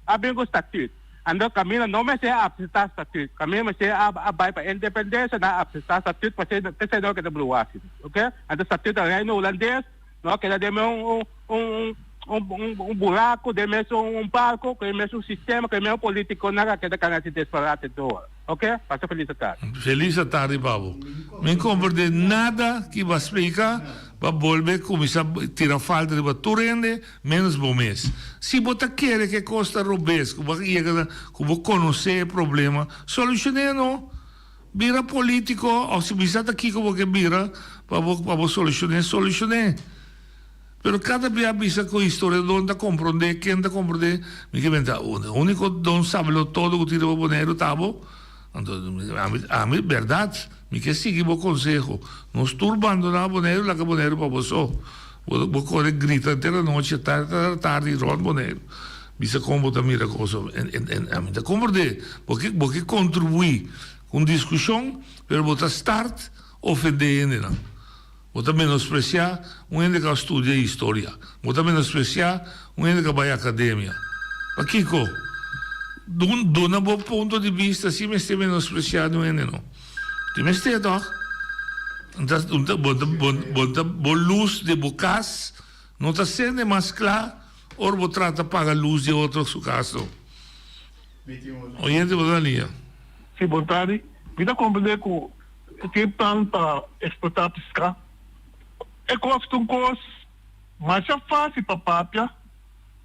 a bin cu statuut, anto caminda no mester a acepta statuut, caminda mester a a bay pa independencia, nan a acepta statuut pasobra p'esey no a keda bruá asina, ok? Anto statuut ta Reino Hulandes, no a keda den un un un un un buraco, den mes un barco, cu e mesun sistema, cu e mesmo politiconan a keda cana haci disparate door. Ok, pasa felis atardi. Felis atardi pa bo. Mi comprende nada ki bo a splica, bo a bolbe cuminsa tira falta riba tur hende menos bo mes. Si bo ta kere ke cos ta robes, cu bo a yega na, cu bo conoce e problema, solucione no. Bira politico of si bisa ta kico bo ke bira pa bo pa bo solucione, solucione. Pero cada bia bisa cu historiador ta comprende, ken ta comprende, mi ke menta unico don sabelo todo cu tin riba Boneiru ta abo, anto ami ami berdad mi ke sigui bo conseho, nos tur bandona Boneiru laga Boneiru pa bo so, bo bo core grita henter anochi tardi tardi rond Boneiru bisa con bo ta mira cos en en ami ta comprende bo ke bo ke contribui cu un discusion pero bo ta start ofende hendenan. Bo ta menospresiá un hende ku a studia historia. Bo ta menospresiá un hende ku a bai akademia. Pakiko? Duna bo punto di bista sin mester menospresiá di un hende no. Tin mester tòg? Bo ta bo lus di bo kas no ta sende mas kla ora bo trata paga lus di otro su kas no. Oyente bo ta na liña. Si bon tardi. Mi ta comprende cu tin plan pa exporta pisca. E cos ta un cos masha facil pa papia.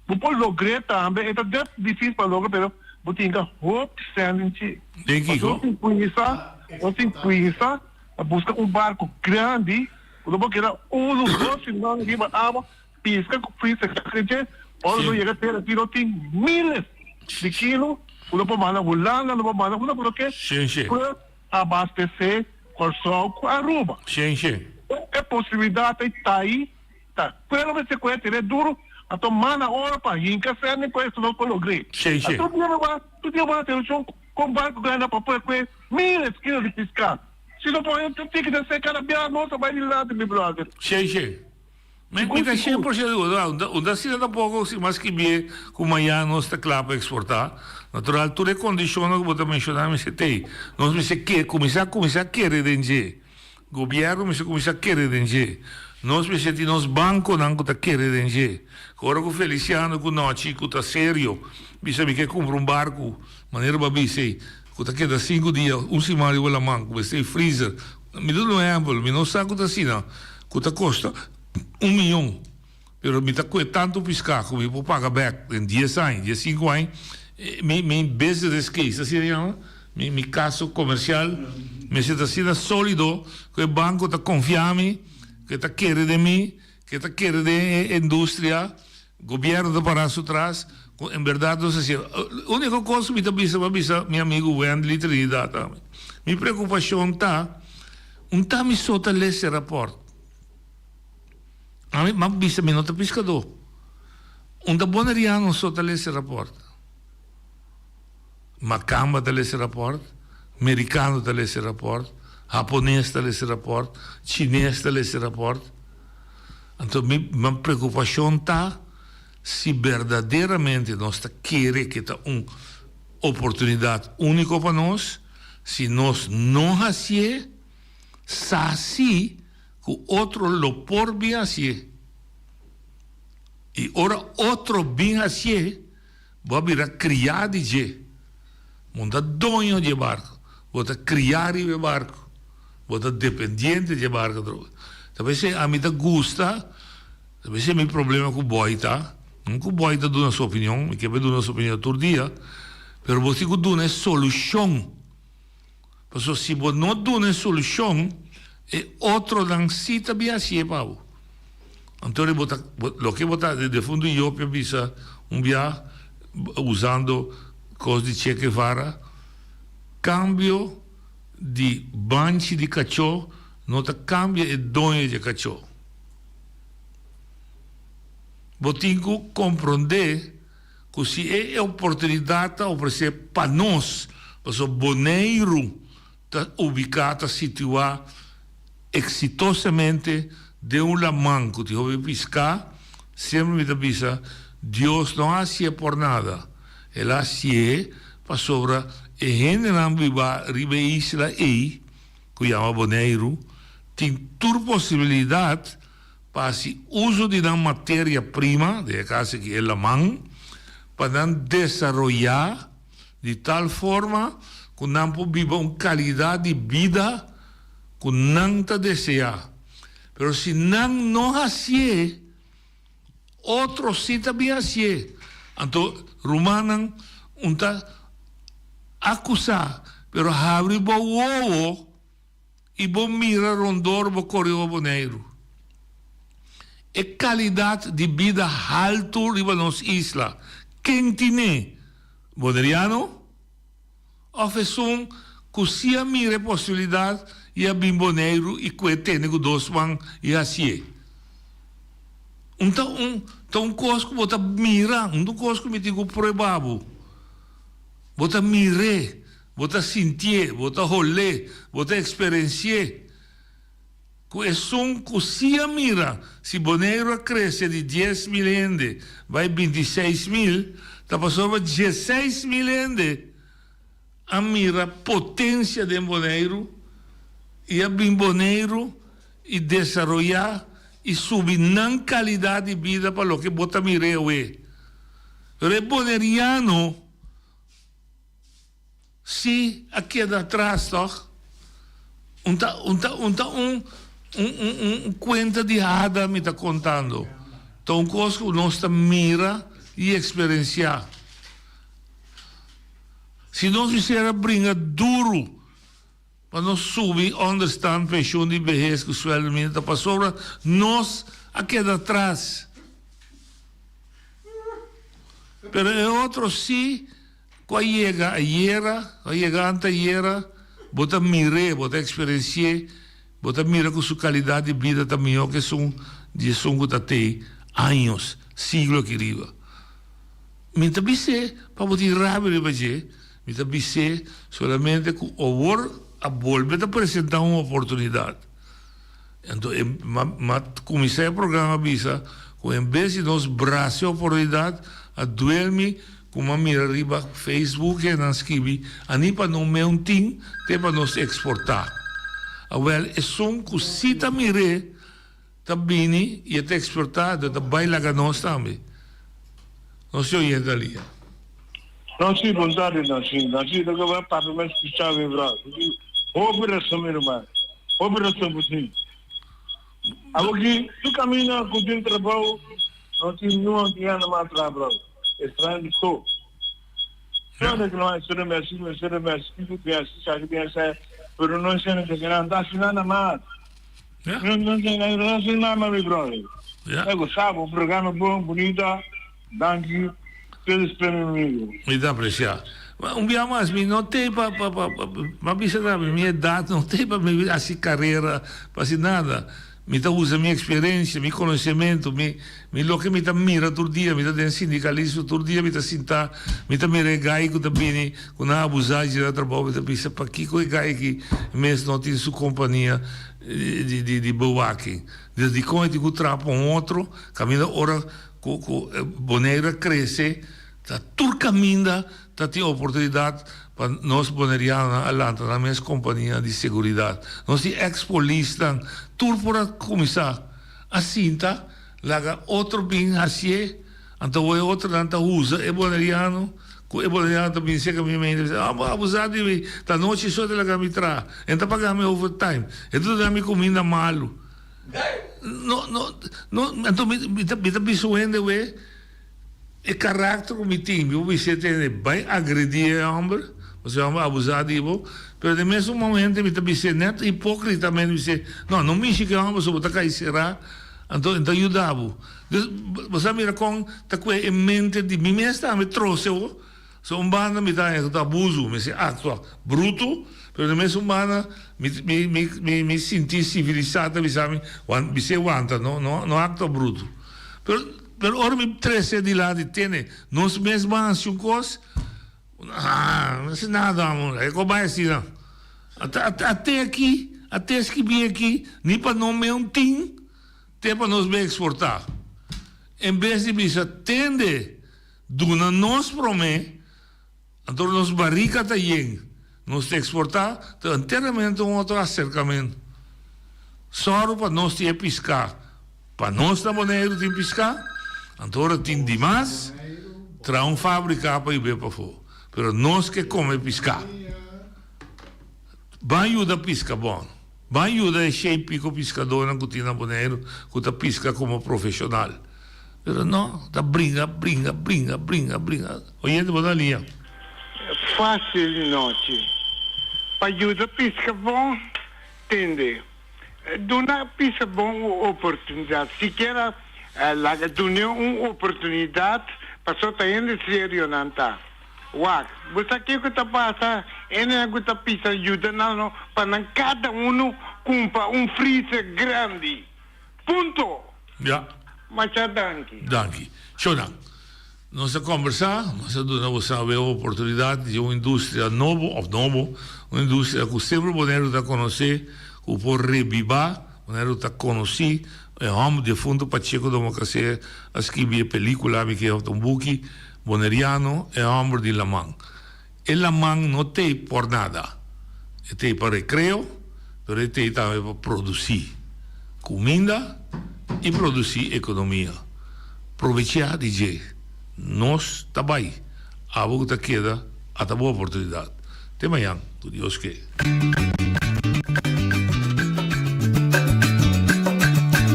Bo por logr'e tambe. E ta dep dificil pa logra pero bo tin ca hopi cen den dje. Den kico? Pasobra bo tin cuinsa, bo tin cuinsa pa busca un barco grandi cu lo por keda uno, dos siman riba awa Pisca cu frisa den dje, ora no yega tera aki no tin miles di kilo cu no por manda Hulanda, no por manda unda cu no ke pa abastece Corsou cu Aruba. E posibilidad ei ta ahi, ta pero mester cu e tene duro, anto manda ora pa hinca sende cu esto no por logre. Tur dia no ba, tur dia bo na television con barco grandi a papia cu e miles kilo di pisca. Si no por tin ki ta ser cada bia nos a bay dilanti mi brother. Mi mi ta shen por shento di unda unda asina tampoco si mas kibié cu mañana nos ta cla pa exporta. Natural tur e condicionnan cu bo ta menciona mester tey. Nos mester ke cuminsa cuminsa kere den dje. Gobierno mester cuminsa kere den dje. Nos mester tin nos banconan cu ta kere den dje. Cu ora cu Feliciano cu Nochi cu ta serio bisa mi ke cumpra un barco manera bo a bisa ey cu ta keda cinco dia un siman riba laman cu mester freezer. Mi ta duna un ehempel mi no sa cu ta asina. Ku ta kosta un miyon, pero mi ta kue tantu piská ku mi por paga bèk den dies aña, diesinku aña. mi mi business case, asina yama, mi mi kaso komersial mester ta asina solido ku e banko ta konfia mi, ku e ta kere den mi, ku e ta kere den e industria, gobierno ta para su tras, ku en berdad nos a hasié. Uniko kos ku mi ta bisa, mi a bisa mi amigu Wendley Trinidad tambe, mi preokupashon ta, un ta mi so ta lesa e rapòrt. Ami m'a bisa mi no ta piskadó. Un ta boneriano so ta lesa e rapòrt. Makamba ta lesa e rapòrt, merikano ta lesa e rapòrt, hapones ta lesa e rapòrt, chines ta lesa e rapòrt. Anto mi mi preokupashon ta si berdaderamente nos ta kere ke ta un oportunidat úniko pa nos, si nos no hasié, sa si Ku otro lo por bin hasié. I ora otro bin hasié, bo a bira kriá di dje. Bo no ta doño di e barku, bo ta kriá riba e barku, bo ta dependiente di e barku atrobe. Ta p'esei ami ta gusta, ta p'esei mi problema ku Boy ta, no ku Boy ta duna su opinion, mi ke pa e duna su opinion tur dia, pero bo tin ku duna e solushon. Pasobra si bo no duna e solushon, e otronan sí ta bin hasié pa bo. Anto bo ta, loke bo ta, defuntu Job a bisa un bia, usando kos di Che Guevara, Kambio di banchi di kachó no ta kambia e doño di e kachó. Bo tin ku komprondé. Ku si e oportunidat ta ofresé pa nos, pasobra Boneiru ta ubiká, ta situá eksitosamente den un laman ku tin hopi piská, semper mi ta bisa, Dios no a hasié por nada, El a hasié pasobra e hendenan biba riba e isla ei, ku yama Boneiru, tin tur posibilidat pa hasi uso di nan materia prima, den e kas aki e laman, pa nan desaroyá di tal forma ku nan por biba un kalidat di bida ku nan ta deseá. Pero si nan no hasié, otro sí ta bin hasié. Anto, rumannan, un ta akusá, pero habri bo wowo. I bo mira rondor bo kore bo Boneiru. E kalidat di bida haltu riba nos isla, ken tin'é? Boneriano? Òf esun ku si a mira e posibilidat i a bin Boneiru i ku e tene ku dos man i hasié? Un ta un ta un kos ku bo ta mira, un ta un kos ku mi tin ku prueba bo. Bo ta mir'é. Bo ta sintié, bo ta holé, bo ta eksperensié ku esun ku sí a mira si Boneiru a krese di 10,000 hende bai 26,000, ta pasobra 16,000 hende a mira potensia den Boneiru i a bin Boneiru i desaroyá i subi nan kalidat di bida pa loke bo ta mir'é awe. Pero e boneriano. Sí a keda atras tòg? Un ta un ta un ta un un un un kuenta di hada mi ta kontando. Ta un kos ku nos ta mira i eksperensiá. Si nos mester a bringa duru pa nos subi ònderstan penshun di behes ku suèldo mínimo ta pasobra nos a keda atras. Pero e otro sí ku a yega ayera, ku a yega antayera, bo ta mir'é, bo ta eksperensi'é, bo ta mira ku su kalidat di bida ta mihó ku esun di esun ku ta tei años, siglo aki riba. Mi ta bis'é pa bo tin rabia riba dje, mi ta bis'é solamente ku awor a bolbe ta presentá un oportunidat. Anto e m'a kuminsá e programa bisa ku en bes di nos brasa e oportunidat a duel mi ku m'a mira riba Facebook e nan skibi ani pa no meun tin te pa nos eksportá. Awèl esun ku si ta mir'é ta bini i e ta eksportá anto e ta bai laga nos tambe. Nos tin oyente a lia. No si bon tardi Nancy. Nancy loke bo a papia mi a skucha mi bro. Hopi rason mi ruman. Hopi rason bo tin. Awoki tur kaminda ku tin trabou no tin niun antiano mas traha bro. E straño di so. Tur reclama esei mi hasi, mi esei mi hasi, kiko mi hasi, esaki mi hasi, pero no esei no ta nan ta hasi nada mas. No no no hasi nada mas mi brother. Mi gusta bo programa bon, bunita, danki, te despues mi amigo. Mi ta aprecia. Un bia mas mi no tei pa pa pa pa bisa tambe mi edad no tei pa mi hasi carera pa hasi nada. Mi ta usa mi experiencia, mi conocemento, mi mi loke mi ta mira tur dia, mi ta den sindicalismo tur dia mi ta sinta, mi ta mira e gai cu ta bini cu nan abusa dje na trabao, mi ta bisa pakico e gai aki mes no tin su compania di di di bewaking, dus dicon e tin cu traha pa un otro caminda ora cu cu Boneiru a crece ta tur caminda Ta tin oportunidat pa nos bonerianonan a lanta nan mes kompania di seguridat. Nos tin eks polisnan, tur por a kuminsá a sinta laga otro bin hasié, anto awor e otronan ta usa e boneriano ku e boneriano ta bin serka mi mente bisa, ah bo a abusá di mi, ta anochi so ta laga mi traha, e ta paga mi overtime, e ta duna mi kuminda malu. No, no, no, anto mi ta mi ta bisa un hende awe. E karakter ku mi tin, mi por bisa tende bai agredí e hòmber, pasobra e hòmber a abusá di bo, pero den mesun momento mi ta bis'é nèt hipókritamente mi bis'é, no, no mishi ku e hòmber pasobra bo ta kai será, anto e ta yuda bo. Dus, bo sa mira kon ta kue e mente di mi mes tambe trose bo, so un banda mi ta haña ku ta abuso, mi mester aktua bruto, pero den mesun banda mi mi mi mi mi sinti sivilisá ta bisa mi, bis'é wanta, no no no aktua bruto. Pero. Pero ora mi trece dilanti tene nos mes ban haci un cos, ah, no haci nada amo, e co bay asina. Ate aki, ate skibi aki, ni pa no me un tin, te pa nos bay exporta. En bes di bisa tende, duna nos prome, Anto nos barika ta yen, nos ta eksportá, ta enteramente un otro aserkamentu. Sòru pa nos tin e piská, pa nos na Boneiru tin piská, anto ora tin dimas, traha un fábrika pa yub'é pafó. Pero nos ke kome piská. Ban yuda piska bon. Ban yuda e shei piko piskadónan ku tin na Boneiru ku ta piska komo profeshonal. Pero no, ta bringa, bringa, bringa, bringa, bringa. Oyente bo ta liña. Fásil nochi. Pa yuda piska bon, tende. Duna piska bon un oportunidat. Sikiera laga dun'é un oportunidat pasobra ta hende serio nan ta. Wak, bo sa kiko ta pasa? Enenan ku ta pisa yuda nan no pa nan kada unu kumpra un freezer grandi. Punto! Ya. Masha danki. Danki. Shona, nos a kombersá, nos a duna bo sabe oportunidat di un industria nobo, òf nobo, un industria ku semper Boneiru ta konosé, ku por rebibá, Boneiru ta konosí, e hòmber defuntu Pacheco Domacassé a skibi e pelíkula, mi ke òf ta un buki, Boneriano, e hòmber di laman. E laman no t'ei por nada. E t'ei pa rekreo, pero e t'ei tambe pa produsí kuminda i produsí ekonomia. Probechá di dje. Nos ta bai. Abo ku ta keda, ata bo oportunidat. Te mañan, ku Dios ke.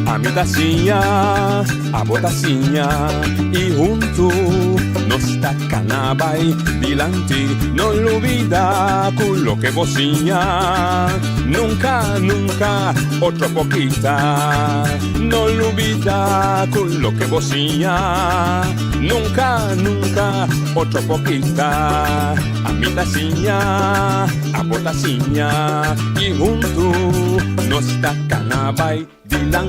Ami ta siña, abo ta siña y huntu nos ta cana bay dilanti. No lubida cu loke bo siña nunca, nunca otro por kita. No lubida cu loke bo siña nunca, nunca otro por kita. Ami ta siña, abo ta siña y huntu nos ta cana bay dilanti.